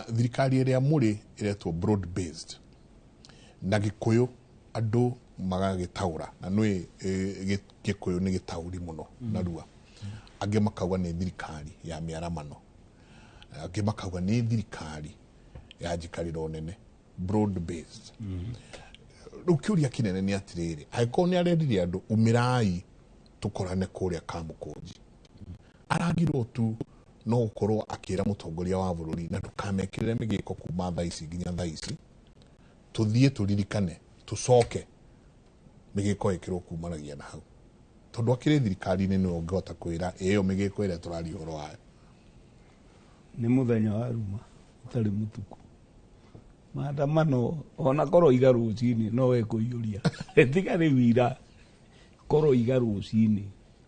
Thirikari ĩrĩa mũrĩ ĩretwo broad based na Gĩkũyũ, andũ magagĩtaũra na nĩ Gĩkũyũ nĩ gĩtaũri mũno narua. Angĩ makauga nĩ thirikari ya mĩaramano, angĩ makauga nĩ thirikari ya njikarĩro nene, broad based. Rĩu kĩũria kĩnene nĩ atĩrĩrĩ, angĩkorwo nĩ arendire andũ umĩrai tũkorane kũrĩa Kamũkũnji, aragirwo tu no gũkorwo akĩra mũtongoria wa bũrũri na ndũkamekĩrĩre mĩgĩko kuma thaa ici nginya thaa ici, tũthiĩ tũririkane, tũcoke mĩgĩko ĩkĩrwo kumanagia na hau, tondũ akĩrĩ thirikari-inĩ nĩwe ũngĩhota kwĩra ĩyo mĩgĩko ĩrĩa tũraria ũhoro wayo. Nĩ mũthenya wa ruma ũtarĩ mũtuku. Maandamano ona korwo iga rũcinĩ no ekũiyũria, tiga rĩu ira korwo iga rũcinĩ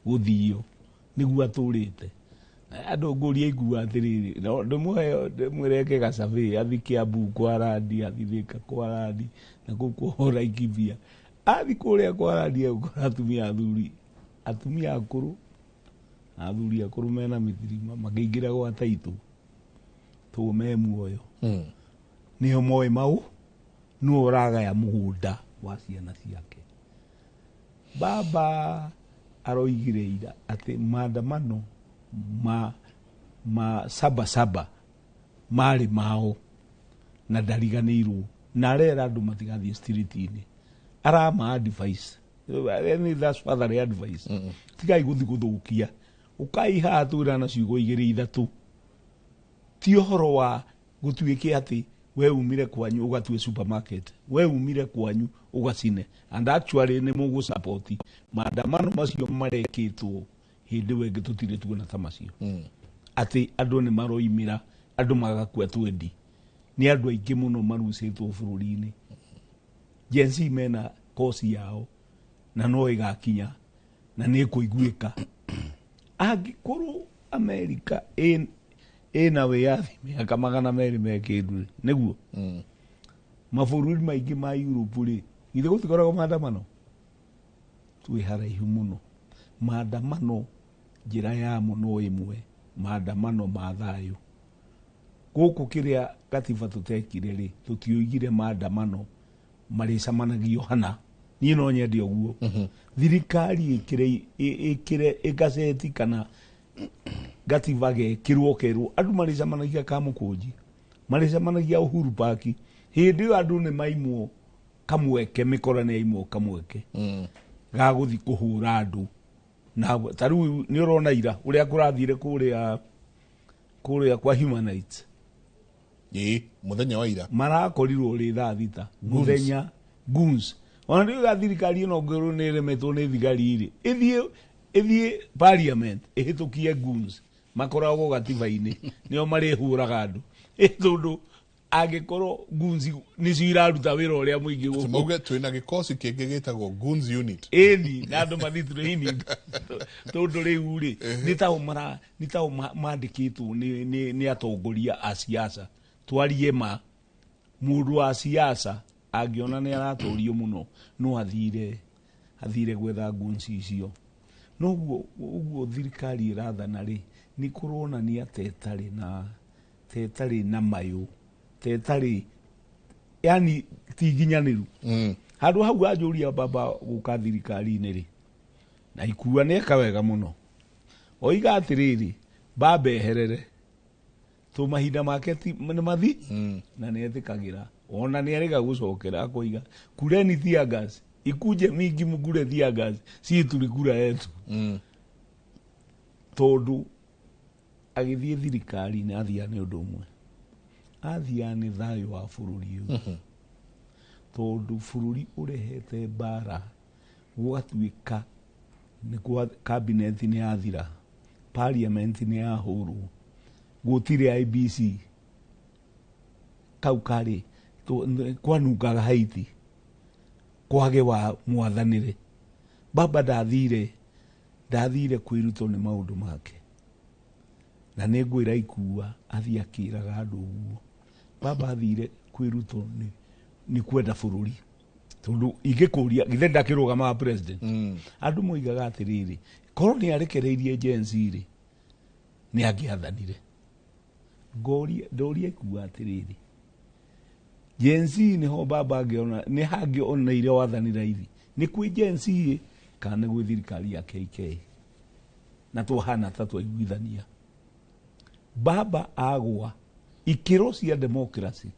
gũthio nĩguo atũrĩte andũ. Ngũria igua atĩrĩrĩ, no ndĩmũhe ndĩmwĩre eke gacabe, athi Kiambu kwa Randi, athi Thika kwa Randi, na kũu kwa Laikipia. Athi kũrĩa kwa Randi egũkora atumia, athuri, atumia akũrũ na athuri akũrũ mena mĩthirima makĩingĩra gwa taitũ tũ me muoyo. Nĩo moĩ mau nĩwe ũragaya mũgũnda wa ciana ciake. Baba aroigire ira atĩ maandamano ma Saba Saba marĩ mao na ndariganĩirwo, na arera andũ matigathiĩ street-inĩ, arama advice. Any that's fatherly advice. Tigai gũthi gũthũkia, ũkai haha twĩra na ciugo igĩrĩ ithatũ, ti ũhoro wa gũtuĩke atĩ we umire kwanyu ũgatue supermarket, we umire kwanyu ũgacine. And actually nĩ mũgũsupport maandamano macio marekĩtwo hĩndĩ ĩyo ĩngĩ, tũtirĩ tuona ta macio atĩ andũ nĩ maroimĩra, andũ magakua twendi, nĩ andũ aingĩ mũno marucĩtwo bũrũri-inĩ. Gen Z mena kosi yao na no ĩgakinya na nĩ ĩkũiguĩka. Angĩkorwo Amerika ĩna wĩyathi mĩaka 200 mekĩndu rĩ, nĩguo mabũrũri maingĩ ma Europe rĩ, githĩ gũtikoragwo maandamano? Twĩ haraihu mũno. Maandamano njĩra yamo no ĩmwe, maandamano ma thayũ. Gũkũ kĩrĩa gatiba tũtekire rĩ, tũtioigire maandamano marĩcamanagio hana. Niĩ no nyende ũguo thirikari ĩkĩre ĩkĩre ĩgaceti kana gatiba gekĩrwo, kerwo andũ marĩcemanagia Kamũkũnji, marĩcemanagia Uhuru Park. Hĩndĩ ĩyo andũ nĩ maimwo kamweke, mĩkora nĩ yaimwo kamweke ga gũthi kũhũra andũ. Na ta rĩu nĩ ũrona ira ũrĩa kũrathire kũrĩa kwa human rights. Ĩĩ, mũthenya wa ira. Marakorirwo rĩ thaa 6 mũthenya, goons. Ona rĩu ga thirikari ĩno ngĩrwo nĩ ĩremetwo nĩ thigari rĩ, ĩthiĩ parliament ĩhĩtũkie goons makoragwo gatiba-inĩ, nĩo marĩhũraga andũ. Ĩ tondũ angĩkorwo goons nĩcio iraruta wĩra ũrĩa mũingĩ gũkũ. Mauge twĩna gĩkosi kĩngĩ gĩtagwo goons unit. Ĩni na andũ mathi training, tondũ rĩu rĩ nĩ tao mara nĩ tao mandĩkĩtwo nĩ atongoria a siasa. Twarie ma, mũndũ wa siasa angĩona nĩ aratorio mũno no athire gwetha goons icio. Noguo ũguo thirikari ĩrathana rĩ, nĩ kũronania ta ĩtarĩ na ta ĩtarĩ na mayũ, ta ĩtarĩ, yani ti nginyanĩru. Handũ hau anjũria baba gũka thirikari-inĩ rĩ, na ikua nĩ eka wega mũno, oiga atĩrĩrĩ, baba eherere tũ mahinda make ti nĩ mathi. Na nĩ etĩkagĩra, ona nĩ arĩga gũcokera akoiga kureni tear gas ikuje mingi, mukure tear gas, si tulikura yetu. Tondũ agĩthiĩ thirikari-inĩ athiaga nĩ ũndũ ũmwe, athiaga nĩ thayũ wa bũrũri ũyũ, tondũ bũrũri ũrehete mbara gũgatuĩka nĩ kwa cabinet nĩ yathira, parliament nĩ yahũrwo, gũtirĩ IEBC, kau karĩ kwanungaga Haiti kwage wa mwathanĩre. Baba ndathire kwĩrutwo nĩ maũndũ make, na nĩ ngwĩra ikua athiĩ akĩraga andũ ũguo. Baba athire kwĩrutwo nĩ kwenda bũrũri, tondũ ingĩkũria githĩ ndakĩrũgamaga president. Andũ moigaga atĩrĩrĩ, korwo nĩ arekereirie Gen Z rĩ, nĩ angĩathanire. Ngoria ndoria ikuga atiriri, Gen Z niho baba angĩona nĩ hangĩoneire wathani raithi, nĩ kwĩ Gen Z ĩ, kana nĩ gwĩ thirikari ya KK? Na twahana ta twaiguithania baba agwa ikĩro cia democracy,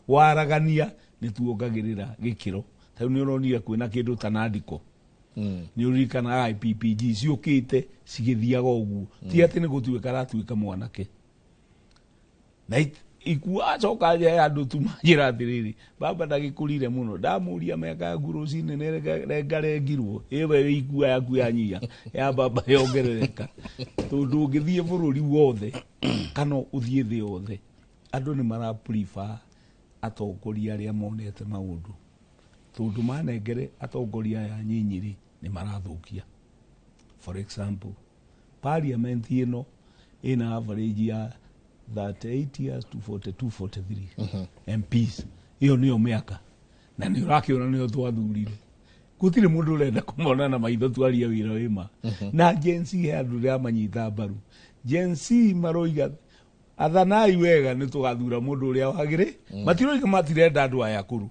waragania nĩ tuongagĩrĩra gĩkĩro. Ta rĩu nĩ ũronire kwĩna kĩndũ ta nandiko, nĩ ũririkanaga IPPG ciũkĩte cigĩthiaga ũguo, ti atĩ nĩ gũtuĩka aratuĩka mwanake na ikua acoka nja ya andũ tu manjĩra atĩrĩrĩ, baba ndagĩkũrire mũno, ndamũria mĩaka yaku rũcinĩ nĩrengarengirwo ĩwe ikua yaku yanyia ya baba yongerereka, tondũ ũngĩthiĩ bũrũri wothe kana ũthiĩ thĩ yothe, andũ nĩ mara prefer atongoria arĩa monete maũndũ, tondũ manengere atongoria aya nyinyi-rĩ nĩ marathũkia. For example, parliament ĩno ĩna average ya 38 years to 42 43 MPs, ĩyo nĩyo mĩaka, na nĩ ũrakĩona nĩyo twathurire. Gũtirĩ mũndũ ũrenda kũmona na maitho twarie wĩra wĩma. Na Gen Z he andũ ndĩramanyita mbaru. Gen Z maroiga athanai wega nĩ tũgathura mũndũ ũrĩa wagĩrĩ. Matiroiga matirenda andũ aya akũrũ,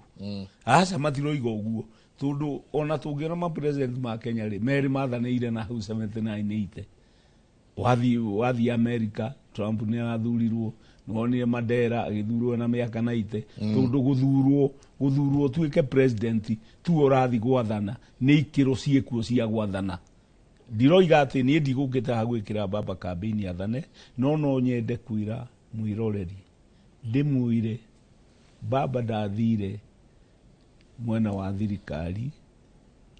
aca, matiroiga ũguo, tondũ ona tũngĩona ma president ma Kenya rĩ, merĩ mathanĩire na hau 79 80. Wathiĩ America, Trump nĩ arathurirwo, nĩwonire Mandela agĩthurwo na mĩaka 90, tondũ gũthurwo ũtuĩke president tu ũrathi gwathana nĩ ikĩro ciĩkuo cia gwathana. Ndiroiga atĩ niĩ ndigũkĩte haha gwĩkĩra baba campaign athane, no nyende kwĩra mwĩroreri, ndĩmwĩre baba ndathire mwena wa thirikari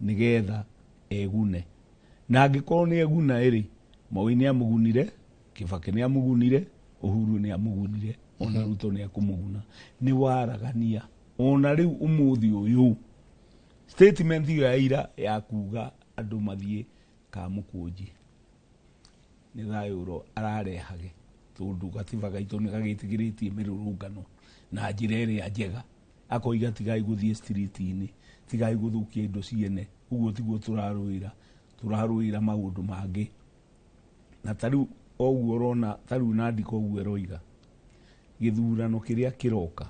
nĩgetha egune, na angĩkorwo nĩ eguna ĩrĩ, Moi nĩ amũgunire, Kibaki nĩ amũgunire, Uhuru nĩ amũgunire, ona Ruto nĩ akũmũguna. Nĩ waragania. Ona rĩu ũmũthĩ ũyũ statement ĩyo ya ira ya kuga andũ mathiĩ Kamũkũnji nĩ thayũ ararehage, tondũ gatiba gaitũ nĩ gagĩtĩkĩrĩtie mĩrũrũngano na njĩra ĩrĩa njega, akoiga tigai gũthiĩ street-inĩ, tigai gũthũkia indo ciene, ũguo tiguo tũrarũĩra, tũrarũĩra maũndũ mangĩ. Na ta rĩu ũguo ũrona, ta rĩu nandiko ũguo ĩroiga gĩthurano kĩrĩa kĩroka,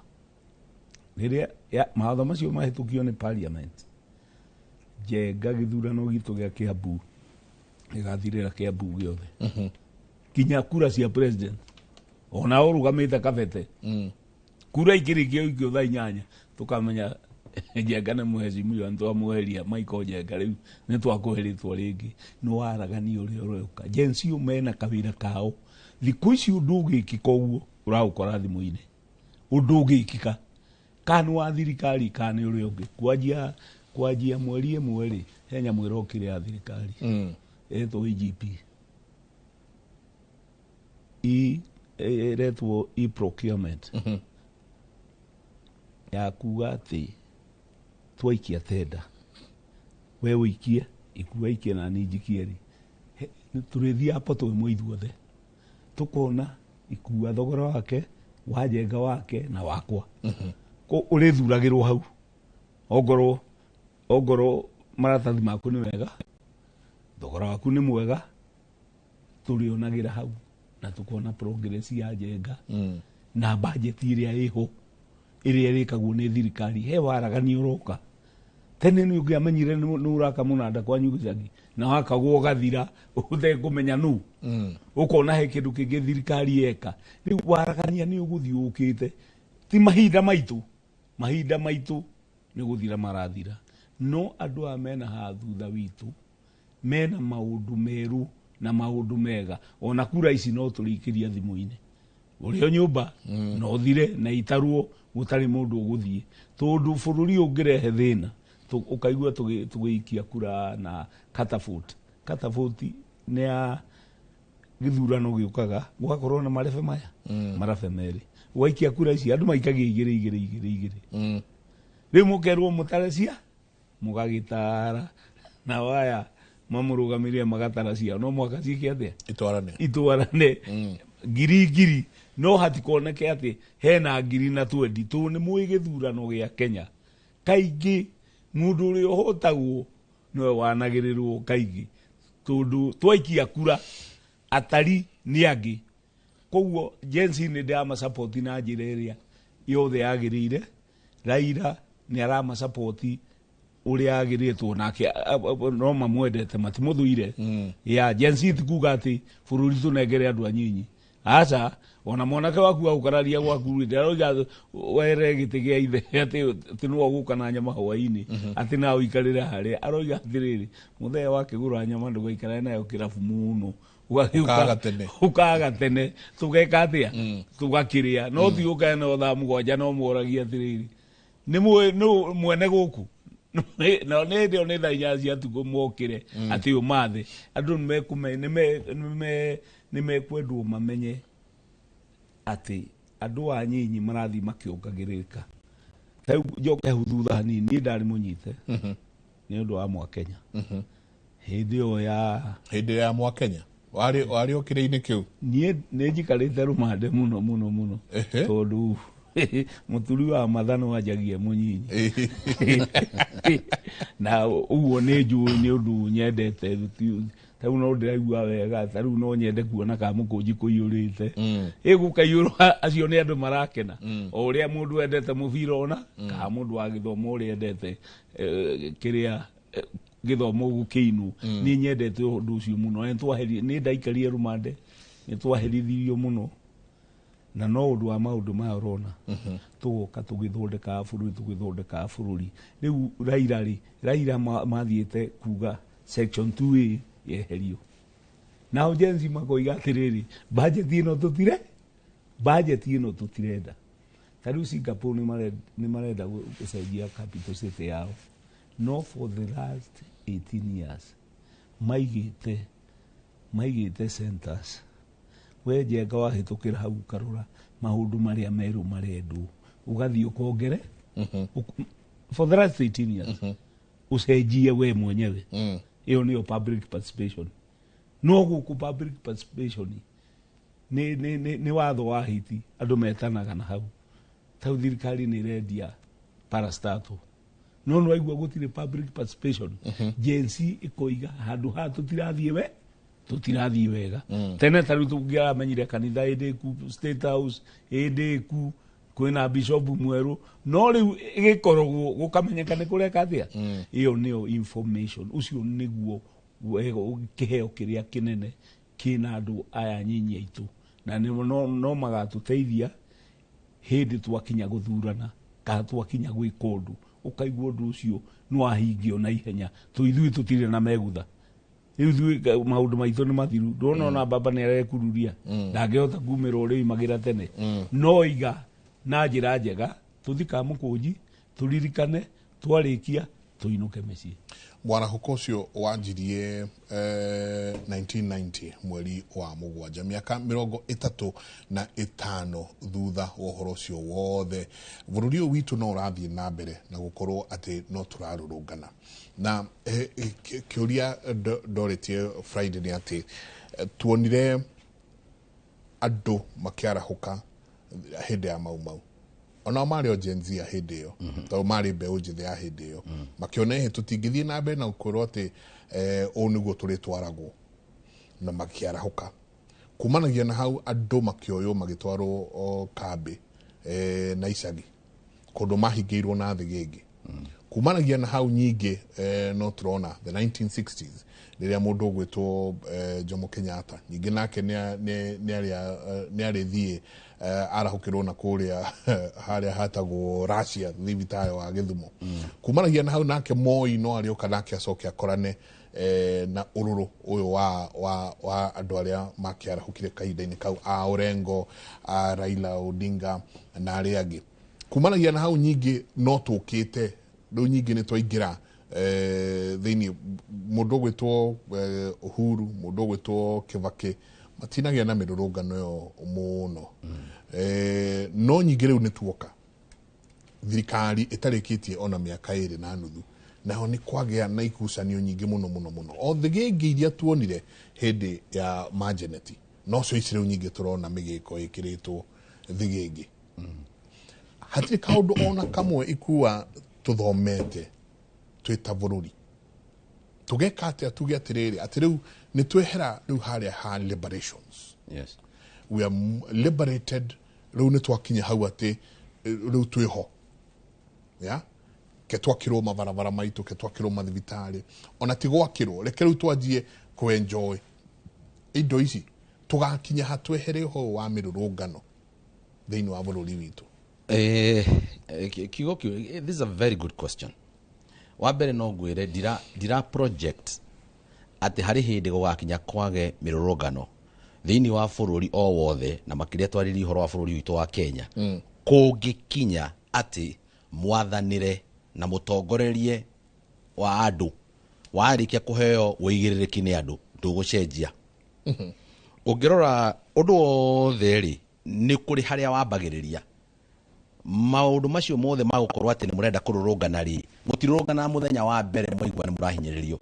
rĩrĩa mawatho macio mahĩtũkio nĩ parliament, Njenga gĩthurano gitũ gĩa Kiambu gĩgathirĩra Kiambu gĩothe, kinya kura cia president ona ũrũgamĩte kabete, kura ikĩrĩkio ikio thaa 8 tũkamenya Njenga nĩ mũhecimiwa, nĩ twamweheria Michael Njenga, rĩu nĩ twakũhe rĩtwa rĩngĩ. Nĩ waragania ũrĩa ũroka. Gen Z mena kawĩra kao thikũ ici, ũndũ ũgĩkĩka ũguo ũraũkora thimũ-inĩ, ũndũ ũgĩkĩka kana nĩ wa thirikari kana nĩ ũrĩa ũngĩ. Kwanjia mweri 1 rĩ, he nyamũ ĩrokire ya thirikari ĩretwo EGP, ĩretwo e-procurement, ya kuga atĩ twaikia tenda, we ũikie ikua ikie na niĩ njikie rĩ, tũrĩthiaga poto ĩmwe ithuothe, tũkona ikua thogora wake wa Njenga wake na wakwa. Ũrĩthuragĩrwo hau, ongorwo maratathi maku nĩ wega, thogora waku nĩ mwega, tũrĩonagĩra hau na tũkona progress ya Njenga na bajeti ĩrĩa ĩho ĩrĩa ĩrĩkagwo nĩ thirikari. He waragania ũroka. Tene nĩ ũngĩamenyire nĩ ũraka mũnanda kwanyu gĩcagi na wakagwo ũgathira ũtekũmenya nũ, ũkona he kĩndũ kĩngĩ thirikari yeka. Rĩu waragania nĩ ũgũthiĩ ũkĩte, ti mahinda maitũ, mahinda maitũ nĩ gũthira marathira, no andũ aya mena haha thutha witũ mena maũndũ merũ na maũndũ mega. Ona kura ici no tũrĩikĩria thimũ-inĩ ũrĩ o nyũmba, na ũthire na itarwo gũtarĩ mũndũ ũgũthiĩ, tondũ bũrũri ũngĩrehe thĩna ũkaigua tũgĩikia kura na catapult. Catapult nĩ ya gĩthurano gĩũkaga gũgakorwo na marebe maya, marabe merĩ, ũgaikia kura ici andũ maikagia igĩrĩ igĩrĩ igĩrĩ igĩrĩ, rĩu mũkerwo mũtare cia mũgagĩtara, nao aya mamũrũgamĩrĩre magatara ciao, no mwaka ciĩke atĩa? Itwarane. Itwarane ngiri ngiri, no hatikoneke atĩ hena ngiri na twendi, tondũ nĩ mũĩ gĩthurano gĩa Kenya kaingĩ mũndũ ũrĩa ũhotagwo nĩwe wanagĩrĩrwo kaingĩ, tondũ twaikia kura atari nĩ angĩ. Koguo Gen Z nĩ ndĩramacapoti na njĩra ĩrĩa yothe yagĩrĩire. Raila nĩ aramacapoti ũrĩa agĩrĩtwo nake, no mamwendete, matimũthũire. Ya Gen Z ti kuga atĩ bũrũri tũnengere andũ anyinyi, aca. Ona mwanake waku agũkararia gwaku rĩ, ndaroiga were gĩtĩ gĩa ithe atĩ nĩwe ũgũka na nyama hwainĩ, atĩ nawe ũikarĩre harĩa. Aroiga atĩrĩrĩ, mũthenya wakĩgũra nyama ndũgaikarane nayo kĩrabu mũno. Ũkaga tene. Ũkaga tene, tũgeka atĩa, tũgakĩrĩa, no ti ũkae no thaa 7 no mworagia atĩrĩrĩ, nĩ nũ mwene gũkũ, na nĩ hĩndĩ ĩyo nĩ thaa 8 cia tukũ mokĩre atĩ ũmathe andũ nĩ mekwendwo mamenye atĩ andũ a nyinyi marathiĩ makĩongagĩrĩrĩka. Rĩu njoke hau thutha hanini, niĩ ndarĩ mũnyite nĩ ũndũ wa Mwakenya hĩndĩ ĩyo ya Hĩndĩ ya Mwakenya warĩ o kĩrĩa-inĩ kĩu? Niĩ nĩ njikarĩte rũmande mũno mũno mũno, tondũ mũturi wa mathano anjagia mũnyinyi, na ũguo nĩ njũĩ nĩ ũndũ nyendete. Tarĩu no ndĩraigua wega, tarĩu no nyende kuona Kamũkũnji kũiyũrĩte, ĩgũkaiyũrwo, acio nĩ andũ marakena. O ũrĩa mũndũ endete mũbira, ona kana mũndũ wa gĩthomo ũrĩa endete kĩrĩa gĩthomo gũkĩinwo, nĩ nyendete ũndũ ũcio mũno. Na nĩ ndaikarire rũmande, nĩ twaherithirio mũno, na no ũndũ wa maũndũ maya ũrona tũgoka tũgĩthondekaga bũrũri, tũgĩthondekaga bũrũri. Rĩu Raila rĩ, Raila mathiĩte kuga section 2A yeherio, nao Gen Z makoiga atĩrĩrĩ, budget ĩno tũtire, budget ĩno tũtirenda. Ta rĩu Singapore nĩ marenda gũcenjia capital city yao, no for the last 18 years maigĩte centers. We Njenga, wahĩtũkĩra hau ũkarora maũndũ marĩa merũ marendwo, ũgathiĩ ũkongere for the last 18 years ũcenjie we mwenyewe. Ĩyo nĩyo public participation. No gũkũ public participation nĩ watho wa hiti, andũ metanaga na hau. Tau thirikari nĩ ĩrendia parastatal, no nĩ waigua gũtirĩ public participation. Gen Z ĩkoiga handũ ha tũtirathiĩ wega. Tene ta rĩu tũngĩramenyire kanitha ĩndĩ ĩku, State House ĩndĩ ĩku, kwĩna bishop mwerũ, no rĩu ĩgĩkoragwo gũkamenyeka nĩ kũreka atĩa. Ĩyo nĩyo information, ũcio nĩguo wega, kĩheo kĩrĩa kĩnene kĩna andũ aya nyinyi aitũ, na no magatũteithia hĩndĩ twakinya gũthurana kana twakinya gwĩka ũndũ, ũkaigua ũndũ ũcio nĩ wahingio na ihenya. Tũ ithuĩ tũtirĩ na megutha rĩu, ithuĩ maũndũ maitũ nĩ mathiru. Ndona ona baba nĩ arekururia, ndangĩhota kumĩra ũrĩa imagĩra tene. No iga na njĩra njega, tũthi Kamũkũnji, tũririkane, twarĩkia tũinũke mĩciĩ. Mwarahũko ũcio wanjirie 1990 mweri wa 7, mĩaka 35 thutha wa ũhoro ũcio wothe, bũrũri ũyũ witũ no ũrathiĩ na mbere na gũkorwo atĩ no tũrarũrũngana. Na kĩũria ndorĩtie Friday nĩ atĩ tuonire andũ makĩarahũka hĩndĩ ya Mau Mau, onao marĩ o Gen Z ya hĩndĩ ĩyo, tondũ marĩ mbeũ njĩthĩ ya hĩndĩ ĩyo, makĩona ĩhĩ tũtingĩthiĩ na mbere na gũkorwo atĩ ũũ nĩguo tũrĩtwaragwo, na makĩarahũka. Kumanagia na hau andũ makĩoywo magĩtwarwo o kambĩ na icagi kũndũ mahingĩirwo na thĩgĩngĩ. Kumanagia na hau nyingĩ no tũrona the 1960s rĩrĩa mũndũ ũgwĩtwo Jomo Kenyatta nyingĩ nake nĩ arĩthiĩ arahũkĩrwo na kũrĩa harĩa hatagwo Russia, thibitarĩ wa Gĩthumo. Kumanagia na hau nake Moi no arĩũka nake acoke akorane na ũrũrũ ũyũ wa andũ arĩa makĩarahũkire kahinda-inĩ kau, a Orengo, a Raila Odinga na arĩa angĩ. Kumanagia na hau nyingĩ no tũkĩte rĩu nyingĩ nĩ twaingĩra thĩinĩ mũndũ ũgwĩtwo Uhuru, mũndũ ũgwĩtwo Kibaki, matinagĩa na mĩrũrũngano ĩyo mũno. No nyingĩ rĩu nĩ tuoka thirikari ĩtarĩkĩtie ona mĩaka 2.5, naho nĩ kwagĩa na ikucanio nyingĩ mũno mũno mũno, o thĩgĩngĩ iria tuonire hĩndĩ ya majeneti, no cio ici rĩu nyingĩ tũrona mĩgĩko ĩkĩrĩtwo thĩgĩngĩ. Hatirĩ kaũndũ ona kamwe ikua tũthomete twĩ ta bũrũri. Tũgeka atĩa tuge atĩrĩrĩ, atĩ rĩu nĩ twehera rĩu harĩa ha liberations? We are liberated. Rĩu nĩ twakinya hau atĩ rĩu twĩho ya ke twakĩrwo mabarabara maitũ, ke twakĩrwo mathibitarĩ, ona ti gwakĩrwo, reke rĩu twanjie kũ-enjoy indo ici. Tũgakinya ha twehere ũhoro wa mĩrũrũngano thĩinĩ wa bũrũri witũ? Kiugo kiu, this is a very good question. Wa mbere no ngwĩre ndira project atĩ harĩ hĩndĩ gũgakinya kwage mĩrũrũngano thĩinĩ wa bũrũri o wothe, na makĩria twarĩrie ũhoro wa bũrũri witũ wa Kenya. Kũngĩkinya atĩ mwathanĩre na mũtongorerie wa andũ warĩkia kũheo ũigĩrĩrĩki nĩ andũ, ndũgũcenjia. Ũngĩrora ũndũ wothe rĩ, nĩ kũrĩ harĩa wambagĩrĩria. Maũndũ macio mothe magũkorwo atĩ nĩ mũrenda kũrũrũngana rĩ, mũtirũrũngana mũthenya wa mbere mwaigua nĩ mũrahinyĩrĩrio.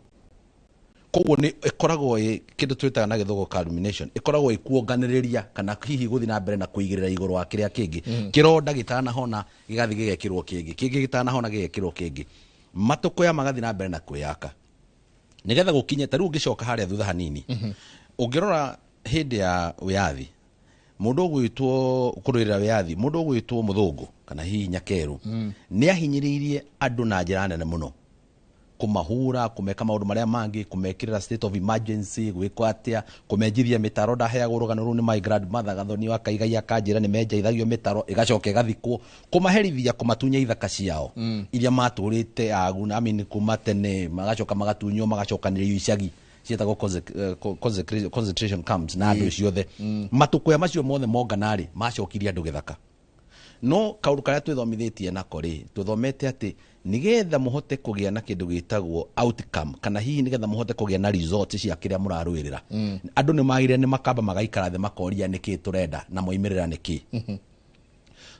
Koguo nĩ ĩkoragwo ĩ kĩndũ twĩtaga na gĩthũngũ culmination, ĩkoragwo ĩkuonganĩrĩria kana hihi gũthiĩ na mbere na kũigĩrĩra igũrũ wa kĩrĩa kĩngĩ. Kĩronda gĩtanahona gĩgathiĩ gĩgekĩrwo kĩngĩ, kĩngĩ gĩtanahona gĩgekĩrwo kĩngĩ, matũkũya magathiĩ na mbere na kwĩyaka nĩgetha gũkinye. Ta rĩu ũngĩcoka harĩa thutha hanini, ũngĩrora hĩndĩ ya wĩyathi, mũndũ ũgwĩtwo kũrũĩrĩra wĩyathi, mũndũ ũgwĩtwo mũthũngũ kana hihi nyakerũ, nĩ ahinyĩrĩirie andũ na njĩra nene mũno, kũmahũra, kũmeka maũndũ marĩa mangĩ, kũmekĩrĩra state of emergency, gwĩkwo atĩa, kũmenjithia mĩtaro. Ndaheagwo rũgano rũu nĩ my grandmother Gathoni wa Kaigai, akanjĩra nĩ menjaithagio mĩtaro ĩgacoka ĩgathikwo, kũmaherithia, kũmatunya ithaka ciao iria matũrĩte agu, I mean, kuma tene, magacoka magatunywo, magacokanĩrĩrio icagi ciĩtagwo concentration camps na andũ ciothe. Matũkũya macio mothe mongana rĩ, macokirie andũ gĩthaka. No kaũndũ karĩa twĩthomithĩtie nako rĩ, tũthomete atĩ nĩgetha mũhote kũgĩa na kĩndũ gĩtagwo outcome, kana hihi nĩgetha mũhote kũgĩa na results cia kĩrĩa mũrarũĩrĩra, andũ nĩ magĩrĩire nĩ makamba magaikara thĩ makoria nĩkĩ tũrenda na moimĩrĩra nĩkĩ,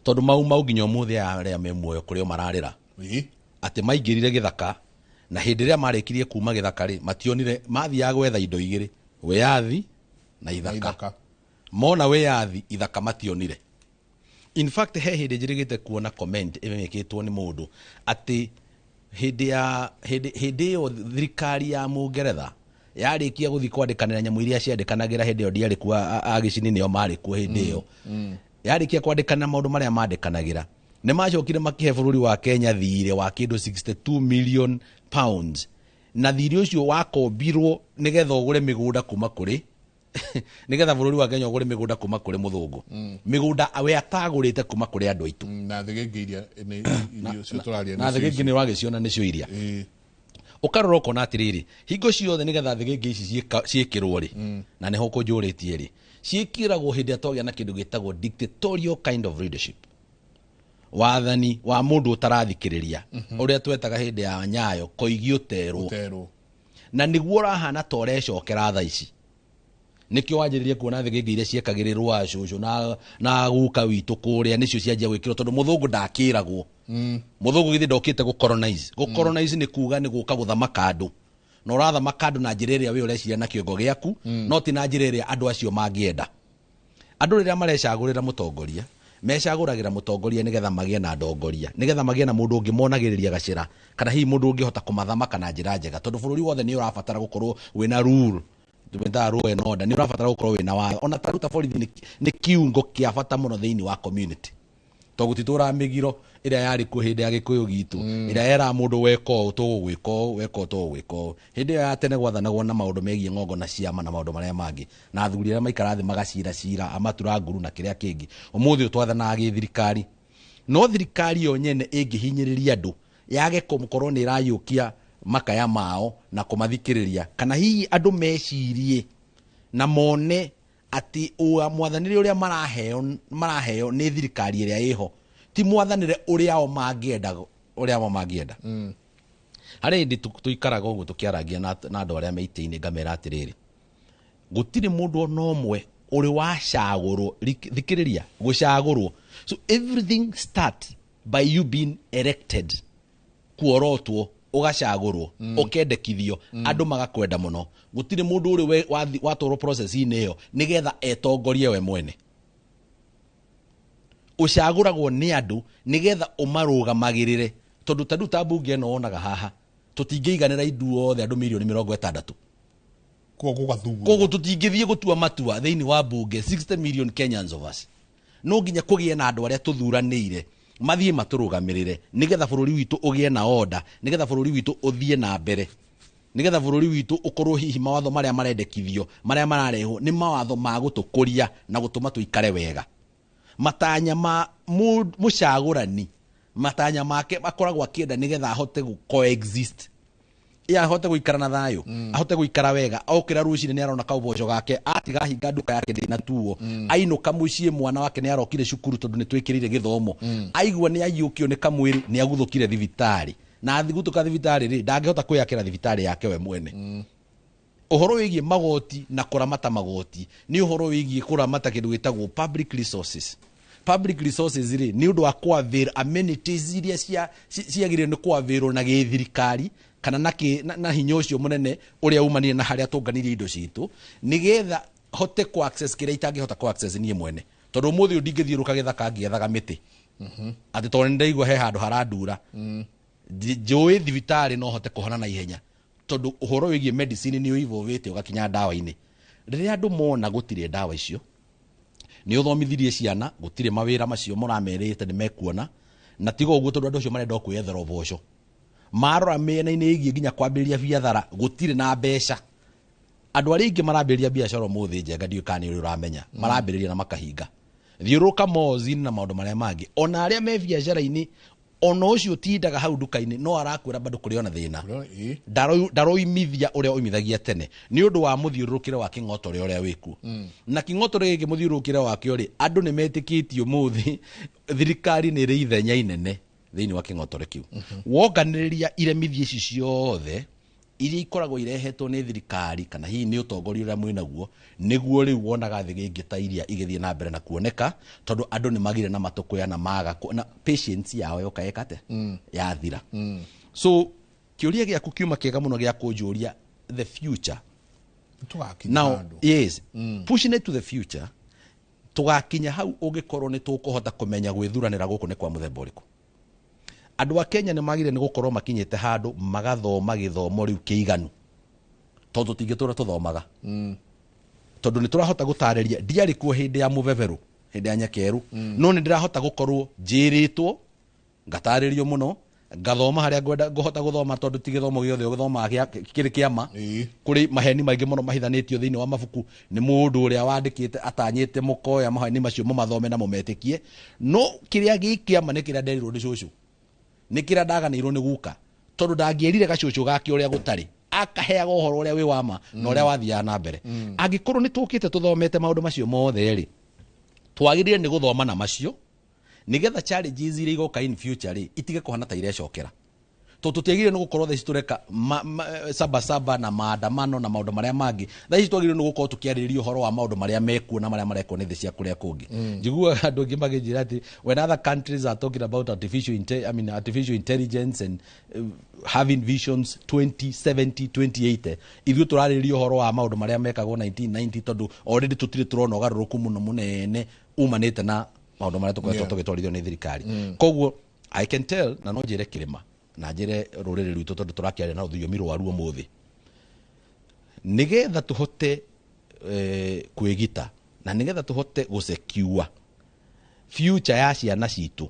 tondũ mau mau nginya ũmũthĩ arĩa me muoyo kũrĩ o mararĩra atĩ maingĩrire gĩthaka, na hĩndĩ ĩrĩa marĩkirie kuma gĩthaka rĩ, mationire. Mathiaga gwetha indo igĩrĩ, wĩyathi na na ithaka. Ithaka. Mona wĩyathi, ithaka mationire. In fact, he hĩndĩ njĩrĩgĩte kuona comment ĩmĩkĩtwo nĩ mũndũ atĩ hĩndĩ ya hĩndĩ ĩyo thirikari ya mũngeretha yarĩkia gũthiĩ kwandĩkanĩra nyamũ iria ciandĩkanagĩra hĩndĩ ĩyo, ndiarĩ kuo, agĩcini nĩo marĩ kuo hĩndĩ ĩyo, yarĩkia kwandĩkanĩra maũndũ marĩa mandĩkanagĩra, nĩ macokire makĩhe bũrũri wa Kenya thirĩ wa kĩndũ £62 million, na thirĩ ũcio wakombirwo nĩgetha ũgũre mĩgũnda kuma kũrĩ, nĩgetha bũrũri wa Kenya ũgũre mĩgũnda kuma kũrĩ mũthũngũ, mĩgũnda we atagũrĩte kuma kũrĩ andũ aitũ. Na thĩgĩngĩ iria nĩ irio cio tũraria na nĩcio thĩgĩngĩ ici. Nĩ ũragĩciona nĩcio iria ũkarora ũkona atĩrĩrĩ, hingo ciothe nĩgetha thĩgĩngĩ ici ciĩkĩrwo rĩ, na nĩho kũnjũrĩtie rĩ, ciĩkĩragwo hĩndĩ ĩrĩa twagĩa na kĩndũ gĩtagwo dictatorial kind of leadership, wathani wa mũndũ ũtarathikĩrĩria, ũrĩa twetaga hĩndĩ ya Nyayo koigi ũterwo. Ũterwo. Na nĩguo ũrahana ta ũrecokera tha ici. Nĩkĩo wanjĩrĩrie kuona thĩgĩngĩ iria ciekagĩrĩrwo acũcũ na guka witũ kũrĩa nĩcio cianjia gwĩkĩrwo, tondũ mũthũngũ ndakĩragwo. Mũthũngũ githĩ ndokĩte gũcolonize? Gũcolonize nĩ kuga nĩ gũka gũthamaka andũ, na ũrathamaka andũ na njĩra ĩrĩa we ũreciria na kĩongo gĩaku, no ti na njĩra ĩrĩa andũ acio mangĩenda. Andũ rĩrĩa marecagũrĩra mũtongoria, mecagũragĩra mũtongoria nĩgetha magĩe na ndongoria, nĩgetha magĩe na mũndũ ũngĩ monagĩrĩria gacĩra, kana hihi mũndũ ũngĩhota kũmathamaka na njĩra njega, tondũ bũrũri wothe nĩ ũrabatara gũkorwo wĩna rule, twĩtaga law and order, nĩ ũrabatara gũkorwo wĩna watho. Ona ta rĩu ta borithi nĩ kiungo kĩa bata mũno thĩinĩ wa community, tondũ gũtitũraga mĩgiro ĩrĩa yarĩ kuo hĩndĩ ya gĩkũyũ gitũ, ĩrĩa yeraga mũndũ weka ũũ tũgũgwĩka ũũ, weka ũũ tũgũgwĩka ũũ. Hĩndĩ ĩyo ya tene gwathanagwo na maũndũ megiĩ ng'ongo na ciama na maũndũ marĩa mangĩ, na athuri arĩa maikara thĩ magacira cira amatura nguru na kĩrĩa kĩngĩ. Ũmũthĩ ũyũ twathanaga gĩthirikari, no thirikari yo nyene ĩngĩhinyĩrĩria andũ, yage gũkorwo nĩ ĩrayũkia makaya mao na kũmathikĩrĩria, kana hihi andũ mecirie na mone atĩ mwathanĩre ũrĩa maraheo nĩ thirikari ĩrĩa ĩho ti mwathanĩre ũrĩa o mangĩenda, ũrĩa o mangĩenda. Harĩ hĩndĩ tũikaraga ũguo tũkĩaragia na andũ arĩa me itĩ-inĩ, ngamera atĩrĩrĩ, gũtirĩ mũndũ ona ũmwe ũrĩ wacagũrwo. Thikĩrĩria, gũcagũrwo, so everything start by you being elected, kuorotwo, ũgacagũrwo, ũkendekithio, andũ magakwenda mũno. Gũtirĩ mũndũ ũrĩ watwarwo process-inĩ ĩyo nĩgetha etongorie we mwene. Ũcagũragwo nĩ andũ nĩgetha ũmarũgamagĩrĩre, tondũ ta rĩu ta mbunge ĩno wonaga haha, tũtingĩiganĩra ithuothe andũ 60 million. Koguo gũgathurwo. Koguo tũtingĩthiĩ gũtua matua thĩinĩ wa bunge, 60 million Kenyans of us. No nginya kũgĩe na andũ arĩa tũthuranĩire mathiĩ matũrũgamĩrĩre, nĩgetha bũrũri witũ ũgĩe na order, nĩgetha bũrũri witũ ũthiĩ na mbere, nĩgetha bũrũri witũ ũkorwo hihi mawatho marĩa marendekithio, marĩa mararehwo, nĩ mawatho ma gũtũkũria na gũtũma tũikare wega. Matanya ma mũcagũrani, matanya make akoragwo akĩenda nĩgetha ahote gũ coexist, ya ahote gũikara na thayũ, ahote gũikara wega. Okĩra rũcinĩ nĩ arona kauboco gake, atiga hinga nduka yake ndĩnatuo, ainũka mũciĩ mwana wake nĩ arokire cukuru tondũ nĩ twĩkĩrĩire gĩthomo, aigua nĩ aiyũkio nĩ kamwĩrĩ, nĩ aguthũkire thibitarĩ, na athigutũka thibitarĩ rĩ, ndangĩhota kwĩyakĩra thibitarĩ yake we mwene. Ũhoro wĩgiĩ magoti na kũramata magoti nĩ ũhoro wĩgiĩ kũramata kĩndũ gĩtagwo public resources. Public resources rĩ, nĩ ũndũ wa kũavail amenities iria ciagĩrĩire nĩ kũavailwo na gĩthirikari kana na hinya ũcio mũnene ũrĩa umanire na harĩa tũnganirie indo citũ, nĩgetha hote kũ access kĩrĩa itangĩhota kũ access niĩ mwene. Tondũ ũmũthĩ ũyũ ndingĩthiũrũka gĩthaka ngĩethaga mĩtĩ atĩ tondũ nĩ ndaigua he handũ harandura. Njũĩ thibitarĩ no hote kũhona na ihenya, tondũ ũhoro wĩgiĩ medicine nĩ ũivovĩte ũgakinya ndawa-inĩ. Rĩrĩa andũ mona gũtirĩ ndawa icio, nĩ ũthomithirie ciana, gũtirĩ mawĩra macio mũramerĩte nĩ mekuona, na tiga ũguo tondũ andũ acio marenda o kwĩyethera ũboco. Marora mĩena-inĩ ĩgiĩ nginya kwambĩrĩria biathara, gũtirĩ na mbeca. Andũ arĩa aingĩ marambĩrĩria biacara ũmũthĩ, Njenga, ndiũĩ kana nĩ ũrĩ ũramenya, marambĩrĩria na makahinga. Thiũrũrũka malls-inĩ na maũndũ marĩa mangĩ, ona arĩa me biacara-inĩ, ona ũcio ũtindaga hau nduka-inĩ no arakwĩra bado kũrĩ ona thĩna. Ndaroimithia ũrĩa oimithagia tene nĩ ũndũ wa mũthiũrũrũkĩre wa kĩng'otore ũrĩa wĩkuo. Na kĩng'otore gĩkĩ mũthiũrũrũkĩre wakĩo rĩ, andũ nĩ metĩkĩtie ũmũthĩ thirikari nĩ ĩrĩ ithenya inene thĩinĩ wa kĩng'otore kĩu. Wonganĩrĩria iremithia ici ciothe iria ikoragwo irehetwo nĩ thirikari kana hihi nĩ ũtongoria ũrĩa mwĩnaguo, nĩguo rĩu wonaga thĩ gĩngĩ ta iria igĩthiĩ na mbere na kuoneka, tondũ andũ nĩ magire na matũkũya na maga na patience yao yoka ĩka atĩa? Yathira. So kĩũria gĩaku kiuma kĩega mũno gĩa kũnjũria the future. Tũgakinya Now, handũ. yes, pushing it to the future, tũgakinya hau ũngĩkorwo nĩ tũkũhota kũmenya gwĩthuranĩra gũkũ nĩ kwa mũthemba ũrĩkũ. Andũ a Kenya nĩ magire nĩ gũkorwo makinyĩte handũ magathoma gĩthomo rĩu kĩiganu, tondũ tũtingĩtũra tũthomaga, tondũ nĩ tũrahota gũtarĩria. Ndiarĩ kuo hĩndĩ ya mũbeberũ, hĩndĩ ya nyakerũ, no nĩ ndĩrahota gũkorwo njĩrĩtwo, ngatarĩrio mũno, ngathoma harĩa ngwenda ngũhota gũthoma, tondũ ti gĩthomo gĩothe ũgĩthomaga kĩrĩ kĩama. Kũrĩ maheni maingĩ mũno mahithanĩtio thĩinĩ wa mabuku nĩ mũndũ ũrĩa wandĩkĩte atanyĩte mũkoya maheni macio mũmathome na mũmetĩkie. No kĩrĩa gĩ kĩama nĩ kĩrĩa nderirwo nĩ cũcũ, nĩ kĩrĩa ndaganĩirwo nĩ guka, tondũ ndangĩerire gacũcũ gake ũrĩa gũtarĩ, akaheaga ũhoro ũrĩa wĩ wa ma na ũrĩa wathiaga na mbere. Angĩkorwo nĩ tũkĩte tũthomete maũndũ macio mothe rĩ, twagĩrĩire nĩ gũthoma na macio, nĩgetha challenges iria igoka in future rĩ, itige kũhana ta irecokera, tondũ tũtiagĩrĩire nĩ gũkorwo thaa ici tũreka saba saba na maandamano na maũndũ marĩa mangĩ. Thaa ici twagĩrĩirwo nĩ gũkorwo tũkĩarĩrĩria ũhoro wa maũndũ marĩa mekuo na marĩa marekwo nĩ thĩ cia kũrĩa kũngĩ. Njiguaga andũ angĩ makĩnjĩra atĩ when other countries are talking about I mean, artificial intelligence and having visions 2070, 2080, ithuĩ tũrarĩrĩria ũhoro wa maũndũ marĩa mekagwo 1990, tondũ already tũtirĩ tũrona ũgarũrũku mũno mũnene umanĩte na maũndũ marĩa tũkoretwo tũgĩtwarithio nĩ thirikari. Koguo I can tell, na no njĩre kĩrĩma na njĩre rũrĩrĩ rwitũ, tondũ tũrakĩaria na rũthiomi rwaruo ũmũthĩ, nĩgetha tũhote kwĩgita na nĩgetha tũhote gũsecure future ya ciana citũ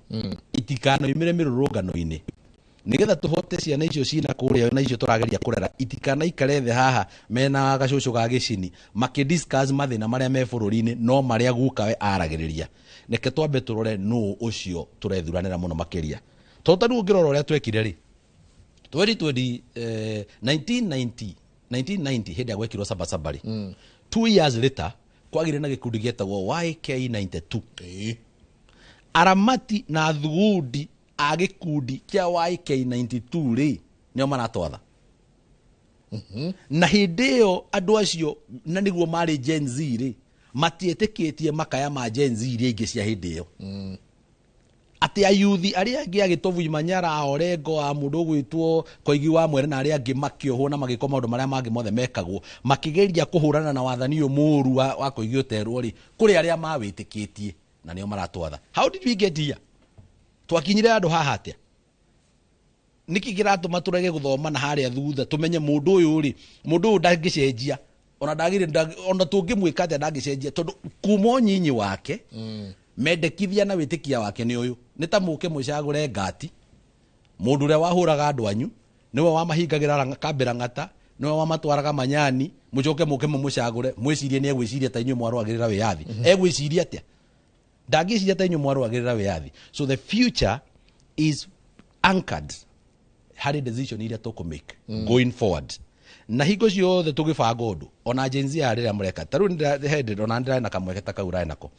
itikanoimĩre mĩrũrũngano-inĩ, nĩgetha tũhote ciana icio cina kũrĩa na icio tũrageria kũrera itikanaikare thĩ haha mena gacũcũ ga gĩcini makĩdiscuss mathĩna marĩa me bũrũri-inĩ no marĩa gukawe aragĩrĩria. Reke twambe tũrore nũ ũcio tũrethuranĩra mũno makĩria, tondũ ta rĩu ũngĩrora ũrĩa twekire rĩ, 2020, 1990, 1990 hĩndĩ ya gwekirwo sabasaba rĩ, 2 years later kwagĩire na gĩkundi gĩetagwo YK92. Aramati na thugundi a gĩkundi kĩa YK92 rĩ, nĩo maratwatha. Na hĩndĩ ĩyo andũ acio, na nĩguo marĩ Gen Z rĩ, matiĩtĩkĩtie makaya ma Gen Z iria ingĩ cia hĩndĩ ĩyo, atĩ ayuthi arĩa angĩ a Gĩtobu, Manyara, a Orengo, a mũndũ ũgwĩtwo Koigi wa Mwere na arĩa angĩ makĩohwo na magĩkwo maũndũ marĩa mangĩ mothe mekagwo makĩgeria kũhũrana na wathani ũyũ mũũru wa Koigi ũterwo rĩ, kũrĩ arĩa mawĩtĩkĩtie na nĩo maratwatha. How did we get here? Twakinyire andũ haha atĩa? Nĩkĩ kĩratũma tũrege gũthoma na harĩa thutha, tũmenye mũndũ ũyũ rĩ, mũndũ ũyũ ndangĩcenjia? Ona ndagire, ona tũngĩmwĩka atĩa ndangĩcenjia, tondũ kuma ũnyinyi wake mendekithia na wĩtĩkia wake nĩ ũyũ. Nĩ ta mũke mũcagũre ngati, mũndũ ũrĩa wahũraga andũ anyu, nĩwe wamahingagĩra kambĩra ng'ata, nĩwe wamatwaraga manyani, mũcoke mũke mũmũcagũre, mwĩcirie nĩ egwĩciria ta inyuĩ mwarũagĩrĩra wĩyathi. Egwĩciria atĩa? Ndangĩciria ta inyuĩ mwarũagĩrĩra wĩyathi. So the future is anchored harĩ decision iria tũkũ make going forward. Na hingo ciothe tũgĩbanga ũndũ, ona Gen Z aya rĩrĩa mũreka ta rĩu ona ndĩrarĩ na kamweke ta kau ũrarĩ nako.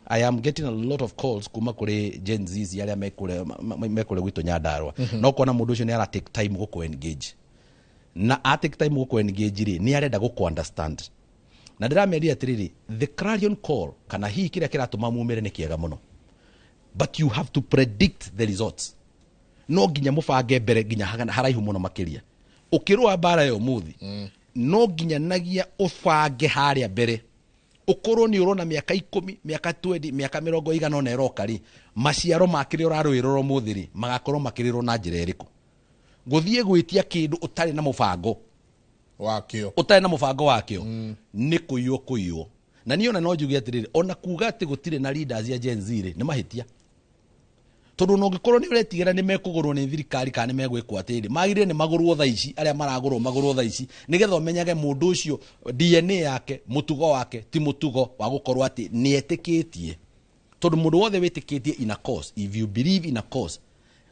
I am getting a lot of calls kuma kũrĩ Gen Z arĩa mekũrĩa gwitũ Nyandarua. No kuona mũndũ ũcio nĩ ara take time gũkũ engage, na a take time gũkũ engage rĩ, nĩ arenda gũkũ understand. Na ndĩrameria atĩrĩrĩ, the clarion call kana hihi kĩrĩa kĩratũma mumĩre nĩ kĩega mũno, but you have to predict the results. No nginya mũbange mbere nginya haraihu mũno makĩria. Ũkĩrũa mbara ya ũmũthĩ, no nginya nagia ũbange harĩa mbere, ũkorwo nĩ ũrona mĩaka 10, mĩaka 20, mĩaka mĩrongo igana ona ĩroka rĩ, maciaro ma kĩrĩa ũrarũĩrĩra ũmũthĩ rĩ, magakorwo makĩrĩrwo na njĩra ĩrĩkũ. Gũthiĩ gwĩtia kĩndũ ũtarĩ na mũbango wakĩo, ũtarĩ na mũbango wakĩo, nĩ kũiywo kũiywo. Na niĩ ona no njuge atĩrĩrĩ, ona kuga atĩ gũtirĩ na leaders ya Gen Z rĩ, nĩ mahĩtia, tondũ ona ũngĩkorwo nĩ ũretigĩra nĩ mekũgũrwo nĩ thirikari kana nĩ megwĩkwo atĩrĩ, magĩrĩire nĩ magũrwo thaa ici, arĩa maragũrwo magũrwo thaa ici, nĩgetha ũmenyage mũndũ ũcio DNA yake, mũtugo wake ti mũtugo wa gũkorwo atĩ nĩ etĩkĩtie. Tondũ mũndũ wothe wĩtĩkĩtie in a cause, if you believe in a cause,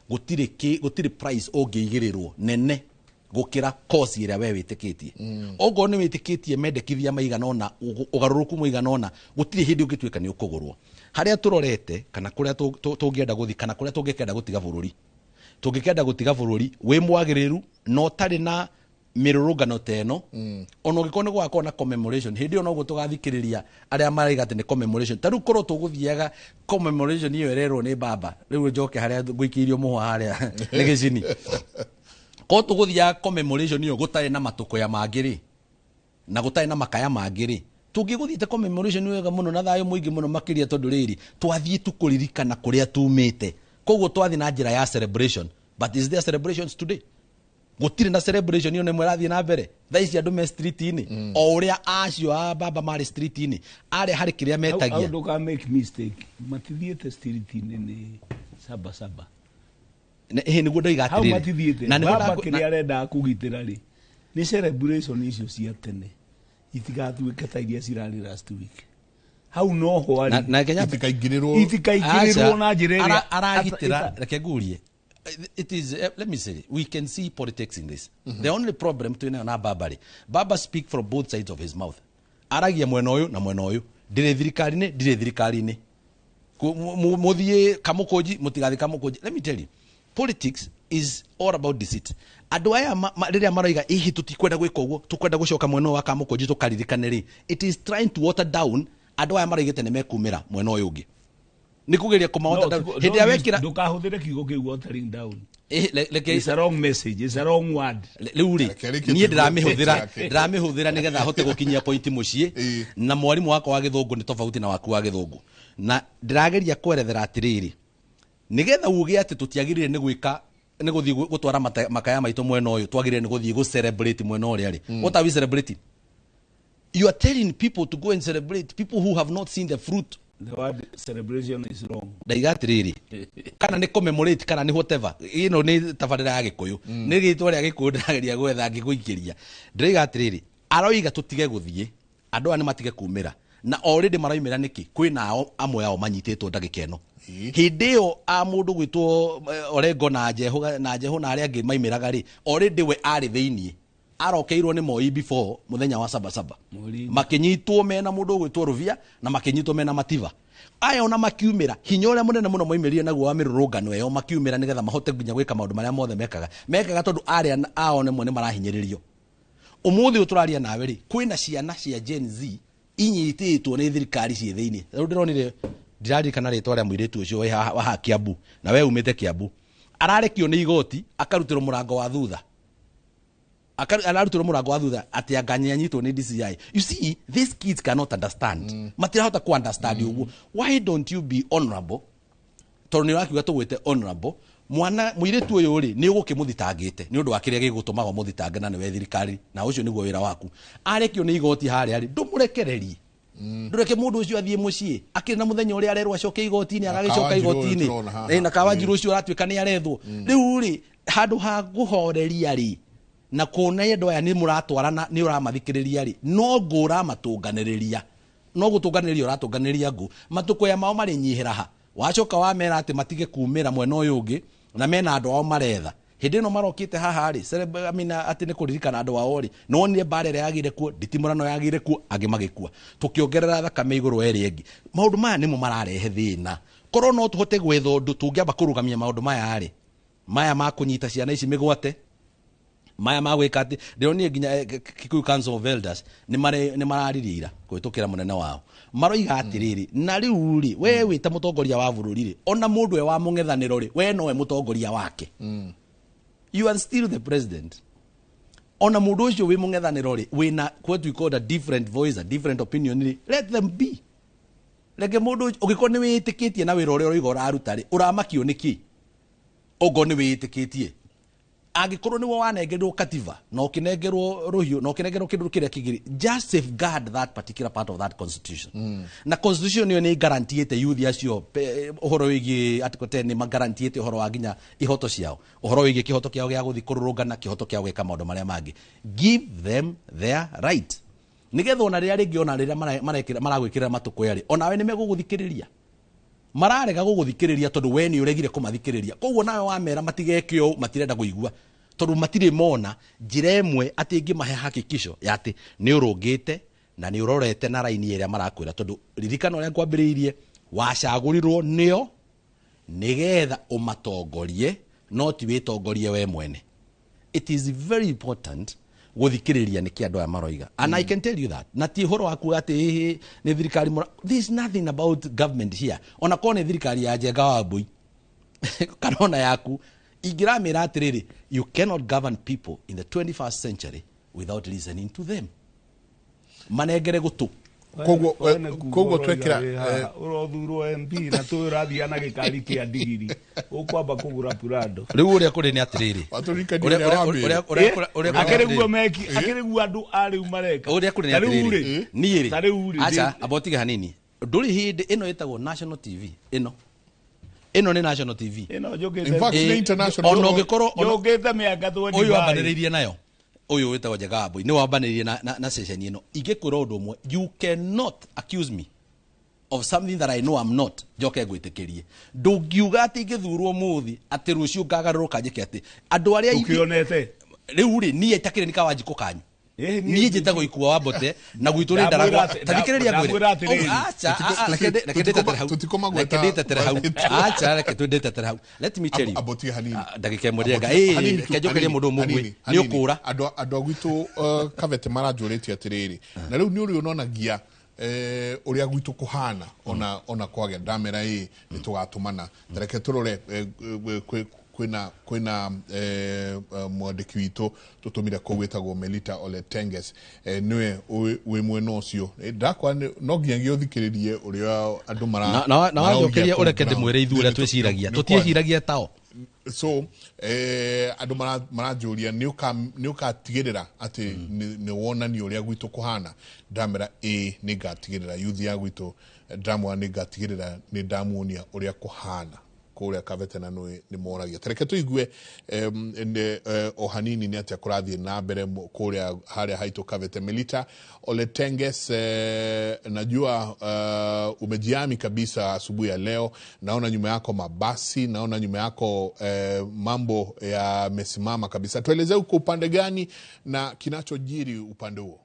gũtirĩ price ũngĩigĩrĩrwo nene gũkĩra cause ĩrĩa we wĩtĩkĩtie. Okorwo nĩ wĩtĩkĩtie mendekithia maigana ũna, ũgarũrũku mũigana ũna, gũtirĩ hĩndĩ ũngĩtuĩka nĩ ũkũgũrwo. Harĩa tũrorete kana kũrĩa tũngĩenda gũthiĩ kana kũrĩa tũngĩkenda gũtiga bũrũri, tũngĩkenda gũtiga bũrũri wĩ mwagĩrĩru na ũtarĩ na mĩrũrũngano ta ĩno. Ona ũngĩkorwo nĩ gũgakorwo na commemoration, hĩndĩ ĩyo noguo tũgathikĩrĩria arĩa maraiga atĩ nĩ commemoration. Ta rĩu korwo tũgũthiaga commemoration ĩyo ĩrerwo nĩ baba, rĩu njoke harĩa ngũikĩirio mũhwa harĩa nĩ gĩcini, korwo tũgũthiaga commemoration ĩyo gũtarĩ na matũkũya mangĩ rĩ, na gũtarĩ na makaya mangĩ rĩ, tũngĩgũthiĩte commemoration wega mũno na thayũ mũingĩ mũno makĩria, tondũ rĩrĩ twathiĩ tu kũririkana kũrĩa tumĩte. Koguo twathiĩ na njĩra ya celebration. But is there celebrations today? Gũtirĩ na celebration. Ĩyo nĩmwe ĩrathiĩ na mbere thaa ici, andũ me street-inĩ o ũrĩa acio a baba marĩ street-inĩ arĩa harĩ kĩrĩa metagia. Hau ndũka make mistake, matithiĩte street-inĩ nĩ saba saba. Ĩhĩ, nĩguo ndoiga Hau atĩrĩrĩ. Matithiĩte. Na nĩguo Baba kĩrĩa arendaga kũgitĩra rĩ, nĩ celebration icio cia tene itigatuĩke ta iria cirarĩ last week. Hau noho arĩ. Na Kenya Itikaingĩrĩrwo. Itikaingĩrĩrwo Aca, na njĩra ĩrĩa aragitĩra. Reke ngurie, it is let me say, we can see politics in this. The only problem twinayo na baba rĩ, baba speak from both sides of his mouth. Aragia mwena ũyũ na mwena ũyũ, ndirĩ thirikari-inĩ, ndirĩ thirikari-inĩ. Mũthiĩ kamũkũnji, mũtigathiĩ kamũkũnji. Let me tell you, politics is all about deceit. Andũ aya rĩrĩa maroiga ihi tũtikwenda gwĩka ũguo, tũkwenda gũcoka mwena ũyũ wa kamũkũnji tũkaririkane rĩ, it is trying to water down andũ aya maroigĩte nĩ mekumĩra mwena ũyũ ũngĩ, nĩ kũgeria kũma water down. Hĩndĩ ĩrĩa wekĩra Ndũkahũthĩre kiugo kĩu watering down. Reke. It's a wrong message, it's a wrong word. Rĩu rĩ, Reke rĩkie niĩ tũigue ndĩramĩhũthĩra point yake. Ndĩramĩhũthĩra nĩgetha hote gũkinyia point mũciĩ. Na mwarimũ wakwa wa gĩthũngũ nĩ tofauti na waku wa gĩthũngũ, na ndĩrageria kwerethera atĩrĩrĩ, nĩgetha uge atĩ tũtiagĩrĩire nĩ gwĩka nĩ gũthiĩ gũtwara makaya maitũ mwena ũyũ, twagĩrĩire nĩ gũthiĩ gũ celebrate mwena ũrĩa rĩ. What are we celebrating? You are telling people to go and celebrate, people who have not seen the fruit. The word celebration is wrong. Ndaiga atĩrĩrĩ, kana nĩ commemorate kana nĩ whatever, ĩno nĩ tabarĩra ya gĩkũyũ, nĩ rĩtwa rĩa gĩkũyũ ndĩrageria gwetha ngĩgũikĩria. Ndĩraiga atĩrĩrĩ, aroiga tũtige gũthiĩ, andũ aya nĩ matige kumĩra, na already maraumĩra nĩkĩ? Kwĩna ao amwe ao manyitĩtwo ndagĩka ĩno. Hĩndĩ ĩyo a mũndũ gwĩtwo Orengo na Jehu na Jehu na arĩa angĩ maimĩraga rĩ, already we arĩ thĩiniĩ, arokeirwo nĩ Moi before mũthenya wa saba saba. Mweri. Makinyitwo mena mũndũ ũgwĩtwo Rũvia na makinyitwo mena Mativa aya. Ona makiumĩra hinya ũrĩa mũnene mũno maumĩrire naguo wa mĩrũrũngano ĩyo, makiumĩra nĩgetha mahote nginya gwĩka maũndũ marĩa mothe mekaga, tondũ arĩa ao nĩmwe nĩ marahinyĩrĩrio. Ũmũthĩ ũyũ tũraria nawe rĩ, kwĩna ciana cia Gen Z inyitĩtwo nĩ thirikari ciĩ thĩiniĩ. Rĩu ndĩronire, ndiraririkana rĩtwa rĩa mũirĩtu ũcio wĩ haha wa haha Kiambu, na we umĩte Kiambu, ararekio nĩ igoti akarutĩrwo mũrango wa thutha. Ararutĩrwo mũrango wa thutha atĩ anga nĩanyitwo nĩ DCI. You see, these kids cannot understand. Matirahota ku understand ũguo. Why don't you be honorable? Tondũ nĩ ũrakiuga tũgwĩte honorable, Mwana mũirĩtu ũyũ rĩ, nĩ ũgũkĩmũthitangĩte nĩ ũndũ wa kĩrĩa gĩgũtũmaga ũmũthitange, na nĩwe thirikari, na ũcio nĩguo wĩra waku. Arekio nĩ igoti harĩa rĩ, ndũmũrekererie, ndũreke mũndũ ũcio athiĩ mũciĩ akĩrĩ na mũthenya ũrĩa arerwo acoke igoti-inĩ, Na agagĩcoka Kawanjiru ũyũ igoti-inĩ. tũrona haha. Na Kawanjiru ũcio ũratuĩka nĩ arethwo rĩu rĩ, handũ ha kũhoreria rĩ, na kuona andũ aya nĩ mũratwarana, nĩ ũramathikĩrĩria rĩ, no ngũ ũramatũnganĩrĩria, no gũtũnganĩrĩria ũratũnganĩrĩria ngũ. Matũkũya mao marĩnyihĩra ha wacoka wamera atĩ matige kumĩra mwena ũyũ ũngĩ, na mena andũ ao maretha hĩndĩ ĩno marokĩte haha rĩ, I mean, atĩ nĩ kũririkana andũ ao rĩ, nĩwonire mbara ĩrĩa yagĩire kuo, nditimũrano yagĩire kuo, angĩ magĩkua, tũkĩongerera thakame igũrũ ĩrĩa ĩngĩ. Maũndũ maya nĩmo mararehe thĩna. Korwo no tũhote gwetha ũndũ tũngĩamba kũrũgamia maũndũ maya rĩ, maya ma kũnyita ciana ici mĩgwate, maya ma gwĩka atĩ ndĩronire nginya Kikuyu Council of Elders nĩ mararirie ira kũhĩtũkĩra mũnene wao, maroiga atĩrĩrĩ, na rĩu rĩ, we wĩ ta mũtongoria wa bũrũri rĩ, ona mũndũ we wa mũng'ethanĩro rĩ, we nowe mũtongoria wake. You are still the president. Ona mũndũ ũcio wĩ mũng'ethanĩro rĩ, wĩna what we call a different voice, a different opinion rĩ, let them be. Reke mũndũ ũcio, ũngĩkorwo nĩ wĩtĩkĩtie na wĩra ũrĩa ũroiga ũraruta rĩ, ũramakio nĩkĩ ũngorwo nĩ wĩtĩkĩtie? Angĩkorwo nĩwe wanengerwo katiba na ũkĩnengerwo rũhiũ na ũkĩnengerwo kĩndũ kĩrĩa kĩngĩ, just safeguard that particular part of that constitution. Na constitution ĩyo nĩ garantiĩte youth acio ũhoro wĩgiĩ article 10, nĩ magarantiĩte ũhoro wa nginya ihoto ciao, ũhoro wĩgiĩ kĩhoto kĩao gĩa gũthiĩ kũrũrũngana, kĩhoto kĩao gwĩka maũndũ marĩa mangĩ. Give them their right, nĩgetha ona rĩrĩa rĩngĩ, ona rĩrĩa maragwĩkĩrĩra matũkũya rĩ, onawe nĩ megũgũthikĩrĩria. Mararega gũgũthikĩrĩria tondũ we nĩ ũregire kũmathikĩrĩria. Koguo nawe wamera matigeke ũũ, matirenda kũigua, tondũ matirĩ mona njĩra ĩmwe atĩ ĩngĩmahe hakikisho ya atĩ nĩ ũrũngĩte na nĩ ũrorete na raini ĩrĩa marakwĩra. Tondũ ririkana ũrĩa ngwambĩrĩirie, wacagũrirwo nĩo nĩgetha ũmatongorie, no ti wĩtongorie we mwene. It is very important gũthikĩrĩria nĩkĩ andũ aya maroiga. And I can tell you that na ti ũhoro wa kuga atĩ ĩhĩ nĩ thirikari mũra, there is nothing about government here. Ona korwo nĩ thirikari ya Njenga wa Mbui kana ona yaku, ingĩramĩra atĩrĩrĩ, you cannot govern people in the 21st century without listening to them. Manengere gũtũ. Koguo twekĩra Ũrothurwo MP na tũĩ ũrathiĩ na gĩkari kĩa ndigiri, ũkwamba kũgũra Prado. Rĩu ũrĩa kũrĩ nĩ atĩrĩrĩ, Watũririkania ũrĩa wambĩrĩria. ũrĩa kũrĩ Akĩrĩ guo atĩrĩrĩ. meki, akĩrĩ guo andũ a rĩu mareka. Ũrĩa kũrĩ nĩ Ta rĩu atĩrĩrĩ, rĩ, niĩ rĩ, ta rĩu rĩ, aca amba ũtige hanini. Ndũrĩ hĩndĩ ĩno ĩtagwo national TV, ĩno nĩ national TV. Ĩno njũkĩte. In fact, nĩ international. Ona ũngĩkorwo Njũkĩte mĩaka ũyũ 25. wambanĩrĩirie nayo, ũyũ wĩtagwo Njenga wa Mbui nĩ wambanĩrĩirie na ceceni ĩno. Ingĩkwĩra ũndũ ũmwe, you cannot accuse me of something that I know I'm not, njoke ngwĩtĩkĩrie. Ndũngiuga atĩ ingĩthurwo mũthĩ atĩ rũciũ ngagarũrũka njĩke atĩ andũ arĩa Ũkĩonete. Rĩu rĩ, niĩ itakĩrĩ nĩ Kawanjikũ kanyu. Niĩ niĩ njĩtagwo Ikua wa Mbote na gwitũ nĩ ndaragwa. Ndamwĩra Tathikĩrĩria ngwĩre. ndamwĩra atĩrĩrĩ. Oh, acha, reke ndĩtetere hau. Tutikomagweta- Reke ndĩtetere hau. Acha, reke ndĩtetere hau. Let me tell you. Ambotie hanini. Ah, ndagĩka ĩmwe ndĩrenga. Ambotie- Ĩĩ, hanini tu, reke njokerie hanini, mũndũ ũmwe. hanini, Nĩ hanini. ũkũra. Andũ a gwitũ Kabete maranjũrĩtie atĩrĩrĩ, na rĩu nĩ ũrĩ ũnonagia ũrĩa gwitũ kũhana, ona kwagĩa ndamera ĩ nĩ tũgatũmana. Ta reke tũrore kwĩna mwandĩki witũ tũtũmire kũu wĩtagwo Melita Oletenges, nĩwe wĩ mwena ũcio. Ndakwa no nginyagia ũthikĩrĩrie ũrĩa andũ mara Na maraugia wanjokeria kũu ũreke ground. ndĩmwĩre ithuĩ ũrĩa twĩciragia. Tũtiĩciragia tao. So andũ maranjũria nĩ ũkatigĩrĩra atĩ nĩ wonania ũrĩa gwitũ kũhana. Ndamera ĩ nĩ ngatigĩrĩra youth ya gwitũ, ndamwĩra nĩ ngatigĩrĩra nĩ ndamuonia ũrĩa kũhana kũrĩa Kabete, na nĩ moragia. Tareke tũigue o hanini nĩ atĩa kũrathiĩ na mbere kũrĩa harĩa haitũ Kabete. Melita Oletenges, najua umejiami kabisa asubuhi ya leo. Naona nyuma yako mabasi, naona nyuma yako mambo yamesimama kabisa. Tueleze uko upande gani na kinachojiri upande huo.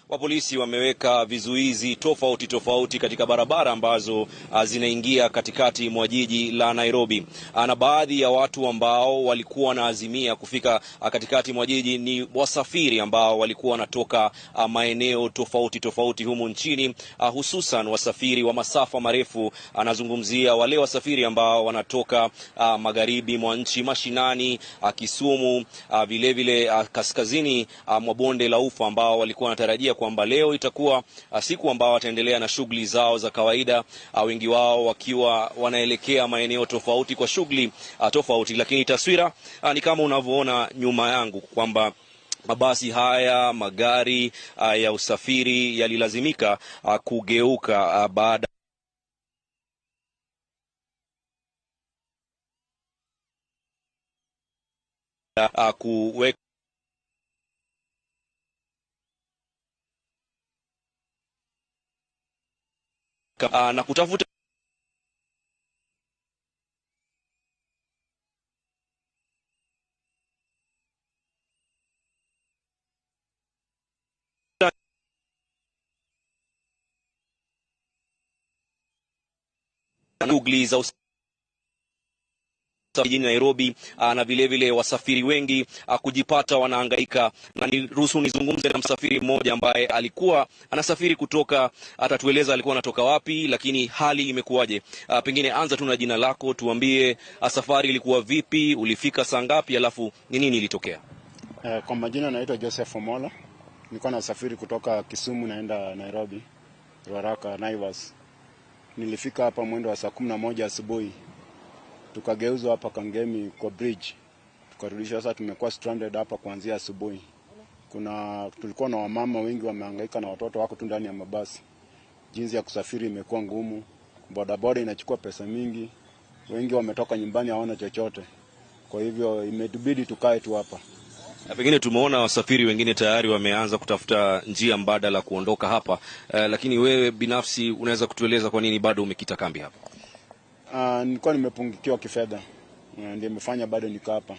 Wa polisi wameweka vizuizi tofauti tofauti katika barabara ambazo zinaingia katikati mwa jiji la Nairobi. Na baadhi ya watu ambao walikuwa wanaazimia kufika katikati mwa jiji ni wasafiri ambao walikuwa wanatoka maeneo tofauti tofauti humu nchini, hususan wasafiri wa masafa marefu. Anazungumzia wale wasafiri ambao wanatoka magharibi mwa nchi, mashinani, Kisumu, vile vile kaskazini mwa bonde la Ufa, ambao walikuwa wanatarajia kwamba leo itakuwa siku ambao wataendelea na shughuli zao za kawaida, wengi wao wakiwa wanaelekea maeneo tofauti kwa shughuli tofauti. Lakini taswira ni kama unavyoona nyuma yangu kwamba mabasi haya, magari ya usafiri yalilazimika kugeuka baada kuweka na kutafuta shughuli za jijini Nairobi, na vile vile wasafiri wengi kujipata wanahangaika. Na niruhusu nizungumze na msafiri mmoja ambaye alikuwa anasafiri kutoka, atatueleza alikuwa anatoka wapi, lakini hali imekuwaje. Pengine anza tu na jina lako, tuambie safari ilikuwa vipi, ulifika saa ngapi, alafu ni nini ilitokea? Kwa majina naitwa Joseph Omola. Nilikuwa nasafiri kutoka Kisumu naenda Nairobi, Ruaraka, Naivas. Nilifika hapa mwendo wa saa 11 asubuhi. Tukageuzwa hapa Kangemi kwa bridge. Tukarudishwa. Sasa tumekuwa stranded hapa kuanzia asubuhi. Tulikuwa na wamama wengi wamehangaika na watoto wako tu ndani ya mabasi. Jinsi ya kusafiri imekuwa ngumu. Bodaboda inachukua pesa mingi. Wengi wametoka nyumbani hawana chochote. Kwa hivyo imetubidi tukae tu hapa. Na pengine tumeona wasafiri wengine tayari wameanza kutafuta njia mbadala kuondoka hapa. Lakini wewe binafsi unaweza kutueleza kwa nini bado umekita kambi hapa? Nilikuwa nimepungukiwa kifedha. Ndio imefanya bado niko hapa.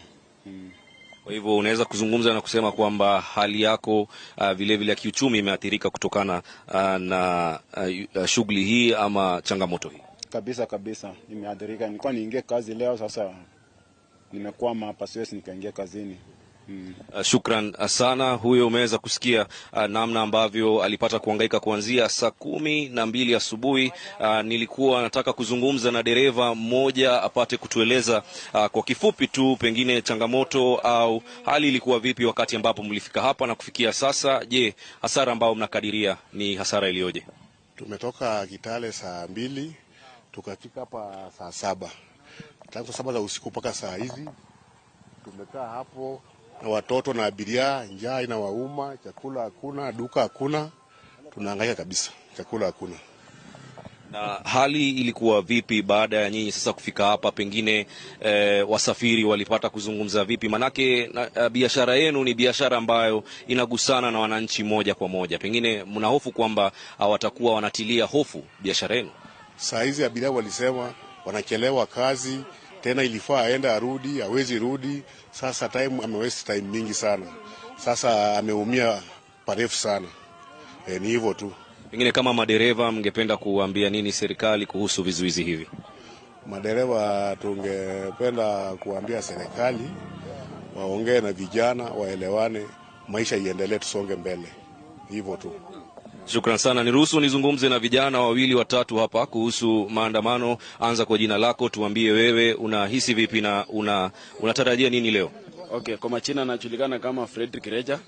Kwa hivyo unaweza kuzungumza na kusema kwamba hali yako vile vile ya kiuchumi imeathirika kutokana na shughuli hii ama changamoto hii? Kabisa kabisa imeathirika. Nilikuwa niingie kazi leo, sasa nimekwama hapa, siwezi nikaingia kazini. Shukran sana. Huyo umeweza kusikia namna ambavyo alipata kuhangaika kuanzia saa 12 asubuhi. Nilikuwa nataka kuzungumza na dereva mmoja apate kutueleza kwa kifupi tu pengine changamoto au hali ilikuwa vipi wakati ambapo mlifika hapa na kufikia sasa. Je, hasara ambayo mnakadiria ni hasara iliyoje? Tumetoka Kitale saa 2 tukafika hapa saa 7. Tangu saa 7 za usiku mpaka saa hizi tumekaa hapo na watoto na abiria, njaa inawauma, chakula hakuna, duka hakuna, tunahangaika kabisa, chakula hakuna. Na hali ilikuwa vipi baada ya nyinyi sasa kufika hapa? Pengine wasafiri walipata kuzungumza vipi? Manake biashara yenu ni biashara ambayo inagusana na wananchi moja kwa moja, pengine mna hofu kwamba watakuwa wanatilia hofu biashara yenu? Saa hizi abiria walisema wanachelewa kazi, tena ilifaa aenda arudi, hawezi rudi. Sasa time amewaste time mingi sana. Sasa ameumia parefu sana. Ni hivyo tu. Pengine kama madereva mngependa kuambia nini serikali kuhusu vizuizi hivi? Madereva tungependa kuambia serikali waongee na vijana, waelewane, maisha iendelee, tusonge mbele. Hivyo tu. Shukran sana. Niruhusu nizungumze na vijana wawili watatu hapa kuhusu maandamano. Anza kwa jina lako, tuambie wewe unahisi vipi na unatarajia nini leo? Okay, kwa majina najulikana kama Frederick Reja.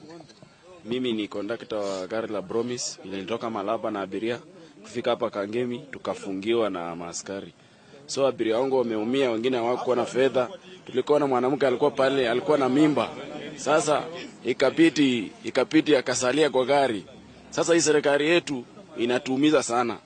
Mimi ni conductor wa gari la Promise. Nilitoka Malaba na abiria kufika hapa Kangemi tukafungiwa na maaskari. So abiria wangu wameumia, wengine hawakuwa na fedha. Tulikuwa na mwanamke alikuwa pale, alikuwa na mimba. Sasa ikabidi akasalia kwa gari. Sasa hii serikali yetu inatuumiza sana.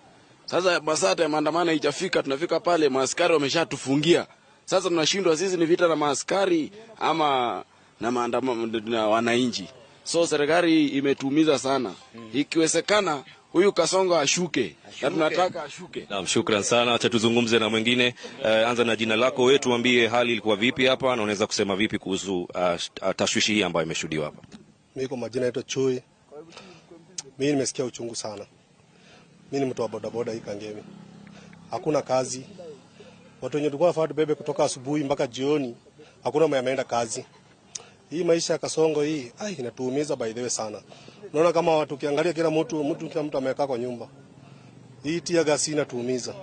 Sasa masaa ya maandamano haijafika, tunafika pale maaskari wameshatufungia. Sasa tunashindwa sisi ni vita na maaskari ama na maandamano na wananchi. So serikali imetuumiza sana. Ikiwezekana huyu Kasongo ashuke. Na tunataka ashuke. Naam, shukran sana. Acha tuzungumze na mwingine. Anza na jina lako wewe, tuambie hali ilikuwa vipi hapa na unaweza kusema vipi kuhusu tashwishi hii ambayo imeshuhudiwa hapa. Mimi kwa majina naitwa Chui. Mimi nimesikia uchungu sana. Mimi ni mtu wa bodaboda hii Kangemi. Hakuna kazi. Watu wenye tulikuwa tunafaa tubebe kutoka asubuhi mpaka jioni, hakuna mwenye ameenda kazi. Hii maisha ya Kasongo hii, inatuumiza by the way sana. Unaona kama watu ukiangalia kila mtu amekaa kwa nyumba. Hii tear gas inatuumiza.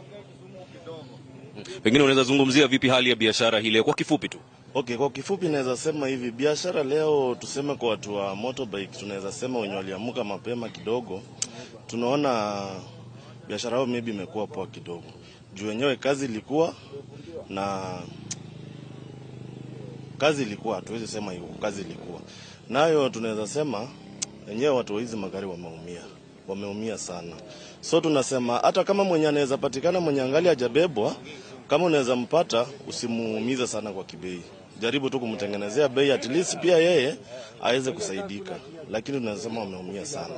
Pengine unaweza zungumzia vipi hali ya biashara hii leo kwa kifupi tu? Okay, kwa kifupi naweza sema hivi, biashara leo tuseme kwa watu wa motorbike, tunaweza sema wenye waliamuka mapema kidogo, tunaona biashara yao maybe imekuwa poa kidogo. Juu wenyewe kazi ilikuwa na kazi ilikuwa, hatuwezi sema hivyo, kazi ilikuwa nayo. Tunaweza sema wenyewe watu wa hizi magari wameumia, wameumia sana. So tunasema hata kama mwenye anaweza patikana, mwenye angali hajabebwa, kama unaweza mpata, usimuumize sana kwa kibei, jaribu tu kumtengenezea bei at least pia yeye aweze kusaidika, lakini tunasema wameumia sana,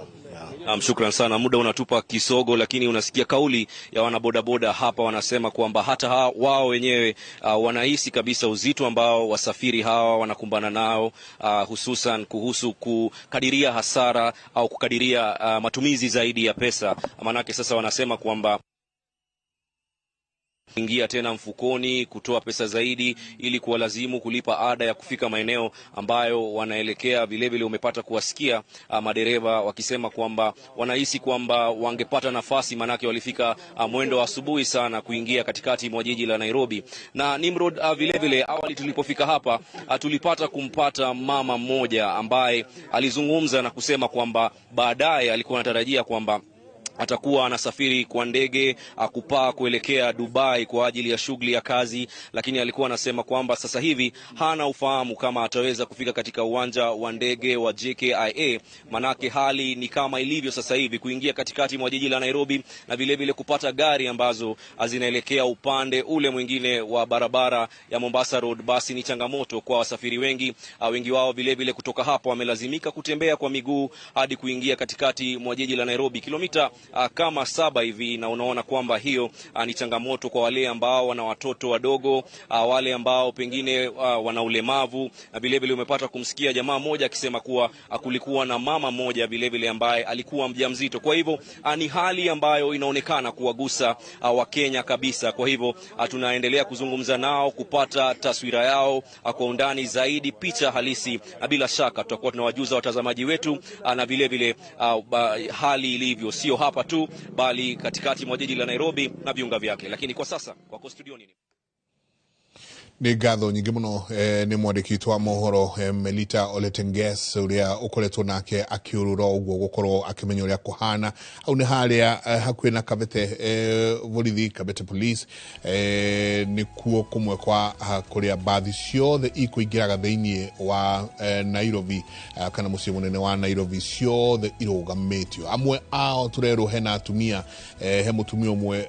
yeah. Shukran sana, muda unatupa kisogo, lakini unasikia kauli ya wanabodaboda hapa, wanasema kwamba hata wao wenyewe wanahisi kabisa uzito ambao wasafiri hawa wanakumbana nao, hususan kuhusu kukadiria hasara au kukadiria matumizi zaidi ya pesa. Maanake sasa wanasema kwamba ingia tena mfukoni kutoa pesa zaidi ili kuwalazimu kulipa ada ya kufika maeneo ambayo wanaelekea. Vilevile umepata kuwasikia madereva wakisema kwamba wanahisi kwamba wangepata nafasi, maanake walifika mwendo wa asubuhi sana kuingia katikati mwa jiji la Nairobi. Na Nimrod, vilevile awali tulipofika hapa tulipata kumpata mama mmoja ambaye alizungumza na kusema kwamba baadaye alikuwa anatarajia kwamba atakuwa anasafiri kwa ndege kupaa kuelekea Dubai kwa ajili ya shughuli ya kazi, lakini alikuwa anasema kwamba sasa hivi hana ufahamu kama ataweza kufika katika uwanja wa ndege wa JKIA, manake hali ni kama ilivyo sasa hivi kuingia katikati mwa jiji la Nairobi na vilevile kupata gari ambazo zinaelekea upande ule mwingine wa barabara ya Mombasa Road, basi ni changamoto kwa wasafiri wengi. Wengi wao vilevile kutoka hapo wamelazimika kutembea kwa miguu hadi kuingia katikati mwa jiji la Nairobi, kilomita kama 7 hivi, na unaona kwamba hiyo ni changamoto kwa wale ambao wana watoto wadogo, wale ambao pengine wana ulemavu. Na vilevile umepata kumsikia jamaa mmoja akisema kuwa kulikuwa na mama mmoja vilevile ambaye alikuwa mjamzito. Kwa hivyo ni hali ambayo inaonekana kuwagusa Wakenya kabisa. Kwa hivyo tunaendelea kuzungumza nao kupata taswira yao kwa undani zaidi, picha halisi, na bila shaka tutakuwa tunawajuza watazamaji wetu na vilevile hali ilivyo, sio hapa tu bali katikati mwa jiji la Nairobi na viunga vyake. Lakini kwa sasa kwako studioni. Nĩ ngatho nyingĩ mũno nĩ mwandĩki witũ wa mohoro Melita Oletenges ũrĩa ũkoretwo nake akĩũrũra ũguo gũkorwo akĩmenya ũrĩa kũhana hau nĩ harĩa hakuhĩ na Kabete borithi, Kabete Police, nĩkuo kũmwe kwa kũrĩa mbathi ciothe ikũingĩraga thĩinĩ wa Nairobi kana mũciĩ mũnene wa Nairobi ciothe irũgamĩtio. Amwe ao tũrerwo hena atumia, he mũtumia ũmwe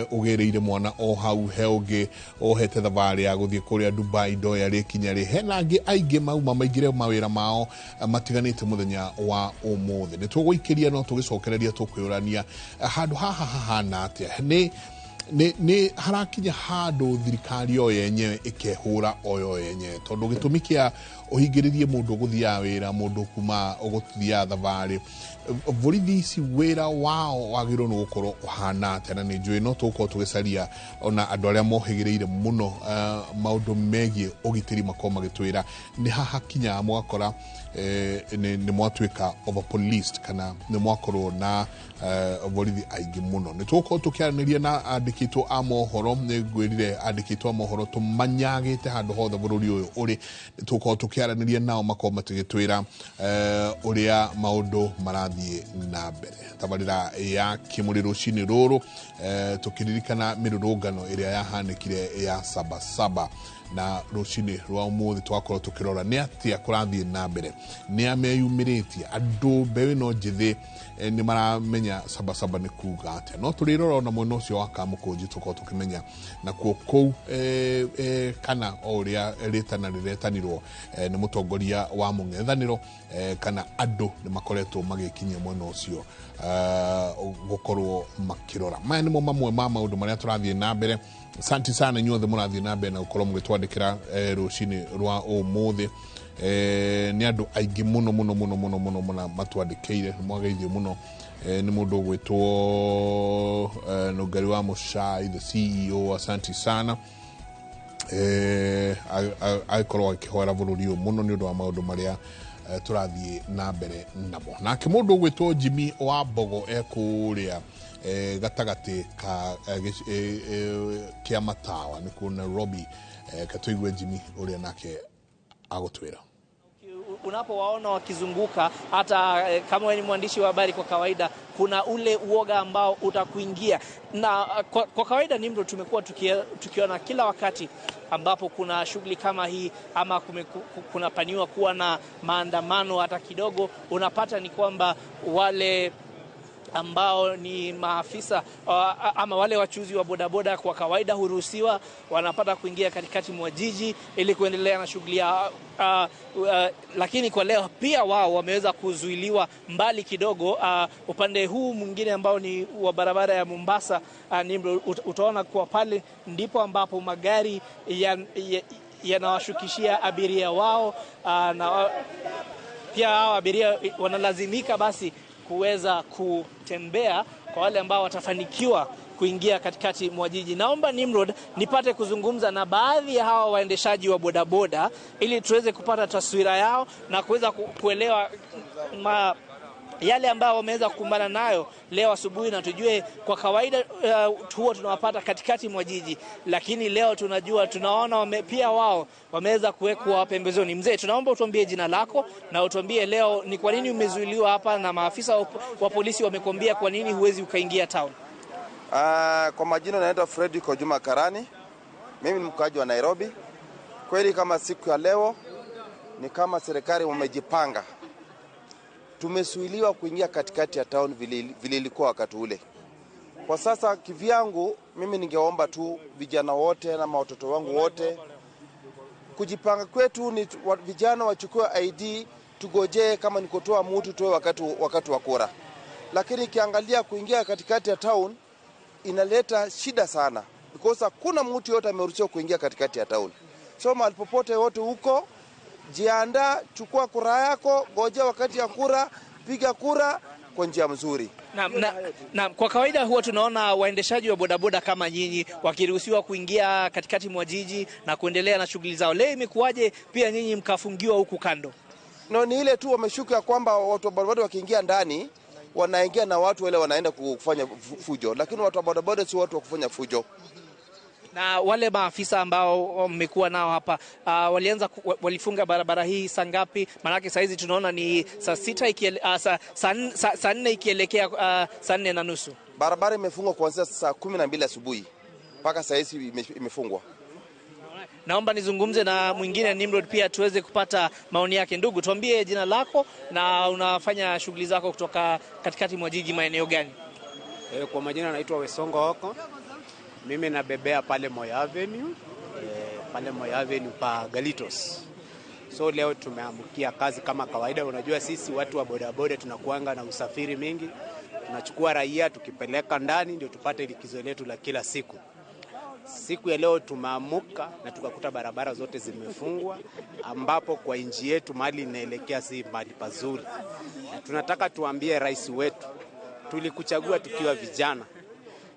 ũgĩrĩire mwana o hau, he ũngĩ ohete thabarĩ ya gũthiĩ kũrĩa Dubai ndoya rĩkinya rĩ, hena angĩ aingĩ mauma maingĩre mawĩra mao matiganĩte mũthenya wa ũmũthĩ. Nĩ tũgũikĩria no tũgĩcokereria tũkwĩũrania handũ haha hahana atĩa, nĩ harakinya handũ thirikari o yenyewe ĩkehũra o yo yenyewe, tondũ gĩtũmi kĩa ũhingĩrĩrie mũndũ ũgũthiaga wĩra, mũndũ kuma ũgũthiaga thabarĩ, borithi ici wĩra wao wagĩrĩirwo nĩ gũkorwo ũhana atĩa? Na nĩ njũĩ no tũgũkorwo tũgĩcaria ona andũ arĩa mohĩgĩrĩire mũno maũndũ megiĩ ũgitĩri makorwo magĩtwĩra nĩ haha kinyaga mũgakora nĩ mwatuĩka over policed kana nĩ mwakorwo na borithi aingĩ mũno. Nĩ tũgũkorwo tũkĩaranĩria na andĩkĩtwo a mohoro, nĩ ngwĩrire andĩkĩtwo a mohoro tũmanyagĩte handũ hothe bũrũri ũyũ ũrĩ, nĩ tũgũkorwo tũkĩaranĩria nao makorwo matũgĩtwĩra ũrĩa maũndũ marathiĩ na mbere. Tabarĩra ya Kĩmũrĩ rũcinĩ rũrũ tũkĩririkana mĩrũrũngano ĩrĩa yahanĩkire ya Sabasaba, na rũcinĩ rwa ũmũthĩ twakorwo tũkĩrora nĩ atĩa kũrathiĩ na mbere, nĩ a meyumĩrĩtie andũ mbeũ ĩno njĩthĩ nĩ maramenya Sabasaba nĩ kuga atĩa. No tũrĩrora ona mwena ũcio wa Kamũkũnji tũkorwo tũkĩmenya nakuo kũu kana o ũrĩa rĩtana rĩretanirwo nĩ mũtongoria wa mũng'ethanĩro, kana andũ nĩ makoretwo magĩkinyia mwena ũcio gũkorwo makĩrora. Maya nĩmo mamwe ma maũndũ marĩa tũrathiĩ na mbere. Asante sana inyuothe mũrathiĩ na mbere na gũkorwo mũgĩtwandĩkĩra rũcinĩ rwa ũmũthĩ. Nĩ andũ aingĩ mũno mũno mũno mũno mũno mũno matwandĩkĩire, mwageithio mũno. Nĩ mũndũ ũgwĩtwo Nũngari wa Mũcai, the CEO, asante sana. Agĩkorwo akĩhoera bũrũri ũyũ mũno nĩ ũndũ wa maũndũ marĩa Tũrathiĩ na mbere namo. Nake mũndũ ũgwĩtwo Jimmy wa Mbogo ekũrĩa gatagatĩ ka kĩa matawa nĩkuo Nairobi. Katũigue Jimmy ũrĩa nake agũtwĩra. Unapowaona wakizunguka, hata kama wewe ni mwandishi wa habari kwa kawaida, kuna ule uoga ambao utakuingia. Na kwa kawaida Nimrod, tumekuwa tukiona kila wakati ambapo kuna shughuli kama hii ama kunapaniwa kuwa na maandamano hata kidogo, unapata ni kwamba wale ambao ni maafisa ama wale wachuzi wa bodaboda kwa kawaida huruhusiwa, wanapata kuingia katikati mwa jiji ili kuendelea na shughuli ya lakini kwa leo pia wao wameweza kuzuiliwa mbali kidogo. Upande huu mwingine ambao ni wa barabara ya Mombasa, utaona kwa pale ndipo ambapo magari yanawashukishia abiria wao, na pia hao abiria wanalazimika basi kuweza kutembea kwa wale ambao watafanikiwa kuingia katikati mwa jiji. Naomba Nimrod nipate kuzungumza na baadhi ya hawa waendeshaji wa bodaboda ili tuweze kupata taswira yao na kuweza kuelewa yale ambao wameweza kukumbana nayo leo asubuhi, na tujue kwa kawaida huwa tunawapata katikati mwa jiji, lakini leo tunajua tunaona pia wao wameweza kuwekwa pembezoni. Mzee, tunaomba utuambie jina lako na utuambie leo ni kwa nini umezuiliwa hapa na maafisa wa polisi wamekwambia kwa nini huwezi ukaingia town. Kwa majina naitwa Fredrick Ojuma Karani. Mimi ni mkaaji wa Nairobi. Kweli kama siku ya leo ni kama serikali wamejipanga. Tumesuiliwa kuingia katikati ya town vile ilikuwa wakati ule. Kwa sasa kivyangu mimi ningeomba tu vijana wote na watoto wangu wote, kujipanga kwetu ni vijana wachukue ID, tugojee kama ni kutoa mtu toe wakati wa kura. Lakini kiangalia kuingia katikati ya town inaleta shida sana, because hakuna mtu yote ameruhusiwa kuingia katikati ya town. So mahali popote wote huko, jiandaa, chukua kura yako, ngoja wakati ya kura, piga kura kwa njia mzuri. Na kwa kawaida huwa tunaona waendeshaji wa bodaboda kama nyinyi wakiruhusiwa kuingia katikati mwa jiji na kuendelea na shughuli zao. Leo imekuwaje pia nyinyi mkafungiwa huku kando? No, ni ile tu wameshuka kwamba watu wa bodaboda wakiingia ndani wanaingia na watu wale wanaenda kufanya fujo, lakini watu wa bodaboda si watu wa kufanya fujo. Na wale maafisa ambao mmekuwa nao hapa walifunga barabara hii saa ngapi? Maanake saa hizi tunaona ni saa sita saa 4 ikielekea saa 4:30. Barabara imefungwa kuanzia saa 12 asubuhi mpaka saa hizi imefungwa. Naomba nizungumze na mwingine Nimrod pia tuweze kupata maoni yake. Ndugu, tuambie jina lako na unafanya shughuli zako kutoka katikati mwa jiji maeneo gani? Kwa majina naitwa Wesongo Oko. Mimi nabebea pale Moi Avenue, pale Moi Avenue pa Galitos. So leo tumeamkia kazi kama kawaida. Unajua sisi watu wa bodaboda tunakuanga na usafiri mingi. Tunachukua raia tukipeleka ndani ndio tupate likizo letu la kila siku. Siku ya leo tumeamuka na tukakuta barabara zote zimefungwa, ambapo kwa nchi yetu mali inaelekea si mali pazuri. Na tunataka tuambie rais wetu, tulikuchagua tukiwa vijana.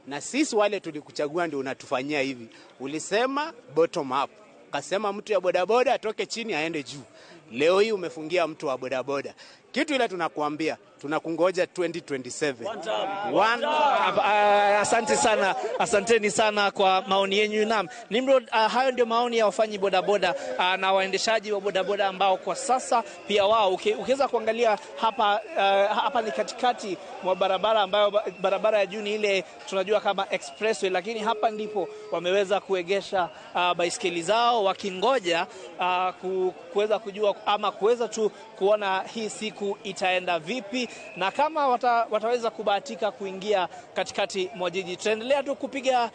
Na sisi wale tulikuchagua ndio unatufanyia hivi. Ulisema bottom up. Kasema mtu ya bodaboda atoke chini aende juu. Leo hii umefungia mtu wa bodaboda. Kitu ile tunakuambia, tunakungoja 2027. One. Asante sana, asanteni sana kwa maoni yenu. Naam, Nimrod, hayo ndio maoni ya wafanyi bodaboda na waendeshaji wa bodaboda ambao kwa sasa pia wao ukiweza kuangalia hapa, hapa ni katikati mwa barabara ambayo barabara ya juu ni ile tunajua kama expressway, lakini hapa ndipo wameweza kuegesha baiskeli zao wakingoja kuweza kujua ama kuweza tu kuona hii siku itaenda vipi na kama wataweza kubahatika kuingia katikati mwa jiji. Tutaendelea tu kupiga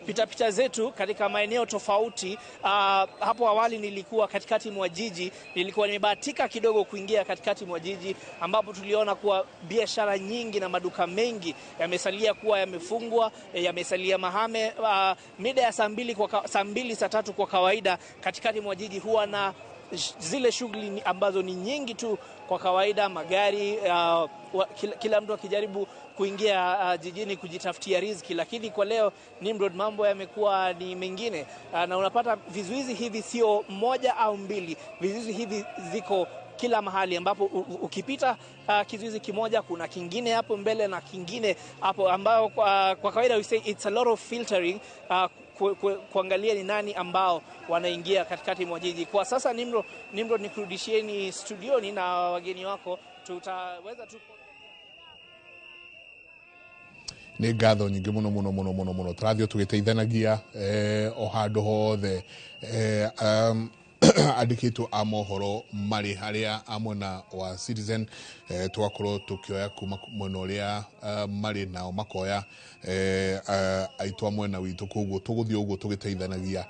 pita zetu katika maeneo tofauti. Hapo awali nilikuwa katikati mwa jiji, nilikuwa nimebahatika kidogo kuingia katikati mwa jiji ambapo tuliona kuwa biashara nyingi na maduka mengi yamesalia kuwa yamefungwa, yamesalia mahame. Mida ya saa 2 saa 3 kwa kawaida katikati mwa jiji huwa na zile shughuli ambazo ni nyingi tu kwa kawaida, magari, kila mtu akijaribu kuingia jijini kujitafutia riziki. Lakini kwa leo Nimrod, mambo yamekuwa ni mengine, na unapata vizuizi hivi sio moja au mbili, vizuizi hivi ziko kila mahali, ambapo ukipita kizuizi kimoja kuna kingine hapo mbele na kingine hapo, ambao kwa kawaida we say it's a lot of filtering, kuangalia ni nani ambao wanaingia katikati mwa jiji. Kwa sasa Nimrod, nikurudishieni studioni na wageni wako, tutaweza tu Nä ngatho nyingä må no må no må no må no må no tårathiä tå gä teithanagia o handå hothe andĩkĩtwo a mohoro marĩ harĩa a mwena wa Citizen, tũgakorwo tũkĩoya kuma mwena ũrĩa marĩ nao makoya aitũ a mwena witũ, koguo tũgũthiĩ ũguo tũgĩteithanagia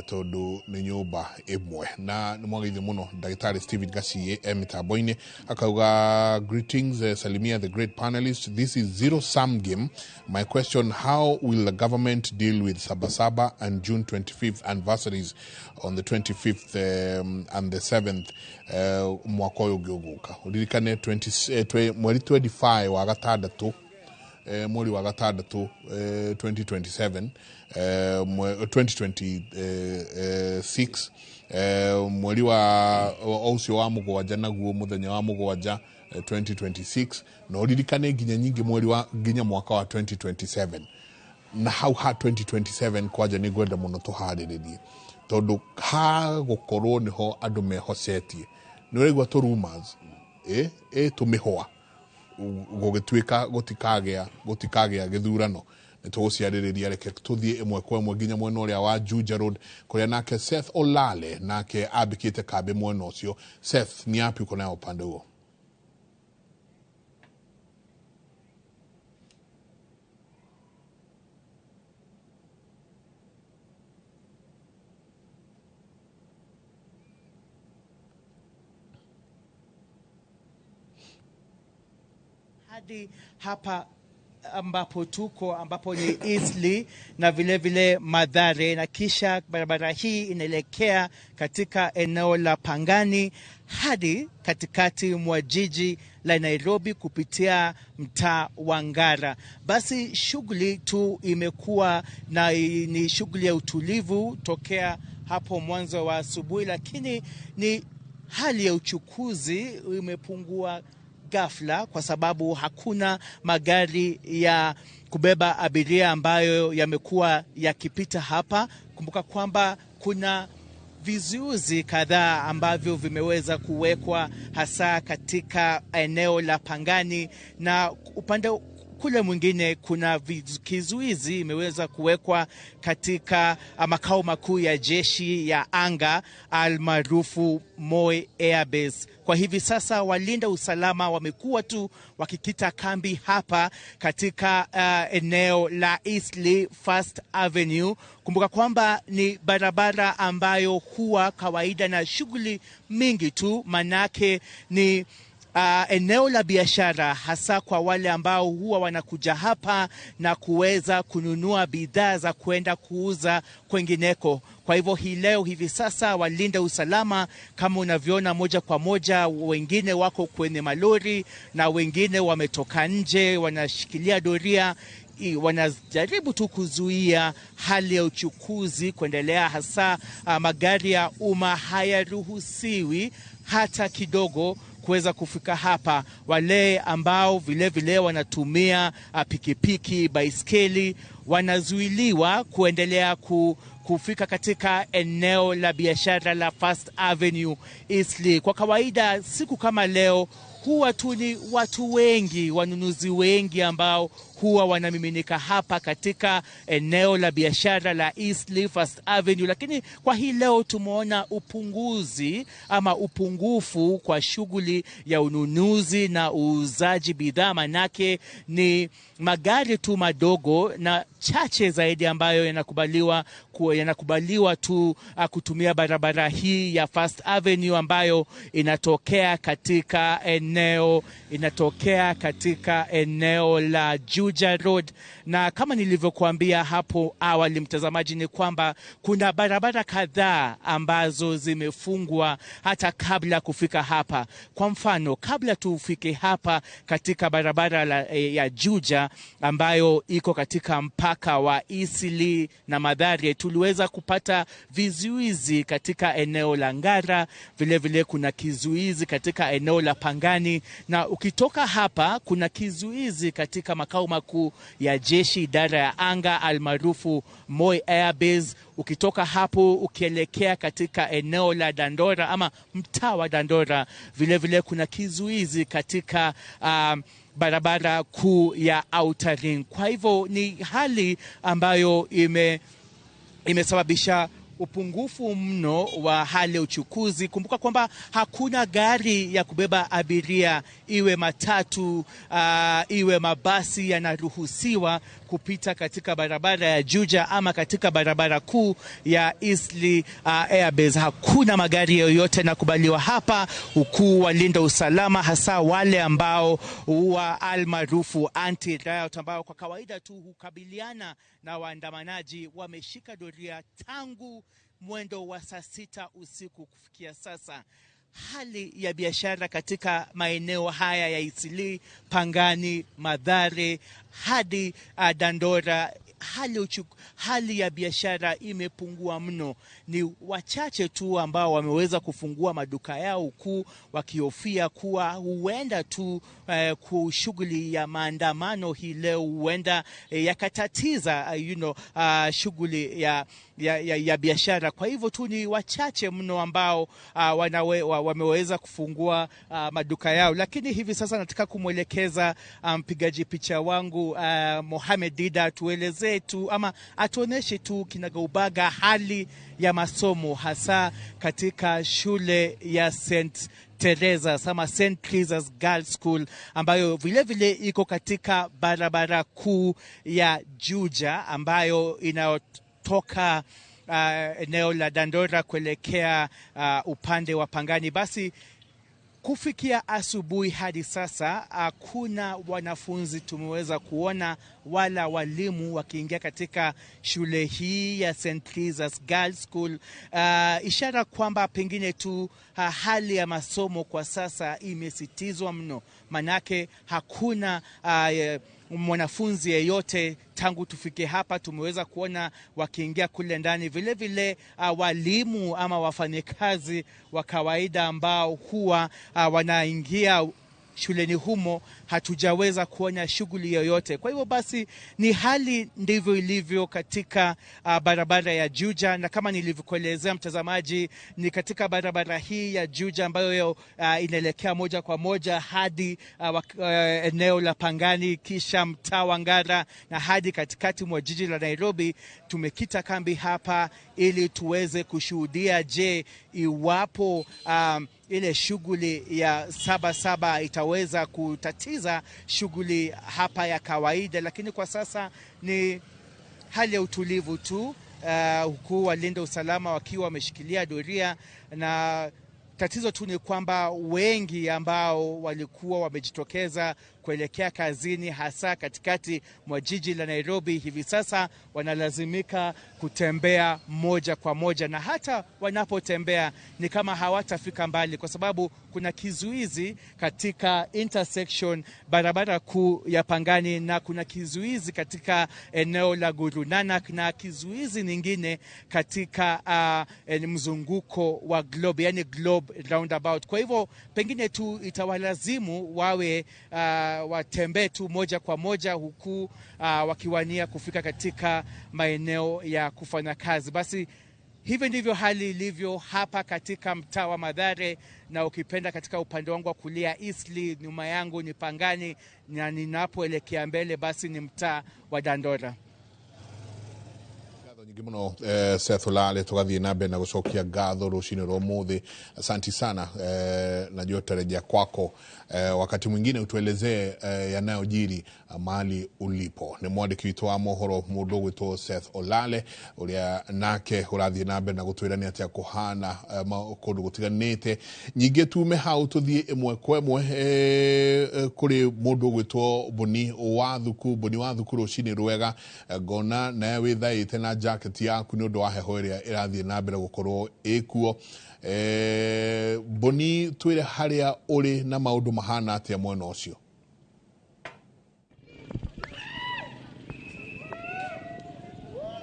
tondũ nĩ nyũmba ĩmwe. Na nĩ mwageithio mũno ndagĩtarĩ Stephen Gaciĩ e mĩtambo-inĩ akauga, "Greetings, salimia the great panelist. This is zero sum game. My question: how will the government deal with Sabasaba and June 25th anniversaries on the 25th and the 7th mwaka ũyũ ũngĩ ũgũka?" Ũririkane 20, mweri 25 wa gatandatũ, mweri wa gatandatũ, 2027, 2026, mweri wa o ũcio wa mũgwanja, naguo mũthenya wa mũgwanja, 2026, na ũririkane nginya nyingĩ mweri wa nginya mwaka wa 2027. Na hau ha 2027 kwanja nĩ ngwenda mũno tũharĩrĩrie, tondũ ha gũkorwo nĩho andũ mehocetie. Nĩ ũraigua tũ rumors tũmĩhwa gũgĩtuĩka gũtikagĩa gĩthurano. Nĩ tũgũciarĩrĩria. Reke tũthiĩ ĩmwe kwa ĩmwe nginya mwena ũrĩa wa Juja Road, kũrĩa nake Seth Olale nake ambĩkĩte kambĩ mwena ũcio. Seth, ni yapi uko nayo upande huo? Hadi hapa ambapo tuko, ambapo ni Eastleigh na vile vile Mathare, na kisha barabara hii inaelekea katika eneo la Pangani hadi katikati mwa jiji la Nairobi kupitia mtaa wa Ngara. Basi shughuli tu imekuwa na ni shughuli ya utulivu tokea hapo mwanzo wa asubuhi, lakini ni hali ya uchukuzi imepungua ghafla kwa sababu hakuna magari ya kubeba abiria ambayo yamekuwa yakipita hapa. Kumbuka kwamba kuna vizuizi kadhaa ambavyo vimeweza kuwekwa hasa katika eneo la Pangani, na upande kule mwingine kuna kizuizi imeweza kuwekwa katika makao makuu ya jeshi ya anga almaarufu Moi Air Base. Kwa hivi sasa walinda usalama wamekuwa tu wakikita kambi hapa katika eneo la Eastleigh First Avenue. Kumbuka kwamba ni barabara ambayo huwa kawaida na shughuli mingi tu, manake ni eneo la biashara hasa kwa wale ambao huwa wanakuja hapa na kuweza kununua bidhaa za kwenda kuuza kwengineko. Kwa hivyo hii leo hivi sasa walinda usalama kama unavyoona moja kwa moja, wengine wako kwenye malori na wengine wametoka nje, wanashikilia doria, wanajaribu tu kuzuia hali ya uchukuzi kuendelea, hasa magari ya umma hayaruhusiwi hata kidogo kuweza kufika hapa. Wale ambao vile vile wanatumia pikipiki, baiskeli wanazuiliwa kuendelea kufika katika eneo la biashara la First Avenue Eastleigh. Kwa kawaida siku kama leo huwa tu ni watu wengi, wanunuzi wengi ambao huwa wanamiminika hapa katika eneo la biashara la Eastleigh First Avenue, lakini kwa hii leo tumeona upunguzi ama upungufu kwa shughuli ya ununuzi na uuzaji bidhaa, manake ni magari tu madogo na chache zaidi ambayo yanakubaliwa tu kutumia barabara hii ya First Avenue ambayo inatokea katika eneo la Juja. Juja Road, na kama nilivyokuambia hapo awali, mtazamaji, ni kwamba kuna barabara kadhaa ambazo zimefungwa hata kabla kufika hapa. Kwa mfano, kabla tufike hapa katika barabara ya Juja ambayo iko katika mpaka wa Eastleigh na Mathare, tuliweza kupata vizuizi katika eneo la Ngara, vile vile kuna kizuizi katika eneo la Pangani, na ukitoka hapa kuna kizuizi katika makao makuu ya jeshi idara ya anga almaarufu Moi Air Base. Ukitoka hapo ukielekea katika eneo la Dandora ama mtaa wa Dandora, vile vile kuna kizuizi katika barabara kuu ya Outer Ring. Kwa hivyo ni hali ambayo imesababisha upungufu mno wa hali ya uchukuzi. Kumbuka kwamba hakuna gari ya kubeba abiria, iwe matatu, iwe mabasi yanaruhusiwa kupita katika barabara ya Juja ama katika barabara kuu ya Eastleigh Airbase. Hakuna magari yoyote yanakubaliwa hapa, huku walinda usalama hasa wale ambao huwa almaarufu anti-riot, ambao kwa kawaida tu hukabiliana na waandamanaji, wameshika doria tangu mwendo wa saa 6 usiku kufikia sasa. Hali ya biashara katika maeneo haya ya Eastleigh, Pangani, Mathare hadi Dandora, hali ya biashara imepungua mno. Ni wachache tu ambao wameweza kufungua maduka yao, huku wakihofia kuwa huenda tu shughuli ya maandamano hii leo huenda yakatatiza shughuli ya biashara. Kwa hivyo tu ni wachache mno ambao wameweza kufungua maduka yao. Lakini hivi sasa nataka kumwelekeza mpigaji picha wangu Mohamed Dida tueleze tu ama atuoneshe tu kinagaubaga hali ya masomo hasa katika shule ya St. Teresa ama St. Teresa's Girls School ambayo vile vile iko katika barabara kuu ya Juja ambayo inatoka eneo la Dandora kuelekea upande wa Pangani. Basi kufikia asubuhi hadi sasa hakuna wanafunzi tumeweza kuona wala walimu wakiingia katika shule hii ya St. Teresa's Girls School, ishara kwamba pengine tu hali ya masomo kwa sasa imesitizwa mno, manake hakuna mwanafunzi yeyote tangu tufike hapa tumeweza kuona wakiingia kule ndani. Vile vile walimu ama wafanyikazi wa kawaida ambao huwa wanaingia shuleni humo hatujaweza kuona shughuli yoyote. Kwa hivyo basi ni hali ndivyo ilivyo katika barabara ya Juja, na kama nilivyokuelezea mtazamaji, ni katika barabara hii ya Juja ambayo inaelekea moja kwa moja hadi eneo la Pangani, kisha mtaa wa Ngara na hadi katikati mwa jiji la Nairobi. Tumekita kambi hapa ili tuweze kushuhudia, je, iwapo ile shughuli ya 7-7 itaweza kutatiza shughuli hapa ya kawaida. Lakini kwa sasa ni hali ya utulivu tu, huku walinda usalama wakiwa wameshikilia doria, na tatizo tu ni kwamba wengi ambao walikuwa wamejitokeza kuelekea kazini hasa katikati mwa jiji la Nairobi hivi sasa wanalazimika kutembea moja kwa moja, na hata wanapotembea ni kama hawatafika mbali kwa sababu kuna kizuizi katika intersection barabara kuu ya Pangani, na kuna kizuizi katika eneo la Guru Nanak, na kizuizi nyingine katika mzunguko wa Globe, yani Globe roundabout. Kwa hivyo pengine tu itawalazimu wawe watembee tu moja kwa moja huku wakiwania kufika katika maeneo ya kufanya kazi. Basi hivi ndivyo hali ilivyo hapa katika mtaa wa Mathare, na ukipenda katika upande wangu wa kulia Eastleigh, nyuma yangu ni Pangani, na ninapoelekea mbele basi ni mtaa wa Dandora. Ngatho nyingĩ. Thengi muno Seth Olale, tugathiĩ na mbere na gũcokia ngatho rũcinĩ rwa ũmũthĩ. Asanti sana, najua tutarejea kwako wakati mwingine utuelezee yanayojiri mahali ulipo. Nĩ mwandĩki witũ wa mohoro mũndũ ũgwĩtwo Seth Olale, ũrĩa nake ũrathiĩ na mbere na gũtwĩra nĩ atĩa kũhana kũndũ gũtiganĩte. Nyingĩ tume hau tũthiĩ ĩmwe kwa ĩmwe kũrĩ mũndũ ũgwĩtwo Boni wa Thuku. Boni wa Thuku, rũcinĩ rwega. Ngona nawe wĩthaĩte na jacket yaku nĩ ũndũ wa heho ĩrĩa ĩrathiĩ na mbere gũkorwo ĩkuo. Boni, twĩre harĩa ũrĩ na maũndũ mahana atĩa mwena ũcio.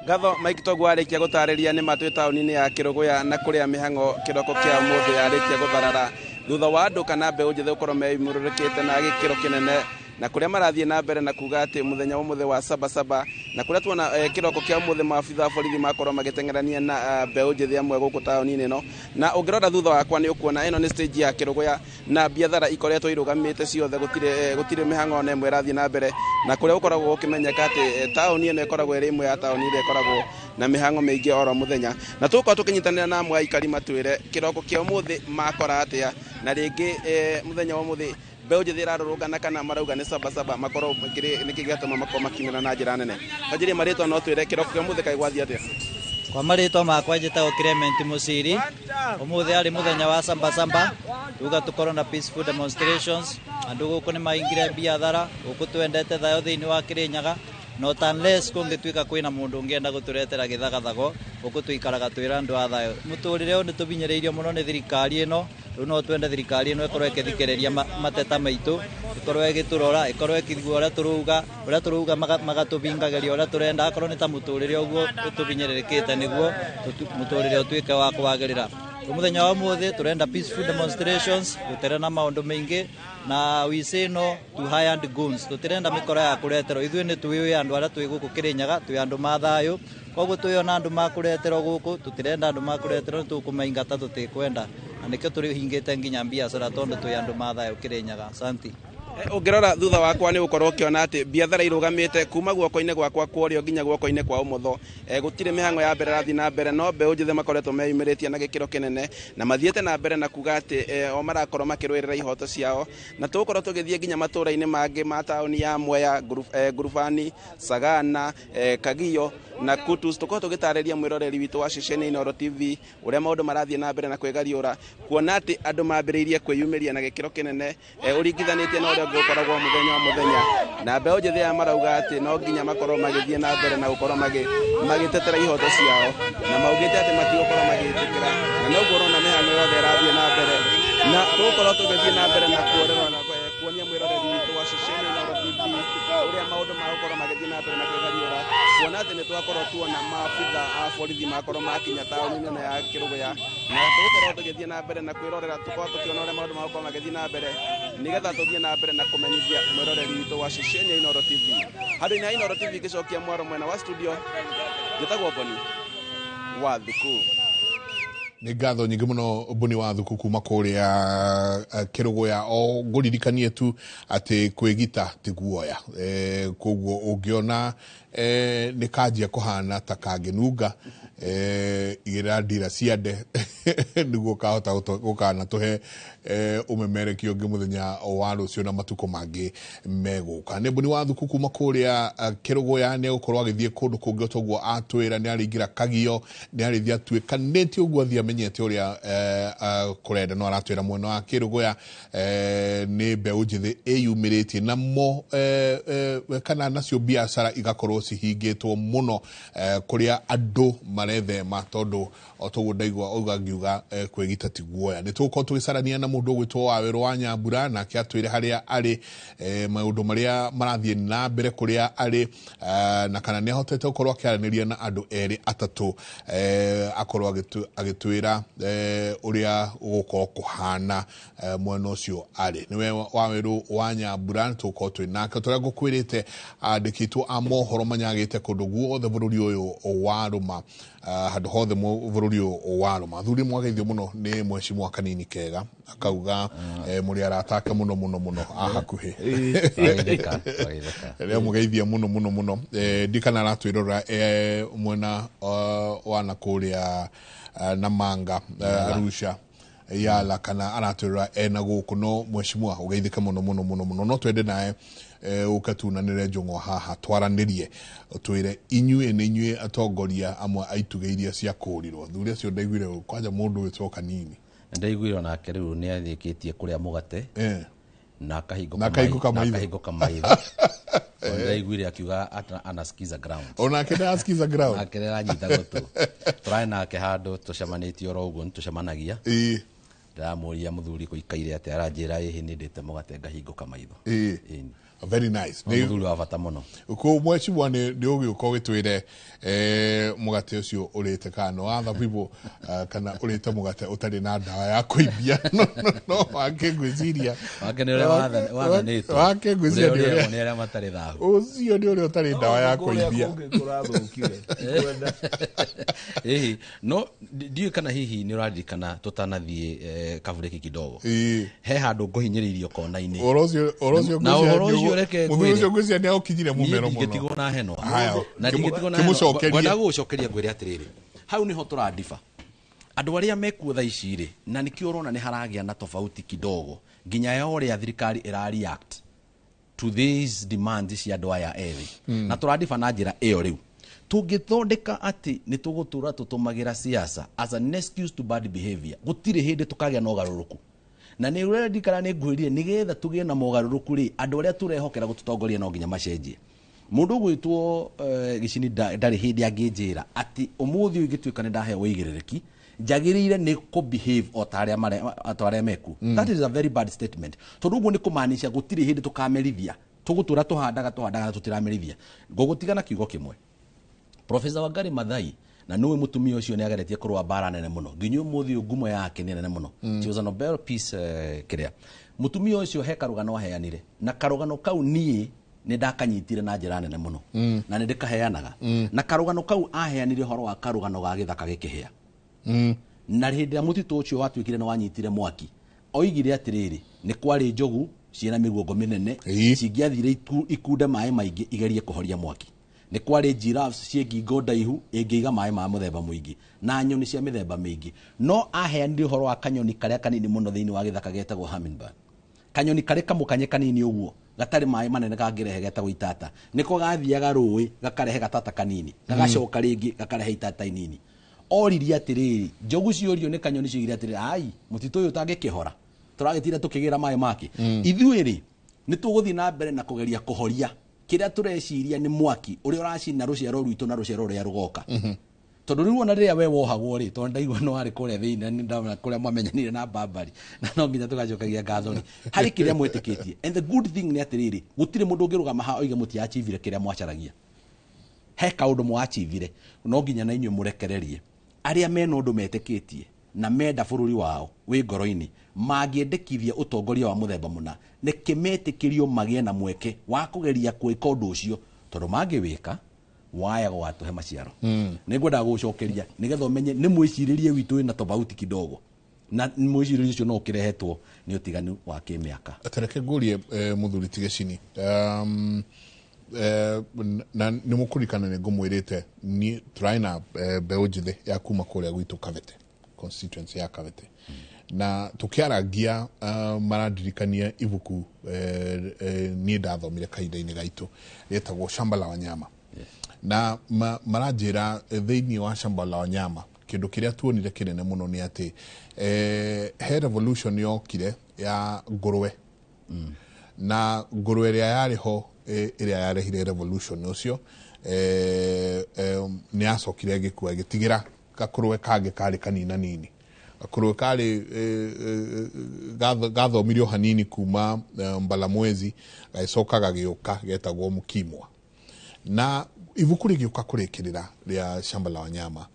Ngatho Mike Toguo arĩkia gũtarĩria nĩ matwĩ taũni-inĩ ya Kĩrũgũya na kũrĩa mĩhang'o kĩroko kĩa ũmũthĩ yarĩkia gũtharara thutha wa andũ kana mbeũ njĩthĩ gũkorwo meyumĩrĩrĩkĩte na gĩkĩro kĩnene, na kũrĩa marathiĩ na mbere na kuga atĩ mũthenya wa ũmũthĩ wa sabasaba, na kũrĩa tuona kĩroko kĩa ũmũthĩ maabitha a borithi makorwo magĩteng'erania na mbeũ njĩthĩ amwe gũkũ taũni-inĩ ĩno. Na ũngĩrora thutha wakwa nĩ ũkuona ĩno nĩ stage ya Kĩrũgũya na biathara ikoretwo irũgamĩte ciothe, gũtirĩ mĩhang'o ona ĩmwe ĩrathiĩ na mbere, na kũrĩa gũkoragwo gũkĩmenyeka atĩ taũni ĩno ĩkoragwo ĩrĩ ĩmwe ya taũni ĩrĩa ĩkoragwo na mĩhang'o mĩingĩ oro mũthenya. Na tũgũkorwo tũkĩnyitanĩra na amwe a aikari matwĩre kĩroko kĩa ũmũthĩ makora atĩa, na rĩngĩ mũthenya wa ũmũthĩ mbeũ njĩthĩ ĩrarũrũngana kana marauga nĩ sabasaba, makorwo nĩkĩ gĩatũma makorwo makiumĩra na njĩra nene. Kanjĩrie marĩtwa, no twĩre kĩroko kĩa ũmũthĩ kaĩ gwathiĩ atĩa? Kwa marĩtwa makwa njĩtagwo Clement Musiri. Ũmũthĩ arĩ mũthenya wa sambasamba, tuga tũkorwo na peaceful demonstrations. Andũ gũkũ nĩ maingire biathara, gũkũ twendete thayũ thĩinĩ wa Kĩrĩnyaga, not unless kũngĩtuĩka kwĩna mũndũ ũngĩenda gũtũretera gĩthagathago. Gũkũ tũikaraga twĩra andũ a thayũ. Mũtũrĩre ũyũ nĩ tũbinyĩrĩirio mũno nĩ thirikari ĩno. Rĩu no twende thirikari ĩno ĩkorwo ĩkĩthikĩrĩria mateta maitũ, ĩkorwo ĩgĩtũrora, ĩkorwo ĩkĩigua ũrĩa tũrauga, ũrĩa tũrauga magatũbingagĩria ũrĩa tũrenda. Akorwo nĩ ta mũtũrĩre ũguo ũtũbinyĩrĩrĩkĩte, nĩguo mũtũrĩre ũtuĩke wa kwagĩrĩra. Mũthenya wa ũmũthĩ tũrenda peaceful demonstrations, gũtirĩ na maũndũ maingĩ, na we say no to hired guns. Tũtirenda mĩkora ya kũreterwo. Ithuĩ nĩ twĩũĩ andũ arĩa twĩ gũkũ Kĩrĩnyaga, twĩ andũ ma thayũ, koguo twĩona andũ makũreterwo gũkũ, tũtirenda andũ makũreterwo, nĩ tũkũmaingata, tũtikwenda, na nĩkĩo tũhingĩte nginya biacara tondũ twĩ andũ ma thayũ Kĩrĩnyaga. Asante. Ũngĩrora thutha wakwa nĩ ũgũkorwo ũkĩona atĩ biathara irũgamĩte kuma guoko-inĩ gwakwa kwa ũrĩo nginya guoko-inĩ kwa ũmotho. Gũtirĩ mĩhang'o ya mbere ĩrathiĩ na mbere, no mbeũ njĩthĩ makoretwo meyumĩrĩtie na gĩkĩro kĩnene na mathiĩte na mbere na kuga atĩ o marakorwo makĩrũĩrĩra ihoto ciao. Na tũgũkorwo tũgĩthiĩ nginya matũũra-inĩ mangĩ ma taũni ya Mwea, Ngurubani, Sagana, Kagio na Kutus. Tũkorwo tũgĩtarĩria mwĩroreri witũ wa ceceni Inooro TV ũrĩa maũndũ marathiĩ na mbere na kwĩgariũra, kuona atĩ andũ mambĩrĩirie kwĩyumĩria na gĩkĩro kĩnene ũringithanĩtie na ũrĩa ũngĩ ũkoragwo mũthenya o mũthenya. Na mbeũ njĩthĩ aya marauga atĩ no nginya makorwo magĩthiĩ na mbere na gũkorwo magĩtetera ihoto ciao, na maugĩte atĩ matigũkorwo magĩtĩkĩra, na noguo ũrona mĩhang'o yothe ĩrathiĩ na mbere. Na tũgũkorwo tũgĩthiĩ na mbere na kuorera na kuonia mwĩroreri witũ wa ceceni Inooro TV ũrĩa maũndũ magũkorwo magĩthiĩ na mbere na kwĩgariũra, kuona atĩ nĩ twakorwo tuona maabitha a borithi makorwo makinya taũni-inĩ ĩno ya Kĩrũgũya. Na tũgũkorwo tũgĩthiĩ na mbere na kwĩrorera, tũkorwo tũkĩona ũrĩa maũndũ magũkorwo magĩthiĩ na mbere, nĩgetha tũthiĩ na mbere na kũmenyithia mwĩroreri witũ wa ceceni ya Inooro TV. Handũ-inĩ ha Inooro TV ngĩcokia mwaro mwena wa studio, njĩtagwo Boni wa Thuku. Nĩ ngatho nyingĩ mũno Boni wa Thuku kuma kũrĩa Kĩrũgũya. O ngũririkanie tu atĩ kwĩgita ti guoya, koguo ũngĩona nĩ kanjia kũhana ta kangĩnunga, igĩrĩra ndira ciande nĩguo kahota gũkanatũhe ũmemerekio ũngĩ mũthenya wa rũciũ na matukũ mangĩ megũka. Nĩ Boni wa Thuku kuma kũrĩa Kĩrũgũya. Nĩ egũkorwo agĩthiĩ kũndũ kũngĩ o toguo atwĩra, nĩ arĩingĩra Kagio, nĩ arĩthiĩ atuĩkanĩtie ũguo athiĩ amenyete ũrĩa kũrenda. No aratwĩra mwena wa Kĩrũgũya nĩ mbeũ njĩthĩ ĩyumĩrĩtie namo kana nacio biacara igakorwo cihingĩtwo mũno, kũrĩa andũ marethema tondũ o toguo ndaigua auga ngiuga kwĩgita ti guoya. Nĩ tũgũkorwo tũgĩcarania na mũndũ ũgwĩtwo Wawerũ wa Nyambura, nake atwĩre harĩa arĩ, maũndũ marĩa marathiĩ na mbere kũrĩa arĩ, na kana nĩ ahotete gũkorwo akĩaranĩria na andũ erĩ atatũ, akorwo agĩtwĩra. Agũtwĩra ũrĩa gũgũkorwo kũhana mwena ũcio arĩ nĩwe Wawerũ wa Nyambura. Tũgũkorwo twĩ nake tũrĩa ngũkwĩrĩte andĩkĩtwo a mohoro manyagĩte kũndũ guothe bũrũri ũyũ warũma, handũ hothe bũrũri ũyũ warũma. Athuri, mwageithio mũno nĩ mheshimiwa Kanini Kega, akauga mũrĩ arata ake mũno mũno mũno a hakuhĩ. Twageithĩka, twageithĩka. Rĩa mũgeithia mũno mũno mũno. Ndikana aratwĩrora mwena wa na kũrĩa Namanga, Arusha, Yala, kana aratwĩrora ena gũkũ. No mheshimiwa, ũgeithĩke mũno mũno mũno mũno. No twende nawe ũke tunanĩre njũng'wa haha, twaranĩrie, twĩre inyuĩ nĩ inyuĩ atongoria amwe a itugĩ iria ciakũrirwo. Thuri acio ndaiguire kwanja mũndũ wĩtwo Kanini. Ndaiguire onake rĩu nĩ arĩkĩtie kũrĩa mũgate na akahingũka Na akahingũka na maitho. Akahingũka maitho. Tondũ ndaiguire akiuga anasikiza ground. Onake nĩ ground. Nake nĩ aranyita gũtũ. Tũrarĩ nake handũ tũcemanĩtie oro ũguo, nĩ tũcemanagia. Ndĩramũria, mũthuri, kũikaire atĩa? Aranjĩra ĩhĩ, nĩ ndĩte mũgate ngahingũka maitho. Ĩni. Very nice. No mũthuri wa bata mũno. Kå mheshimiwa, nĩ ũgĩũka ũgĩtwĩre mũgate ũcio ũrĩte kana nĩ wa thabibũ, kana ũrĩte mũgate ũtarĩ na ndawa ya kũimbia. No wake ngwĩciria Wake nĩ ũrĩa wathanĩtwo. Wake ngwĩciria nĩ Ũrĩa ũrĩa ũrĩagwo nĩ arĩa matarĩ thahu. Ũcio nĩ ũrĩa ũtarĩ ndawa ya Kũrĩa kũimbia. kũngĩ kũrathũkire. Kwenda. Ĩhĩ, no ndiũĩ kana hihi nĩ ũraririkana tũtanathiĩ kabureki kidogo, he handũ ngũhinyĩrĩirio kona-inĩ. Ũhoro ũcio Na ngwĩciria ũhoro ũcio reke mũthuri ũcio ngwĩre. ngwĩciria nĩ aũkinyire Niĩ mũmero mũno. ndingĩtigwo na henwa. Haya, Na ndingĩtigwo na henwa. kĩmũcokerie. Ngwenda gũgũcokeria ngwĩre atĩrĩrĩ, hau nĩho tũrandiba andũ arĩa mekuo thaa ici rĩ, na nĩkĩo ũrona nĩ haragĩa na tofauti kidogo nginya ya ũrĩa thirikari ĩra react to these demands cia andũ aya ethĩ. Na tũrandiba na njĩra ĩyo rĩu tũngĩthondeka atĩ nĩ tũgũtũra tũtũmagĩra siasa as an excuse to bad behavior, gũtirĩ hĩndĩ tũkagĩa na ũgarũrũku. Na nĩ ũrĩa ndikara nĩ ngwĩrire, nĩgetha tũgĩe na mogarũrũku rĩ, andũ arĩa tũrehokera gũtũtongoria no nginya macenjie. Mũndũ ũgwĩtwo Gĩcini ndarĩ hĩndĩ angĩnjĩra atĩ ũmũthĩ ũyũ ingĩtuĩka nĩ ndaheo ũigĩrĩrĩki, njagĩrĩire nĩ kũ behave o ta arĩa ta arĩa meku. That is a very bad statement, tondũ ũguo nĩ kũmaanisha gũtirĩ hĩndĩ tũkamerithia. Tũgũtũra tũhandaga tũhandaga na tũtiramerithia. Ngũgũtiga na kiugo kĩmwe. Profesa Wangari Maathai, na nĩwe mũtumia ũcio, nĩ ageretie kũrũa mbara nene mũno nginya ũmũthĩ ũyũ ngumo yake nĩ nene mũno. She was a Nobel Peace kĩrĩa mũtumia ũcio he karũgano aheanire, na karũgano kau niĩ nĩ ndakanyitire na njĩra nene mũno na nĩ ndĩkaheanaga. Na karũgano kau aheanire ũhoro wa karũgano ga gĩthaka gĩkĩhĩa, na hĩndĩ ĩrĩa mũtitũ ũcio watuĩkire nĩ wanyitire mwaki, oigire atĩrĩrĩ, nĩ kwarĩ njogu ciĩna mĩguongo mĩnene cingĩathire ikunde maĩ maingĩ igerie kũhoria mwaki, nĩ kwarĩ giraffes ciĩ ngingo ndaihu ĩngĩiga maĩ ma mũthemba mũingĩ, na nyoni cia mĩthemba mĩingĩ. No aheanire ũhoro wa kanyoni karĩa kanini mũno thĩinĩ wa gĩthaka getagwo hummingbird, kanyoni karĩ kamũkanye kanini ũguo gatarĩ maĩ manene kangĩrehe, getagwo itata. Nĩko gathiaga rũĩ gakarehe gatata kanini, gagacoka rĩngĩ gakarehe itata inini. Oririe atĩrĩrĩ, njogu ciorio nĩ kanyoni cioigire atĩrĩrĩ, ai, mũtitũ ũyũ ũtangĩkĩhora tũragĩtinda tũkĩgĩra maĩ make. Ithuĩ rĩ, nĩ tũgũthiĩ na mbere na kũgeria kũhoria kĩrĩa tũreciria nĩ mwaki ũrĩa ũracina rũciaro rwitũ na rũciaro rũrĩa rũgoka. Tondũ rĩu ona rĩrĩa we wohagwo rĩ, tondũ ndaigua no warĩ kũrĩa thĩinĩ na nĩndamenya kũrĩa mwamenyanire na Bambari, na no nginya tũgacokagia ngatho rĩ harĩ kĩrĩa mwĩtĩkĩtie. And the good thing nĩ atĩrĩrĩ, gũtirĩ mũndũ ũngĩrũgama haha oige mũtiachivire kĩrĩa mwacaragia. He kaũndũ mwachivire. No nginya na inyuĩ mũrekererie arĩa mena ũndũ metĩkĩtie na menda bũrũri wao wĩ ngoro-inĩ, mangĩendekithia ũtongoria wa mũthemba mũna, nĩkĩ metĩkĩrio magĩe na mweke wa kũgeria gwĩka ũndũ ũcio, tondũ mangĩwĩka waya gũgatũhe maciaro. Nĩ ngwendaga gũgũcokeria nĩgetha ũmenye nĩ mwĩcirĩrie witũ wĩna tofauti kidogo, na mwĩcirĩrie ũcio no ũkĩrehetwo nĩ ũtiganu wa kĩmĩaka. Tareke ngũrie mũthuri ti Gĩcini, na nĩ mũkũririkana nĩ ngũmwĩrĩte niĩ tũrarĩ na mbeũ njĩthĩ ya kuma kũrĩa gwitũ Kabete, constituency ya Kabete, na tũkĩarangia marandirikania ibuku niĩ ndathomire kahinda-inĩ gaitũ rĩetagwo Shamba la Wanyama. Na maranjĩra thĩinĩ wa Shamba la Wanyama kĩndũ kĩrĩa tuonire kĩnene mũno nĩ atĩ he revolution yokire ya ngũrwe, na ngũrwe ĩrĩa yarĩ ho ĩrĩa yarehire revolution ũcio nĩ yacokire ĩgĩkua, ĩgĩtigĩra gakũrwe kangĩ karĩ kanina nini, gakũrwe karĩ gathomirio hanini kuma Mbalamwezi, gagĩcoka gagĩũka getagwo Mkimwa. Na ibuku rĩgĩũka kũrĩkĩrĩra rĩa Shamba la Wanyama,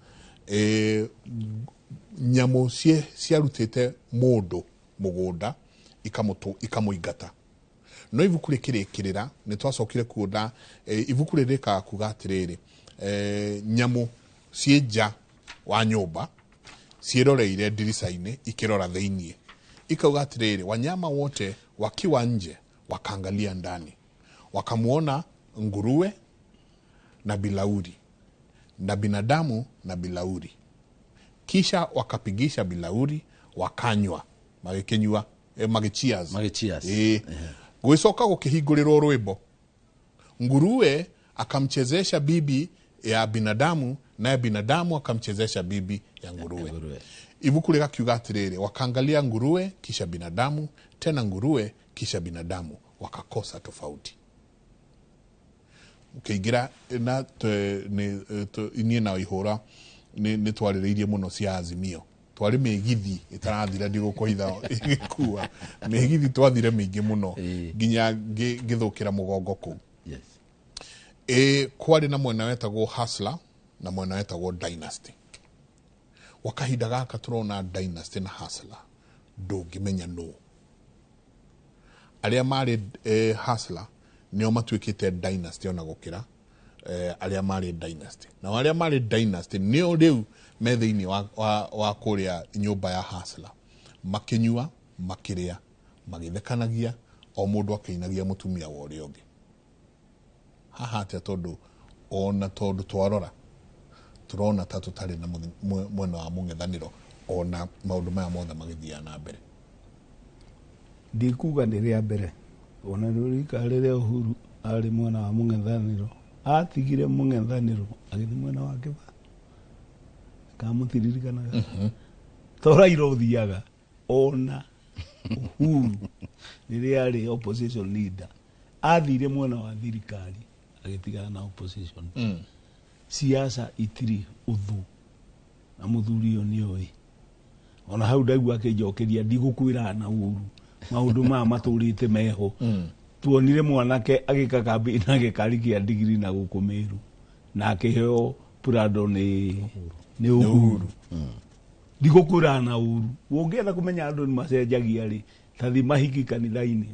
Nyamũ ciarutĩte mũndũ mũgũnda ikamũingata. No ibuku rĩkĩrĩkĩrĩra nĩ twacokire kuona ibuku rĩrĩkaga kuga atĩrĩrĩ, nyamũ ciĩ nja wa nyũmba ciĩroreire ndirica-inĩ ikĩrora thĩiniĩ, ikauga atĩrĩrĩ, wanyama wote wakiwa nje wakaangalia ndani, wakamuona nguruwe na bilauri na binadamu na bilauri, kisha wakapigisha bilauri wakanywa, magĩkĩnyua, magĩcheers. Magĩcheers. Gũgĩcoka gũkĩhingũrĩrwo rwĩmbo, nguruwe akamchezesha bibi ya binadamu, naye binadamu akamchezesha bibi ya nguruwe. Ibuku rĩgakiuga atĩrĩrĩ, wakaangalia nguruwe kisha binadamu, tena nguruwe kisha binadamu, wakakosa tofauti. Ũkĩingĩra na niĩ na Waihũra nĩ twarĩrĩirie mũno cia Azimio. Twarĩ mĩgithi ĩtarathira, ndigũkũhitha ĩgĩkua mĩgithi, twathire mĩingĩ mũno nginya ngĩthũkĩra mũgongo kũu. Kwarĩ na mwena wetagwo Hustler na mwena wetagwo Dynasty. Kwa kahinda gaka tũrona Dynasty na Hustler, ndũngĩmenya nũ. Arĩa marĩ Hustler nĩo matuĩkĩte Dynasty ona gũkĩra arĩa marĩ Dynasty. Nao arĩa marĩ Dynasty nĩo rĩu me thĩinĩ wa kũrĩa nyũmba ya Hustler, makĩnyua, makĩrĩa, magĩthekanagia, o mũndũ akĩinagia mũtumia wa ũrĩa ũngĩ. Haha atĩa, tondũ ona tondũ twarora tũrona ta tũtarĩ na mwena wa mũng'ethanĩro, ona maũndũ maya mothe magĩthiaga na mbere. Ndikuga nĩ rĩa mbere, ona rĩrika rĩrĩa Uhuru arĩ mwena wa mũng'ethanĩro, atigire mũng'ethanĩro agĩthiĩ mwena wa Kibaki, kamũtiririkanaga to Raila ũthiaga. Ona Uhuru rĩrĩa arĩ opposition leader athire mwena wa thirikari, agĩtigana na opposition. Siasa itirĩ ũthũ, na mũthuri ũyũ nĩ oĩ. Ona hau ndaigua akĩnjokeria, ndigũkwĩra na ũru, maũndũ maya matũrĩte meho. Tuonire mwanake agĩka kambĩ na gĩkari kĩa ndigiri na gũkũ Meru, na akĩheo Prado nĩ Uhuru. Ndigũkwĩra na ũru, ũngĩenda kũmenya andũ nĩ macenjagia rĩ, tathi mahiki kanitha-inĩ,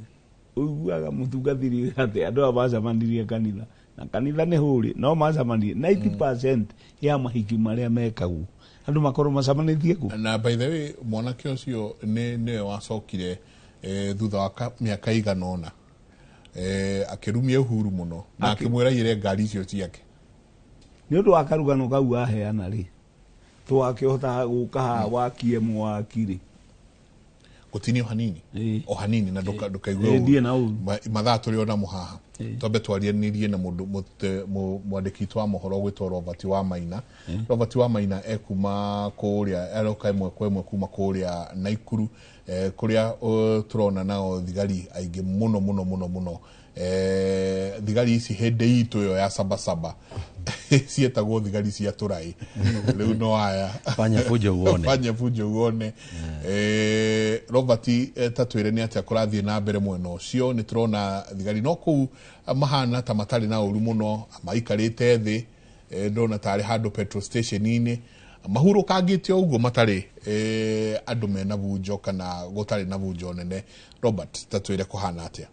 ũiguaga mũtungatĩri atĩ andũ aya macemanirie kanitha, na kanitha nĩ hũrĩ no macemanirie. 90% ya mahiki marĩa mekagwo, andũ makorwo macemanĩtie kũ. Na by the way, mwanake ũcio nĩwe wacokire thutha wa mĩaka igana ũna, akĩrumia Uhuru mũno na akĩmwĩra aiyĩre ngari icio ciake. Nĩ ũndũ wa karugano kau aheana rĩ, twakĩhota gũka haha wakie mwaki rĩ. Gũtinio hanini o hanini na ndũkaigue Ĩĩ, ũru. Ndiĩ na ũru. Mathaa tũrĩ ona mũhaha, twambe twarianĩrie na mũndũ mwandĩki witũ wa mohoro gwĩtwo Robert wa Maina. Robert wa Maina ekuma kũrĩa, aroka ĩmwe kwa ĩmwe kuma kũrĩa Naikuru, kũrĩa tũrona nao thigari aingĩ mũno mũno mũno mũno. Thigari ici hĩndĩ itũ ĩyo ya sabasaba cietagwo thigari cia tũraĩ, rĩu no aya. Fanya fujo uone. Fanya fujo uone. Robert, ta twĩre nĩ atĩa kũrathiĩ na mbere mwena ũcio. Nĩ tũrona thigari no kũu mahana ta matarĩ na ũru mũno, maikarĩte thĩ, ndĩrona tarĩ handũ petrol station-inĩ mahurũkangĩte ũguo, matarĩ andũ mena bunjo kana gũtarĩ na bunjo nene. Robert, ta twĩre kũhana atĩa.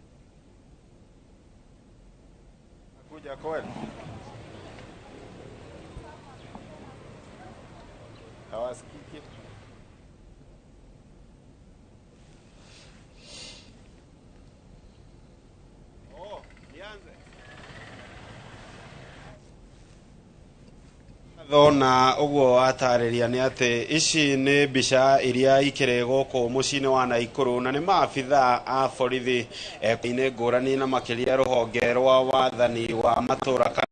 Kuja kweli. Hawasikiki. Oh, nianze. Thona ũguo watarĩria nĩ atĩ ici nĩ mbica iria ikĩrĩ gũkũ mũciĩ-inĩ wa Naikuru, na nĩ maabitha a borithi inĩ ngũrani, na makĩria rũhonge rwa wathani wa matũra,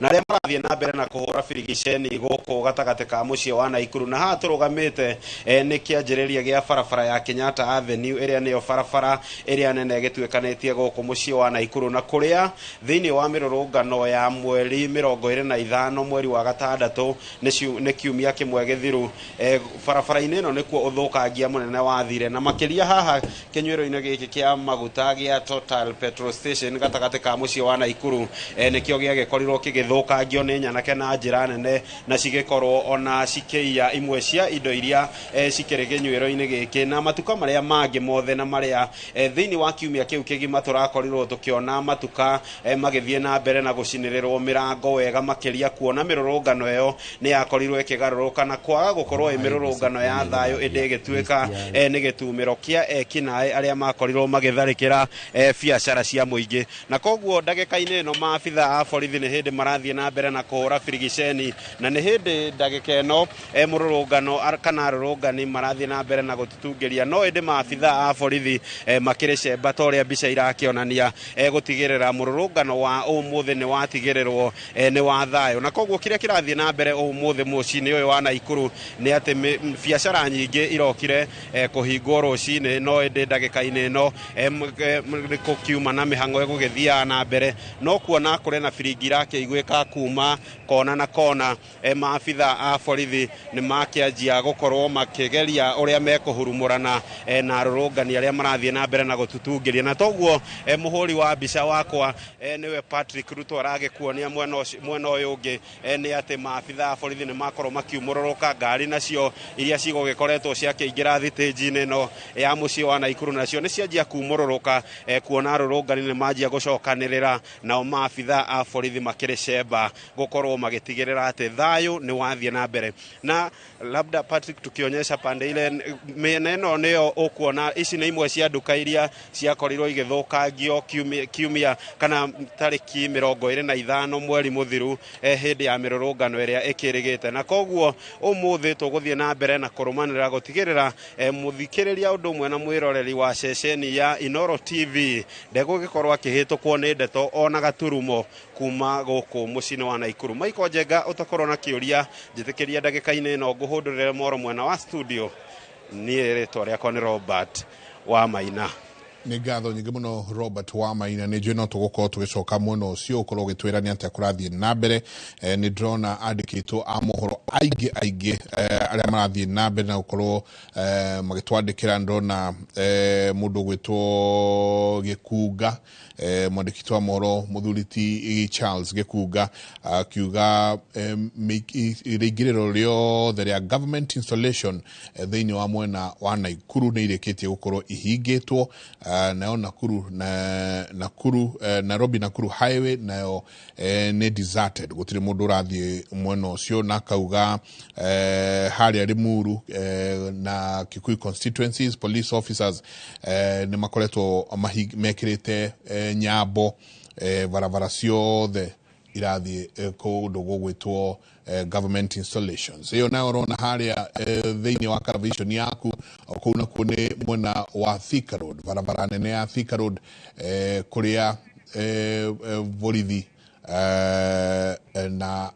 na arĩa marathiĩ na mbere na kũhũra birigiceni gũkũ gatagatĩ ka mũciĩ wa Naikuru. Na haha tũrũgamĩte nĩ kĩanjĩrĩria gĩa barabara ya Kenyatta Avenue, ĩrĩa nĩyo barabara ĩrĩa nene ĩgĩtuĩkanĩtie gũkũ mũciĩ wa Naikuru, na kũrĩa thĩinĩ wa mĩrũrũngano ya mweri 25 mweri wa gatandatũ, nĩ kiumia kĩmwe gĩthiru, barabara-inĩ ĩno nĩkuo ũthũkangia mũnene wathire, na makĩria haha kĩnyuĩro-inĩ gĩkĩ kĩa maguta gĩa Total Petrol Station gatagatĩ ka mũciĩ wa Naikuru, nĩkĩo gĩagĩkorirwo kĩgĩthũ igĩthũkangio nĩ nyanake na njĩra nene na cigĩkorwo ona cikĩiya imwe cia indo iria cikĩrĩ kĩnyuĩro-inĩ gĩkĩ na matuka marĩa mangĩ mothe na marĩa thĩinĩ wa kiumia kĩu kĩgima tũrakorirwo tũkĩona matuka magĩthiĩ na mbere na gũcinĩrĩrwo mĩrango wega makĩria kuona mĩrũrũngano ĩyo nĩ yakorirwo ĩkĩgarũrũka na kwaga gũkorwo ĩ mĩrũrũngano ya thayũ ĩndĩ ĩgĩtuĩka nĩ gĩtumĩro kĩa ekinaĩ arĩa makorirwo magĩtharĩkĩra biacara cia mũingĩ. Na koguo ndagĩka-inĩ ĩno maabitha a borithi nĩ hĩndĩ marathiĩ na mbere na kũhũra birigiceni, na nĩ hĩndĩ ndagĩka ĩno mũrũrũngano kana arũrũngani marathiĩ na mbere na gũtutungĩria, no ĩndĩ maabitha a borithi makĩrĩ cemba ta ũrĩa mbica irakĩonania gũtigĩrĩra mũrũrũngano wa ũmũthĩ nĩ watigĩrĩrwo nĩ wa thayũ. Na koguo kĩrĩa kĩrathiĩ na mbere ũmũthĩ mũciĩ-inĩ ũyũ wa Naikuru nĩ atĩ biacara nyingĩ irokire kũhingwo rũcinĩ, no ĩndĩ ndagĩka-inĩ ĩno gũkiuma na mĩhang'o ĩgũgĩthiaga na mbere, no kuona kũrĩ na biringi irakĩiguĩka kuma kona na kona. Maabitha a borithi nĩ makĩanjia gũkorwo makĩgeria ũrĩa mekũhurumũrana na arũrũngani arĩa marathiĩ na mbere na gũtutungĩria. Na toguo mũhũri wa mbica wakwa nĩwe Patrick Ruto aragĩkuonia mwena ũyũ ũngĩ nĩ atĩ maabitha a borithi nĩ makorwo makiumũrũrũka ngari nacio iria cigũgĩkoretwo ciakĩingĩra thitĩnji-inĩ ĩno ya mũciĩ wa Naikuru, nacio nĩ cianjia kumũrũrũka kuona arũrũngani nĩ manjia gũcokanĩrĩra, nao maabitha a borithi makĩrĩ cemba gũkorwo magĩtigĩrĩra atĩ thayũ nĩ wathiĩ na mbere. Na labda Patrick, tukionyesha pande ile mĩena ĩno nĩyo ũkuona ici nĩ imwe cia nduka iria ciakorirwo igĩthũkangio kiumia kana tarĩki 25 mweri mũthiru hĩndĩ ya mĩrũrũngano ĩrĩa ĩkĩrĩgĩte. Na koguo ũmũthĩ tũgũthiĩ na mbere na kũrũmanĩrĩra gũtigĩrĩra mũthikĩrĩria ũndũ ũmwe na mwĩroreri wa ceceni ya Inooro TV ndegũgĩkorwo akĩhĩtũkwo nĩ ndeto ona gaturumo kuma gũkũ mũciĩ-inĩ wa Naikuru. Michael Njenga, ũtakorwo na kĩũria njĩtĩkĩria ndagĩka-inĩ ĩno ngũhũndũrĩre moro mwena wa studio. Niĩ rĩtwa rĩakwa nĩ Robert wa Maina. Nĩ ngatho nyingĩ mũno Robert wa Maina. Nĩ njũĩ no tũgũkorwo tũgĩcoka mwena ũcio ũkorwo ũgĩtwĩra nĩ atĩa kũrathiĩ na mbere. Nĩ ndĩrona andĩkĩtwo a mohoro aingĩ aingĩ arĩa marathiĩ na mbere na gũkorwo magĩtwandĩkĩra. Ndĩrona mũndũ ũgwĩtwo Gĩkunga, mwandĩki wa mohoro mũthuri ti Charles Gĩkunga, akiuga rĩingĩrĩro rĩothe rĩa government installation thĩinĩ wa mwena wa Naikuru nĩ irĩkĩtie gũkorwo ihingĩtwo. Nayo Nakuru na Nakuru Nairobi Nakuru highway nayo nĩ deserted, gũtirĩ mũndũ ũrathiĩ mwena ũcio. Na akauga harĩa Limuru na Kikuyu constituencies police officers nĩ makoretwo mekĩrĩte nyambo barabara ciothe irathiĩ kũndũ gũgwĩtwo government installations. Ĩyo nayo ũrona harĩa thĩinĩ wa television yaku kũu nakuo nĩ mwena wa Thika Road, barabara nene ya Thika Road, kũrĩa borithi na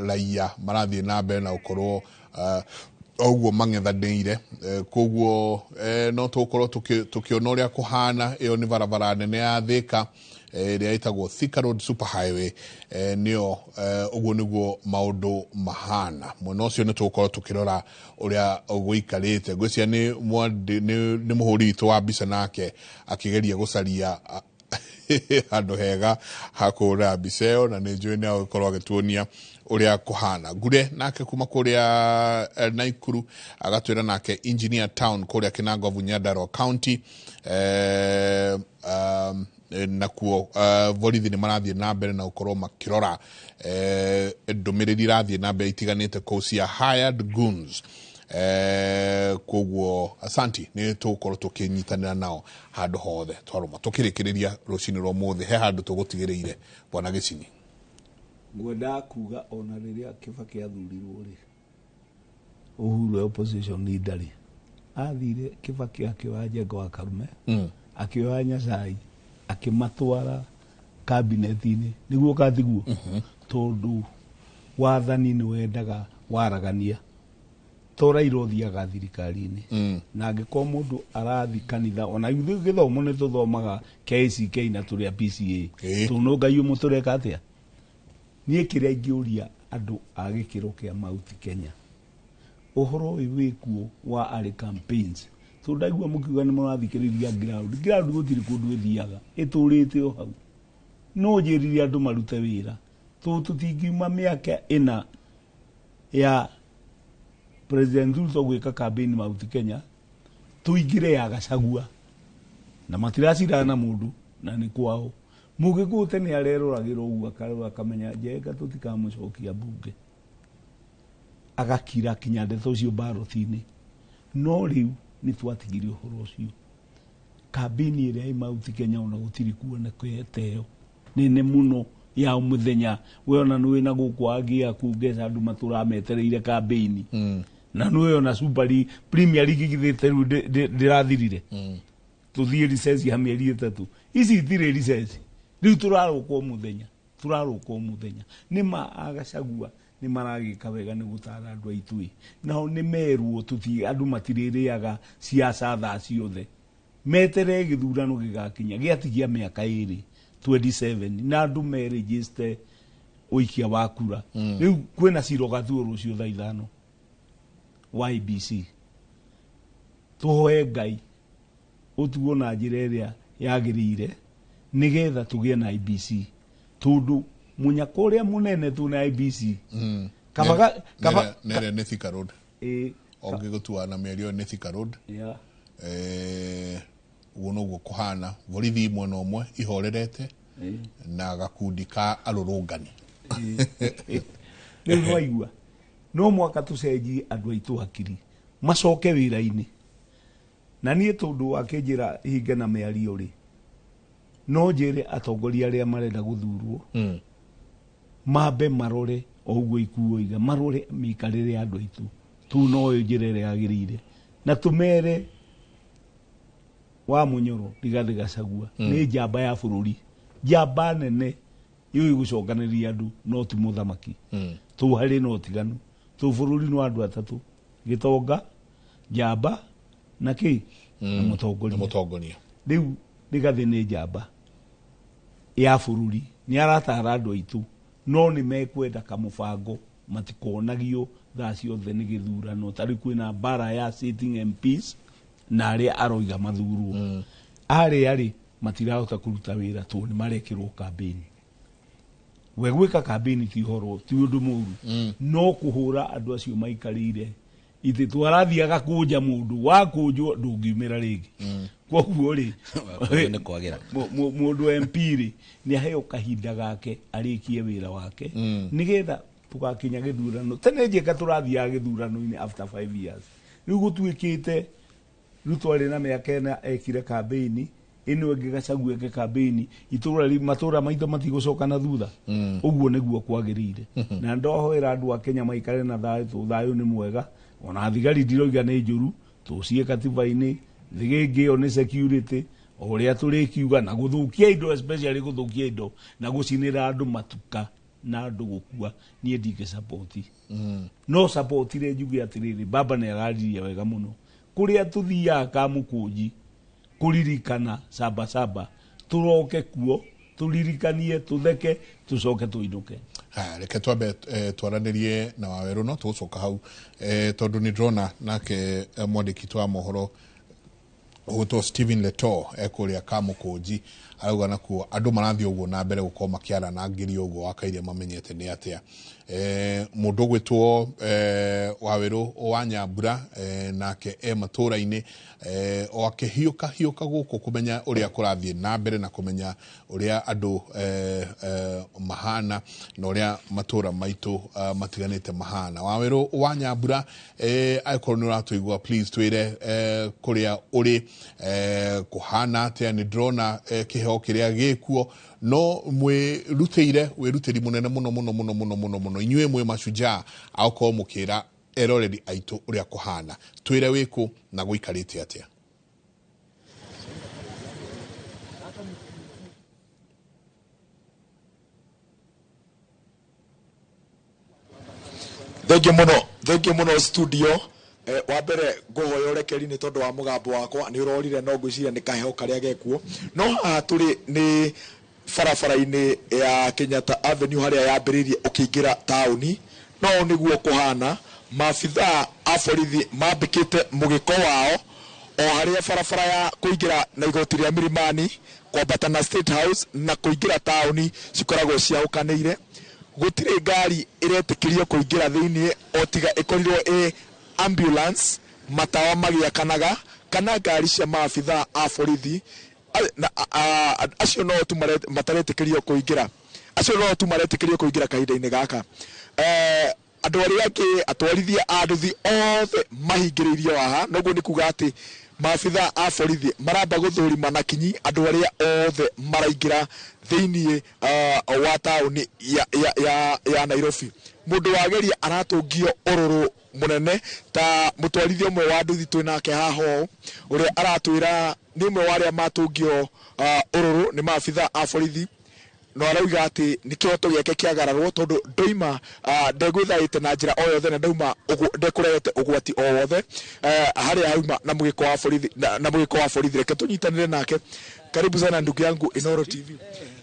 raia marathiĩ na mbere na gũkorwo ũguo mang'ethanĩire. Koguo no tũgũkorwo tũkĩona ũrĩa kũhana. Ĩyo nĩ barabara nene ya Thika ĩrĩa ĩtagwo Thika Road Super Highway, nĩyo ũguo nĩguo maũndũ mahana. Mwena ũcio nĩ tũgũkorwo tũkĩrora ũrĩa gũikarĩte. Ngwĩciria nĩ mũhũri witũ wa mbica nake akĩgeria gũcaria handũ hega ha kũhũrĩra mbica ĩyo, na nĩ njũĩ nĩ agũkorwo agĩtuonia ũrĩa kũhana. Ngure nake kuma kũrĩa Naikuru agatwĩra nake Engineer Town kũrĩa Kinangovu Nyandarua County, nakuo borithi nĩ marathiĩ na mbere na gũkorwo makĩrora ndũmĩrĩri irathiĩ na mbere itiganĩte kũu cia hired goons. Koguo asanti, nĩ tũgũkorwo tũkĩnyitanĩra nao handũ hothe twarũma. Tũkĩrĩkĩrĩria rũcinĩ rwa ũmũthĩ, he handũ tũgũtigĩrĩire bwana Gĩcini. Ngwendaga kuga ona rĩrĩa Kibaki athurirwo rĩ, Uhuru e opposition leader rĩ, athire Kibaki akĩoya Njenga wa Karume, akĩoya Nyacai, akĩmatwara kabineti-inĩ, nĩguo katiguo, tondũ wathani nĩ wendaga waragania. To Raila ũthiaga thirikari-inĩ, na angĩkorwo mũndũ arathi kanitha, ona ithuĩ gĩthomo nĩ tũthomaga KCK na tũrĩ a PCA, tondũ no Ngai ũmwe tũreka atĩa. Niĩ kĩrĩa ingĩũria andũ a gĩkĩro kĩa Mount Kenya, ũhoro ũyũ wĩkuo wa arĩ campaigns, tondũ ndaigua mũkiuga nĩ mũrathikĩrĩria ground, ground gũtirĩ kũndũ ĩthiaga, ĩtũrĩte o hau. No njĩrire andũ marute wĩra, Tũtingiuma mĩaka ĩna ya President Ruto gwĩka campaign Mount Kenya, tũingĩre ya Gachagua na matiracirana na mũndũ na nĩ kwao. Mũgĩkũyũ tene areroragĩra ũguo akarora akamenya Njenga tũtikamũcokia mbunge, agakira kinya ndeto ũcio mbaroti-inĩ. No rĩu nĩ twatigire ũhoro ũcio. Kambĩini ĩrĩa ĩ Mount Kenya ona gũtirĩ kuonekete ĩyo nene mũno ya mũthenya. We ona nĩ wĩna gũkũ angĩ aku ngeca andũ matũraga metereire kambĩini na nĩ ona Super League, Premier League githĩte rĩu ndĩrathirire. Tũthiĩ recess ya mĩeri 3, ici itirĩ recess. Rĩu tũrarũka o mũthenya, tũrarũka o mũthenya. Nĩ ma Agacagua nĩ maragĩka wega nĩ gũtara andũ aitũ ĩ, nao nĩ merwo tũti andũ matirĩrĩaga ciaca thaa ciothe, metere gĩthurano gĩgakinya gĩatigia mĩaka 2 27 na andũ merejiste ũikia wa kura. Rĩu kwĩna Ciro Gathuo rũciũ thaa 5 wa IBC. Tũhoe Ngai ũtuo na njĩra ĩrĩa yagĩrĩire nĩgetha tũgĩe na IBC, tondũ mũnyaka ũrĩa mũnene tu na IBC. Kabaga kaba Nere nĩ Thika Road. Ĩ. Ũngĩgũtua na mĩario nĩ Thika Road. Yeah. Ũguo noguo kũhana, borithi mwena ũmwe ihorerete na gakundi ka arũrũngani. Rĩu nĩwaigua no mwaka tũcenjie andũ aitũ hakiri macoke wĩra-inĩ. Na niĩ tondũ wakĩnjĩra hinge na mĩario rĩ, no njĩre atongoria arĩa marenda gũthurwo mambe marore o ũguo ikuo iga, marore mĩikarĩre ya andũ aitũ tu, noyo njĩra ĩrĩa yagĩrĩire, na tũmere wa Munyoro Rigathĩ Gachagua nĩ njamba ya bũrũri, njamba nene yũĩ gũcokanĩrĩria andũ, no ti mũthamaki. Tũ harĩ na ũtiganu tũ bũrũri no andũ atatũ, gĩtonga, njamba na kĩ na mũtongoria. Na mũtongoria. Rĩu Rigathĩ nĩ njamba ya bũrũri, nĩ aratara andũ aitũ, no nĩ mekwenda kamũbango matikonagio thaa ciothe nĩ gĩthurano. Ta rĩu kwĩna mbara ya sitting MPs na arĩa aroiga mathurwo, arĩa rĩ matirahota kũruta wĩra tondũ nĩ marekĩrwo kambĩini. We gwĩka kambĩini ti ũhoro, ti ũndũ mũru, no kũhũra andũ acio maikarĩire itĩ twarathiaga kũnja mũndũ wakũnjwo ndũngiumĩra rĩngĩ. Koguo rĩ nĩ kwagĩra mũndũ MP rĩ nĩ aheo kahinda gake arĩkie wĩra wake nĩgetha tũgakinya gĩthurano. Tene njĩka tũrathiaga gĩthurano-inĩ after 5 years, rĩu gũtuĩkĩte rĩu twarĩ na mĩaka 4 ekire kambĩini ĩno ĩngĩ Gachagua eke kambĩini, itũra matũra maitũ matigũcoka na thutha. Ũguo nĩguo kwagĩrĩire. Na ndohoera andũ a Kenya maikare na thayũ, tũ thayũ nĩ mwega, ona thigari ndiroiga nĩ njũru, tũcie katiba-inĩ thigĩngĩ ĩyo nĩ security o ũrĩa tũrĩkiuga, na gũthũkia indo, especially gũthũkia indo na gũcinĩra andũ matuka na andũ gũkua, niĩ ndingĩ support. No support rĩ njuge atĩrĩrĩ, baba nĩ araririe wega mũno kũrĩa tũthiaga Kamũkũnji kũririkana Sabasaba, tũroke kuo tũririkanie, tũtheke, tũcoke tũinũke. Haya, reke twambe twaranĩrie na Wawerũ, no tũgũcoka hau tondũ nĩ ndĩrona nake mwandĩki wa mohoro ũgũtwo Stephen Leto ekũrĩa Kamũkũnji, arauga nakuo andũ marathiĩ ũguo na mbere gũkorwo makĩaranangĩria ũguo wakairia mamenyete nĩ atĩa. Mũndũ ũgwĩtwo Wawerũ wa Nyambura nake e matũra-inĩ o akĩhiũka hiũka gũkũ kũmenya ũrĩa kũrathiĩ na mbere na kũmenya ũrĩa andũ mahana na ũrĩa matũra maitũ matiganĩte mahana. Wawerũ wa Nyambura, angĩkorwo nĩ ũratũigua please twĩre kũrĩa ũrĩ kũhana atĩa. Nĩ ndĩrona kĩheo kĩrĩa gĩkuo, no mwĩrutĩire wĩrutĩri mũnene mũno mũno mũno mũno mũno mũno. Inyuĩ mwĩ mashujaa agokorwo mũkĩra eroreri aitũ ũrĩa kũhana. Twĩre wĩkũ na gũikarĩte atĩa. Thengiũ mũno studio. Wa mbere ngũhoya ũrekeri nĩ tondũ wa mũgambo wakwa nĩ ũrorire, no ngwĩciria nĩ kaheho karĩa gekuo. No haha tũrĩ nĩ barabara-inĩ ya Kenyatta Avenue harĩa yambĩrĩirie ũkĩingĩra taũni, no nĩguo kũhana. Maabithaa a borithi mambĩkĩte mũgĩko wao o harĩa barabara ya kũingĩra na igoti rĩa Milimani kwambata na State House na kũingĩra taũni cikoragwo ciahũkanĩire. Gũtirĩ ngari ĩretĩkĩrio kũingĩra thĩinĩ o tiga ĩkorirwo ĩ ambulance, matawa magĩakanaga, kana ngari cia maabithaa a borithi. Acio no tu mataretĩkĩrio kũingĩra, acio no tu maretĩkĩrio kũingĩra kahinda-inĩ gaka. Andũ arĩa angĩ, atwarithia a nduthi othe mahingĩrĩirio haha, noguo nĩ kuga atĩ maabithaa a borithi maramba gũthũrima na kinyi andũ arĩa othe maraingĩra thĩinĩ wa taũni ya Nairobi. Mũndũ wageria aratũngio ũrũrũ mũnene, ta mũtwarithia ũmwe wa nduthi twĩ nake haha ũũ, ũrĩa aratwĩra nĩ ũmwe wa arĩa matũngio ũrũrũ nĩ maabithaa a borithi, no arauga atĩ nĩ kĩhoto gĩake kĩagararwo tondũ ndoima ndegwĩthaĩte na njĩra o yothe na ndauma ndekũrehete ũgwati o wothe harĩa hauma na mũgĩko wa borithi, na mũgĩko wa borithi. Reke tũnyitanĩre nake. Karibu sana ndugu yangu Inoro TV.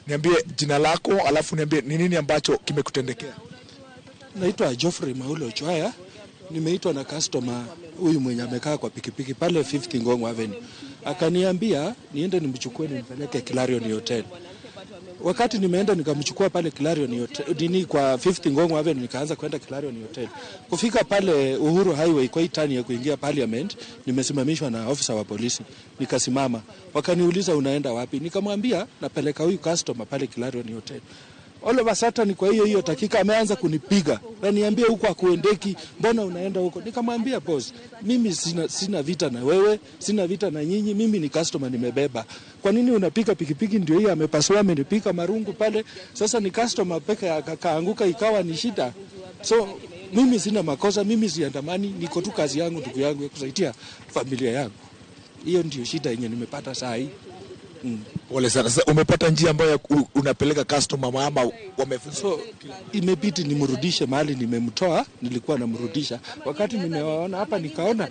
Niambie jina lako, alafu niambie ni nini ambacho kimekutendekea. Naitwa Geoffrey Maulo Ochwaya. Nimeitwa na customer huyu mwenye amekaa kwa pikipiki pale 50 Ngong Avenue. Akaniambia niende nimchukue nimpeleke Clarion Hotel. Wakati nimeenda nikamchukua pale Clarion Hotel, nini kwa 50 Ngong Avenue, nikaanza kwenda Clarion Hotel. Kufika pale Uhuru Highway kwa itani ya kuingia Parliament, nimesimamishwa na ofisa wa polisi. Nikasimama. Wakaniuliza unaenda wapi? Nikamwambia napeleka huyu customer pale Clarion Hotel. All of a sudden kwa hiyo dakika ameanza kunipiga. Na niambie huko hakuendeki, mbona unaenda huko? Nikamwambia boss, mimi sina vita na wewe, sina vita na nyinyi, mimi ni customer nimebeba. Kwa nini unapika pikipiki? Ndio hii amepasua, amenipika marungu pale. Sasa ni customer peke akaanguka ikawa ni shida. So mimi sina makosa, mimi siandamani, niko tu kazi yangu ndugu yangu ya kusaidia familia yangu. Hiyo ndio shida yenye nimepata saa hii. Pole sana. Sasa umepata njia ambayo unapeleka customer ama wamefunza? So imebidi nimrudishe mahali nimemtoa, nilikuwa namrudisha. Wakati nimewaona hapa nikaona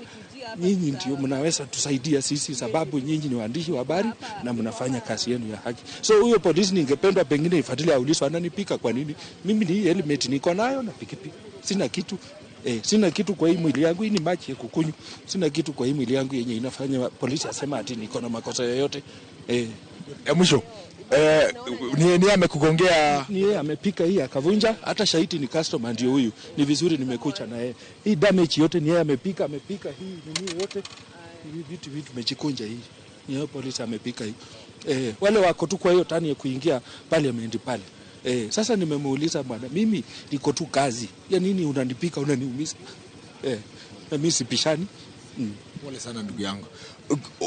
nyinyi ndio mnaweza tusaidia sisi, sababu nyinyi ni waandishi wa habari na mnafanya kazi yenu ya haki. So huyo polisi ningependa pengine ifuatilie, aulizwe ananipika kwa nini. Mimi ni helmet niko nayo na pikipiki. Sina kitu. Sina kitu kwa hii mwili yangu, hii ni maji ya kukunywa. Sina kitu kwa hii mwili yangu yenye inafanya polisi asema ati niko na makosa yoyote. Mwisho ni amekugongea? Ni yeye amepika hii akavunja, hata shahidi ni customer ndio huyu. Ni vizuri nimekucha na yeye. Hii damage yote ni yeye amepika hii nini yote. Hivi vitu vimejikunja hii. Ni yeye polisi amepika hii. Wale wako tu kwa hiyo tani ya kuingia parliament pale. Sasa nimemuuliza bwana, mimi niko tu kazi. Ya nini unanipika unaniumiza? Na mimi sipishani. Pole sana ndugu yangu.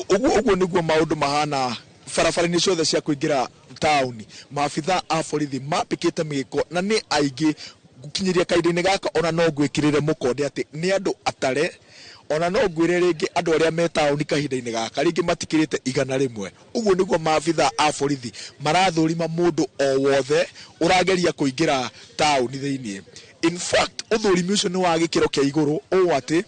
Uguo niguo maundu mahana barabara-inĩ ciothe cia kũingĩra taũni. Maabithaa a borithi mambĩkĩte mĩgĩko na nĩ aingĩ gũkinyĩria kahinda-inĩ gaka, ona no ngwĩkĩrĩre mũkonde atĩ nĩ andũ atare, ona no ngwĩre rĩngĩ andũ arĩa me taũni kahinda-inĩ gaka rĩngĩ matikĩrĩte 100. Ũguo nĩguo maabithaa a borithi marathũrima mũndũ o wothe ũrageria kũingĩra taũni thĩinĩ. In fact, ũthũrimi ũcio nĩ wa gĩkĩro kĩa igũrũ ũũ atĩ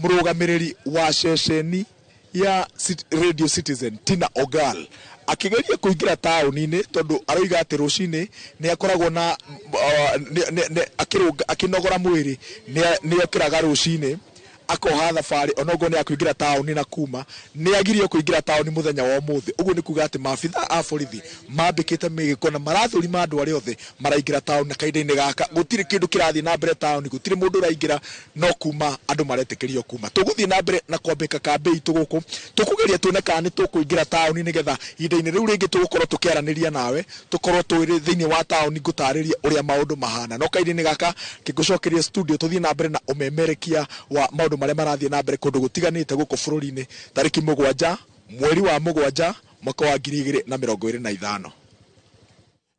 mũrũgamĩrĩri wa ceceni ya Radio Citizen Tina Ogal akigeria kuingira taũni-inĩ tondu aroiga atĩ rũcinĩ nĩ akoragwo na akinogora mwĩrĩ, nĩ okĩraga rũcinĩ akoha thabarĩ onoguo nĩ akuingira taũni na kuma nĩ agirio kuingira taũni mũthenya wa ũmũthĩ. Ũguo nĩ kuga atĩ maabithaa a borithi mambĩkĩte mĩgĩko na marathũrima andũ arĩa othe maraingĩra taũni, na kahinda-inĩ gaka gũtirĩ kĩndũ kĩrathiĩ na mbere taũni, gũtirĩ mũndũ ũraingĩra, no kuma andũ maretĩkĩrio kuma. Tũgũthiĩ na mbere na kwambĩka kambĩ itũ gũkũ, tũkũgeria tuone kana nĩ tũkũingĩra taũni nĩgetha ihinda-inĩ rĩu rĩngĩ tũgũkorwo tũkĩaranĩria nawe, tũkorwo twĩ thĩinĩ wa taũni ngũtarĩrie ũrĩa maũndũ mahana. No kahinda-inĩ gaka kĩngũcokeria studio tũthiĩ na mbere na ũmemerekia wa maũndũ marĩa marathiĩ na mbere kũndũ gũtiganĩte gũkũ bũrũri-inĩ tarĩki 7 mweri wa 7 mwaka wa 2025.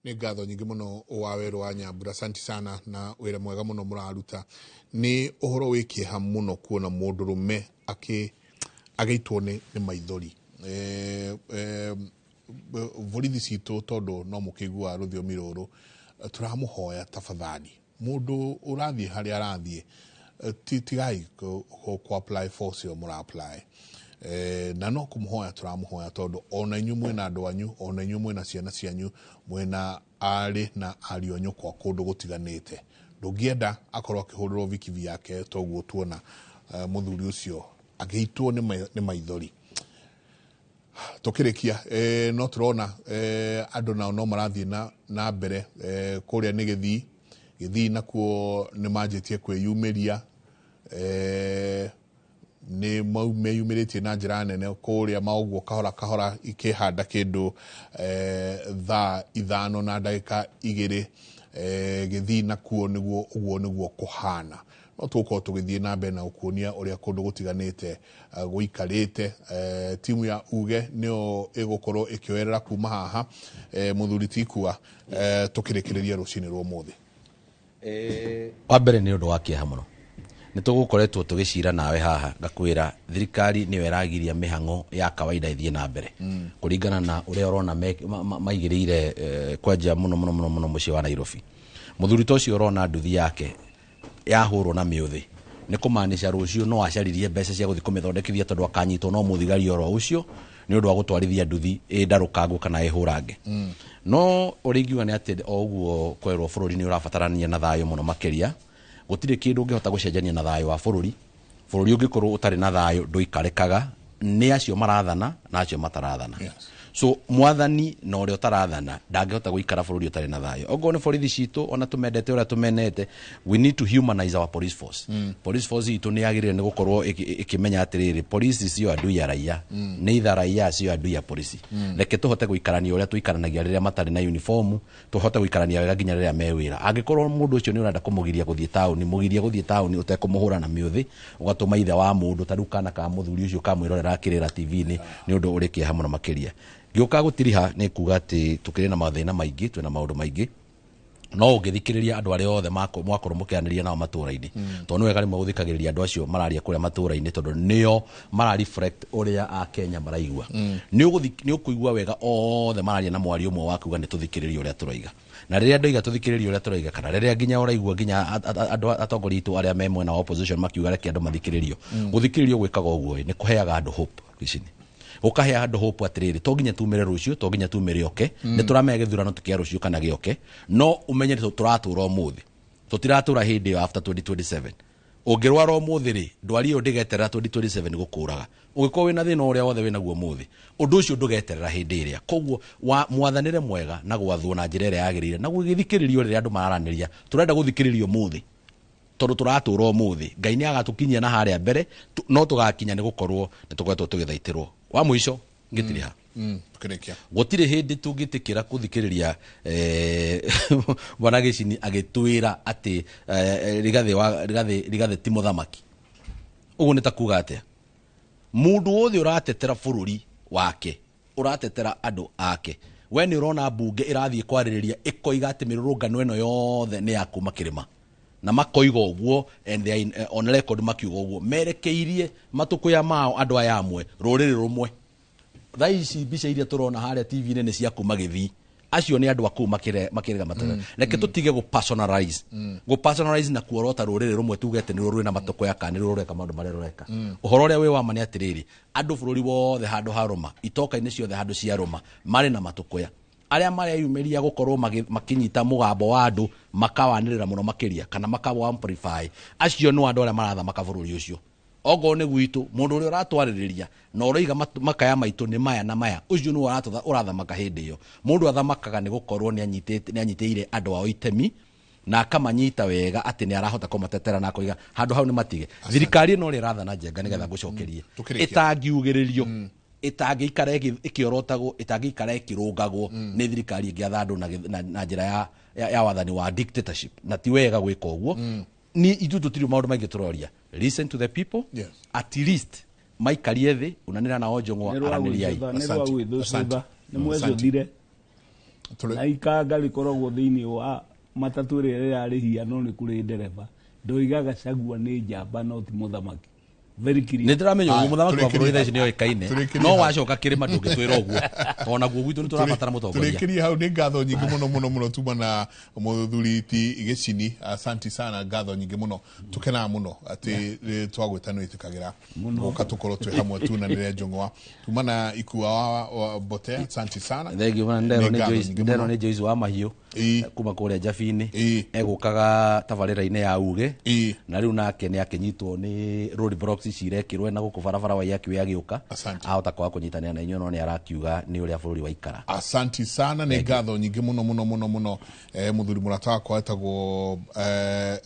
Nĩ ngatho nyingĩ mũno wa werũ wa Nyambura, asante sana na wĩra mwega mũno mũraruta. Nĩ ũhoro wĩ kĩeha mũno kuona mũndũrũme agĩitwo nĩ maithori. Borithi citũ tondũ no mũkĩiguaga rũthiomi rũrũ, tũramũhoya tafadhali, mũndũ ũrathiĩ harĩa arathiĩ tigai ku apply force yo mũra apply. Na no kũmũhoya tũramũhoya tondũ ona inyuĩ mwĩna andũ anyu, ona inyuĩ mwĩna ciana cianyu, mwĩna arĩ na ariũ anyu kwa kũndũ gũtiganĩte. Ndũngĩenda akorwo akĩhũrĩrwo vikivi yake toguo tuona mũthuri ũcio agĩitwo nĩ maithori. Tũkĩrĩkia no tũrona andũ nao no marathiĩ na mbere kũrĩa nĩ Gĩthii. Gĩthii nakuo nĩ manjĩtie kwĩyumĩria, nĩ meyumĩrĩtie na njĩra nene kũrĩa maũguo kahora kahora ikĩhanda kĩndũ thaa 5:02. Gĩthii nakuo nĩguo ũguo nĩguo kũhana. No tũgũkorwo tũgĩthiĩ na mbere na gũkuonia ũrĩa kũndũ gũtiganĩte gũikarĩte. Timu ya Uge nĩyo ĩgũkorwo ĩkĩoerera kuma haha. Mũthuri Tikua, tũkĩrĩkĩrĩria rũcinĩ rwa ũmũthĩ. Wa mbere nĩ ũndũ wa kĩeha mũno nĩ tũgũkoretwo tũgĩcira nawe haha, ngakwĩra thirikari nĩyo ĩragiria mĩhang'o ya kawaida ĩthiĩ na mbere kũringana na ũrĩa ũrona maigĩrĩire kwanja mũno mũno mũno mũno mũciĩ wa Nairobi. Mũthuri ta ũcio ũrona nduthi yake yahũrwo na mĩũthĩ nĩ kũmaanisha rũciũ no acaririe mbeca cia gũthiĩ kũmĩthondekithia, tondũ akanyitwo no mũthigari oro ũcio nĩ ũndũ wa gũtwarithia nduthi ĩndarũkangwo kana ĩhũrange. No ũrĩa ingiuga nĩ atĩ o ũguo kwerwo bũrũri nĩ ũrabatarania na thayũ mũno makĩria. Gũtirĩ kĩndũ ũngĩhota gũcenjania na thayũ wa bũrũri. Bũrũri ũngĩkorwo ũtarĩ na thayũ ndũikarĩkaga, nĩ acio marathana na acio matarathana. So mwathani na ũrĩa ũtarathana ndangĩhota gũikara bũrũri ũtarĩ na thayũ. Okorwo nĩ borithi citũ, ona tũmendete ũrĩa tũmenete, we need to humanize our police force. Police force itũ nĩ yagĩrĩire nĩ gũkorwo ĩkĩmenya atĩrĩrĩ, police sio adui ya raia, neither raia sio adui ya polisi. Reke tũhote gũikarania ũrĩa tũikaranagia rĩrĩa matarĩ na uniform, tũhote gũikarania wega nginya rĩrĩa me wĩra. Angĩkorwo mũndũ ũcio nĩ ũrenda kũmũgiria gũthiĩ taũni, mũgirie gũthiĩ taũni ũtekũmũhũra na mĩũthĩ, ũgatũma ithe wa mũndũ ta rĩu kana ka mũthuri ũcio kamwĩrorera akĩrĩra TV-inĩ, nĩ ũndũ ũrĩ kĩeha mũno makĩria. Ngĩũka gũtiriha nĩ kuga atĩ tũkĩrĩ na mathĩna maingĩ, twĩna maũndũ maingĩ, no ũngĩthikĩrĩria andũ arĩa othe mwakorwo mũkĩaranĩria nao matũra-inĩ, tondũ nĩ wega rĩmwe gũthikagĩrĩria andũ acio mararia kũrĩa matũra-inĩ, tondũ nĩo mara reflect ũrĩa Akenya maraigua. Nĩ ũkũigua wega othe mararia na mwario ũmwe wa kuga nĩ tũthikĩrĩrie ũrĩa tũroiga. Na rĩrĩa ndoiga tũthikĩrĩrie ũrĩa tũroiga, kana rĩrĩa nginya ũraigua nginya andũ atongoria aitũ arĩa me mwena wa opposition makiuga reke andũ mathikĩrĩrio, gũthikĩrĩrio gwĩkaga ũguo nĩ kũheaga andũ hope. Gĩcini ũkahe andũ hope atĩrĩrĩ, to nginya tumĩre rũciũ, to nginya tumĩre oke, nĩ tũramenya gĩthurano ti kĩa rũciũ kana gĩoke, no ũmenye nĩ tũratũra ũmũthĩ, tũtiratũra hĩndĩ ĩyo after 2027. Ũngĩrwara ũmũthĩ rĩ, ndwari ĩyo ndĩgeterera 2027 gũkũraga. Ũngĩkorwo wĩna thĩna ũrĩa wothe wĩnaguo ũmũthĩ, ũndũ ũcio ndũgeterera hĩndĩ ĩrĩa. Koguo mwathanĩre mwega na gwathwo na njĩra ĩrĩa yagĩrĩire na gũgĩthikĩrĩrio rĩrĩa andũ mararanĩria. Tũrenda gũthikĩrĩrio ũmũthĩ tondũ tũratũra ũmũthĩ. Ngai nĩ agatũkinyia na harĩa mbere, no tũgakinya nĩ gũkorwo nĩ tũkoretwo tũgĩthaitĩrwo. Wa mũico ngĩtiriha gũtirĩ hĩndĩ tũngĩtĩkĩra kũthikĩrĩria bwana Gĩcini agĩtwĩra atĩ Rigathĩ ti mũthamaki. Ũguo nĩ ta kuga atĩa? Mũndũ wothe ũratetera bũrũri wake, ũratetera andũ ake, we nĩ ũrona mbunge ĩrathiĩ kwarĩrĩria ĩkoiga atĩ mĩrũrũngano ĩno yothe nĩ ya kuma kĩrĩma, na makoiga ũguo and they are on record makiuga ũguo, merekeirie matũkũya mao andũ aya amwe rũrĩrĩ rũmwe. Thaa ici mbica iria tũrona harĩa TV-inĩ nĩ cia kuma Gĩthii, acio nĩ andũ a kũu makĩrĩga matũkũya. Reke tũtige gũ personalize, gũ personalize na kuorota rũrĩrĩ rũmwe tuge atĩ nĩruo rwĩna matũkũya kana nĩruo rũreka maũndũ marĩa rũreka. Ũhoro ũrĩa wĩ wa ma nĩ atĩrĩrĩ, andũ bũrũri wothe handũ harũma, itoka-inĩ ciothe handũ ciarũma, marĩ na matũkũya. Arĩa mareyumĩria gũkorwo makĩnyita mũgambo wa andũ makawanĩrĩra mũno makĩria kana makawa amplify, acio nĩ andũ arĩa marathamaka bũrũri ũcio. Okorwo nĩ gwitũ, mũndũ ũrĩa ũratwarĩrĩria na ũroiga makaya maitũ nĩ maya na maya, ũcio nĩwe ũrathamaka hĩndĩ ĩyo. Mũndũ athamakaga nĩ gũkorwo nĩ anyitĩire andũ ao itemi na akamanyita wega atĩ nĩ arahota kũmatetera na akoiga handũ hau nĩ matige. Thirikari ĩno ĩrĩa ĩrathana Njenga nĩgetha ngũcokerie, ĩtangiugĩrĩrio, ĩtangĩikara ĩkĩorotagwo, ĩtangĩikara ĩkĩrũngagwo nĩ thirikari ĩngĩatha andũ na njĩra ya wathani wa dictatorship, na ti wega gwĩka ũguo. Ni ithuĩ tũtirĩ maũndũ maingĩ tũroria. Listen to the people. At least maikarie thĩ, unanĩra nao njũng'wa, aranĩriai. Nĩ mwecũthire na ikanga rĩkoragwo thĩinĩ wa matatũ ĩrĩa ĩrarĩhia, no nĩ kũrĩ ndereba ndoiga Gachagua nĩ njamba no ti mũthamaki. Very clear. Nĩ ndĩramenya ũguo mũthamaki wa bũrũri thaa ici nĩ oĩkaine, no wacoka kĩrĩma ndũngĩtwĩra ũguo, tondũ naguo gwitũ nĩ tũrabatara mũtongoria. Tũrĩkĩrie hau. Nĩ ngatho nyingĩ mũno mũno mũno tuma na mũthuri ti Gĩcini, asanti sana, ngatho nyingĩ mũno, tũkenaga mũno atĩ twagwĩta nĩ wĩtĩkagĩra gũka tũkorwo twĩ hamwe tunanĩre njũng'wa. Tuma na Ikua wa Mbote, asanti sana. Thank you bwana. Nderwo nĩ Joyce wa Mahiũ kuma kũrĩa Njabi-inĩ, egũkaga tabarĩra-inĩ ya Uge, na rĩu nake nĩ akĩnyitwo nĩ road blocks ici irekĩrwo na gũkũ barabara wa Waiyaki agĩũka ahota kwaga kũnyitanĩra na inyuĩ, no nĩ arakiuga nĩ ũrĩa bũrũri waikara. Asanti sana, nĩ ngatho nyingĩ mũno mũno mũno mũno. Mũthuri mũrata wakwa etagwo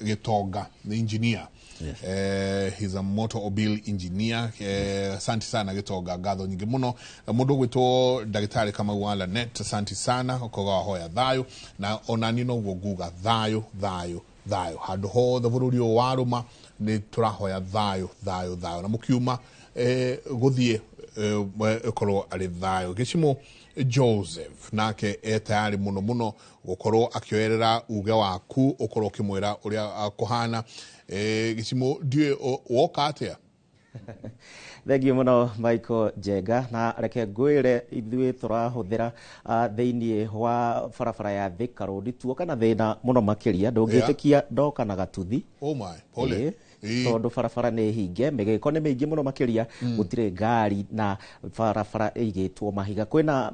Gĩtonga, nĩ engineer. Yes. He's a motor mobile engineer. Asante sana Gĩtonga, ngatho nyingĩ mũno. Mũndũ ũgwĩtwo ndagĩtarĩ Kamau wa Lanet, asanti sana, ũkoga wahoya thayũ, na onani noguo nguga thayũ thayũ thayũ handũ hothe bũrũri ũyũ warũma, nĩ tũrahoya thayũ thayũ thayũ, na mũkiuma gũthiĩ ĩkorwo arĩ thayũ. Gĩcimo Joseph nake e tayari mũno mũno gũkorwo akĩoerera uge waku, ũkorwo ũkĩmwĩra ũrĩa kũhana. Gĩcimo, ndiũĩ woka atĩa? Thengiũ mũno Michael Njenga, na reke ngwĩre ithuĩ tũrahũthĩra thĩiniĩ wa barabara ya Thika Road, tuoka na thĩna mũno makĩria, ndũngĩtĩkia ndoka na gatuthi. Oh my, pole. Ĩĩ, tondũ barabara nĩ hinge, mĩgĩko nĩ mĩingĩ mũno makĩria, gũtirĩ ngari na barabara ĩigĩtwo mahiga, kwĩna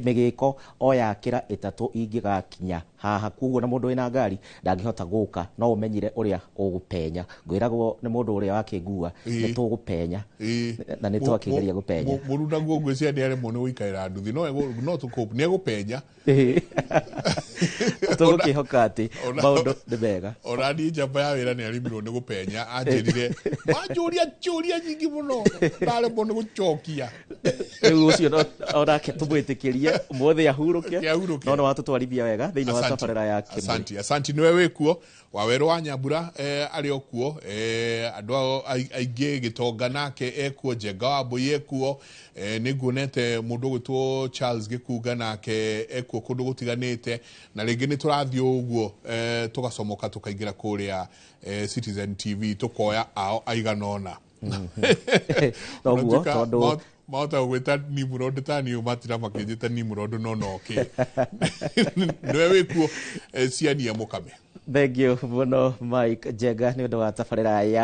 mĩgĩko o yakĩra 3 ingĩgakinya haha, koguo na mũndũ wĩna ngari ndangĩhota gũka, no ũmenyire ũrĩa ũgũpenya. Ngwĩragwo nĩ mũndũ ũrĩa wakĩngua nĩ tũgũpenya na nĩ twakĩgeria gũpenya. Mũru naguo ngwĩciria nĩ aremwo nĩ gũikarĩra nduthi, no tũkũ nĩ egũpenya. Tũgũkĩhoka atĩ maũndũ nĩ mega. Ona niĩ njamba ya wĩra nĩ arimirwo nĩ gũpenya, anjĩrire manjũria ciũria nyingĩ mũno, ndaremwo nĩ gũcokia. Rĩu ũcio onake tũmwĩtĩkĩrie ũmũthĩ ahurũke, Ahurũke. no nĩ watũtwarithia wega thĩinĩ wa Asanti. tabarĩra ya Kĩmũrĩ. Asanti, asanti, niwe wĩkuo Wawerũ wa Nyambura, arĩ o kuo, andũ ao aingĩ, Gĩtonga nake ekuo, Njenga wa Mbũi ekuo, nĩ nguonete mũndũ ũgwĩtwo Charles Gĩkunga nake ekuo kũndũ gũtiganĩte, na rĩngĩ nĩ tũrathiĩ ũguo, tũgacomoka tũkaingĩra kũrĩa Citizen TV tũkoya ao aigana ũna. Noguo, Ũnatuĩka tondũ mahota gũgwĩta Nimrod ta niĩ matira makĩnjĩta Nimrod, no noke nĩwe wĩkuo, ciania mũkame. Thengiũ mũno Mike Njenga nĩ ũndũ wa tabarĩra ya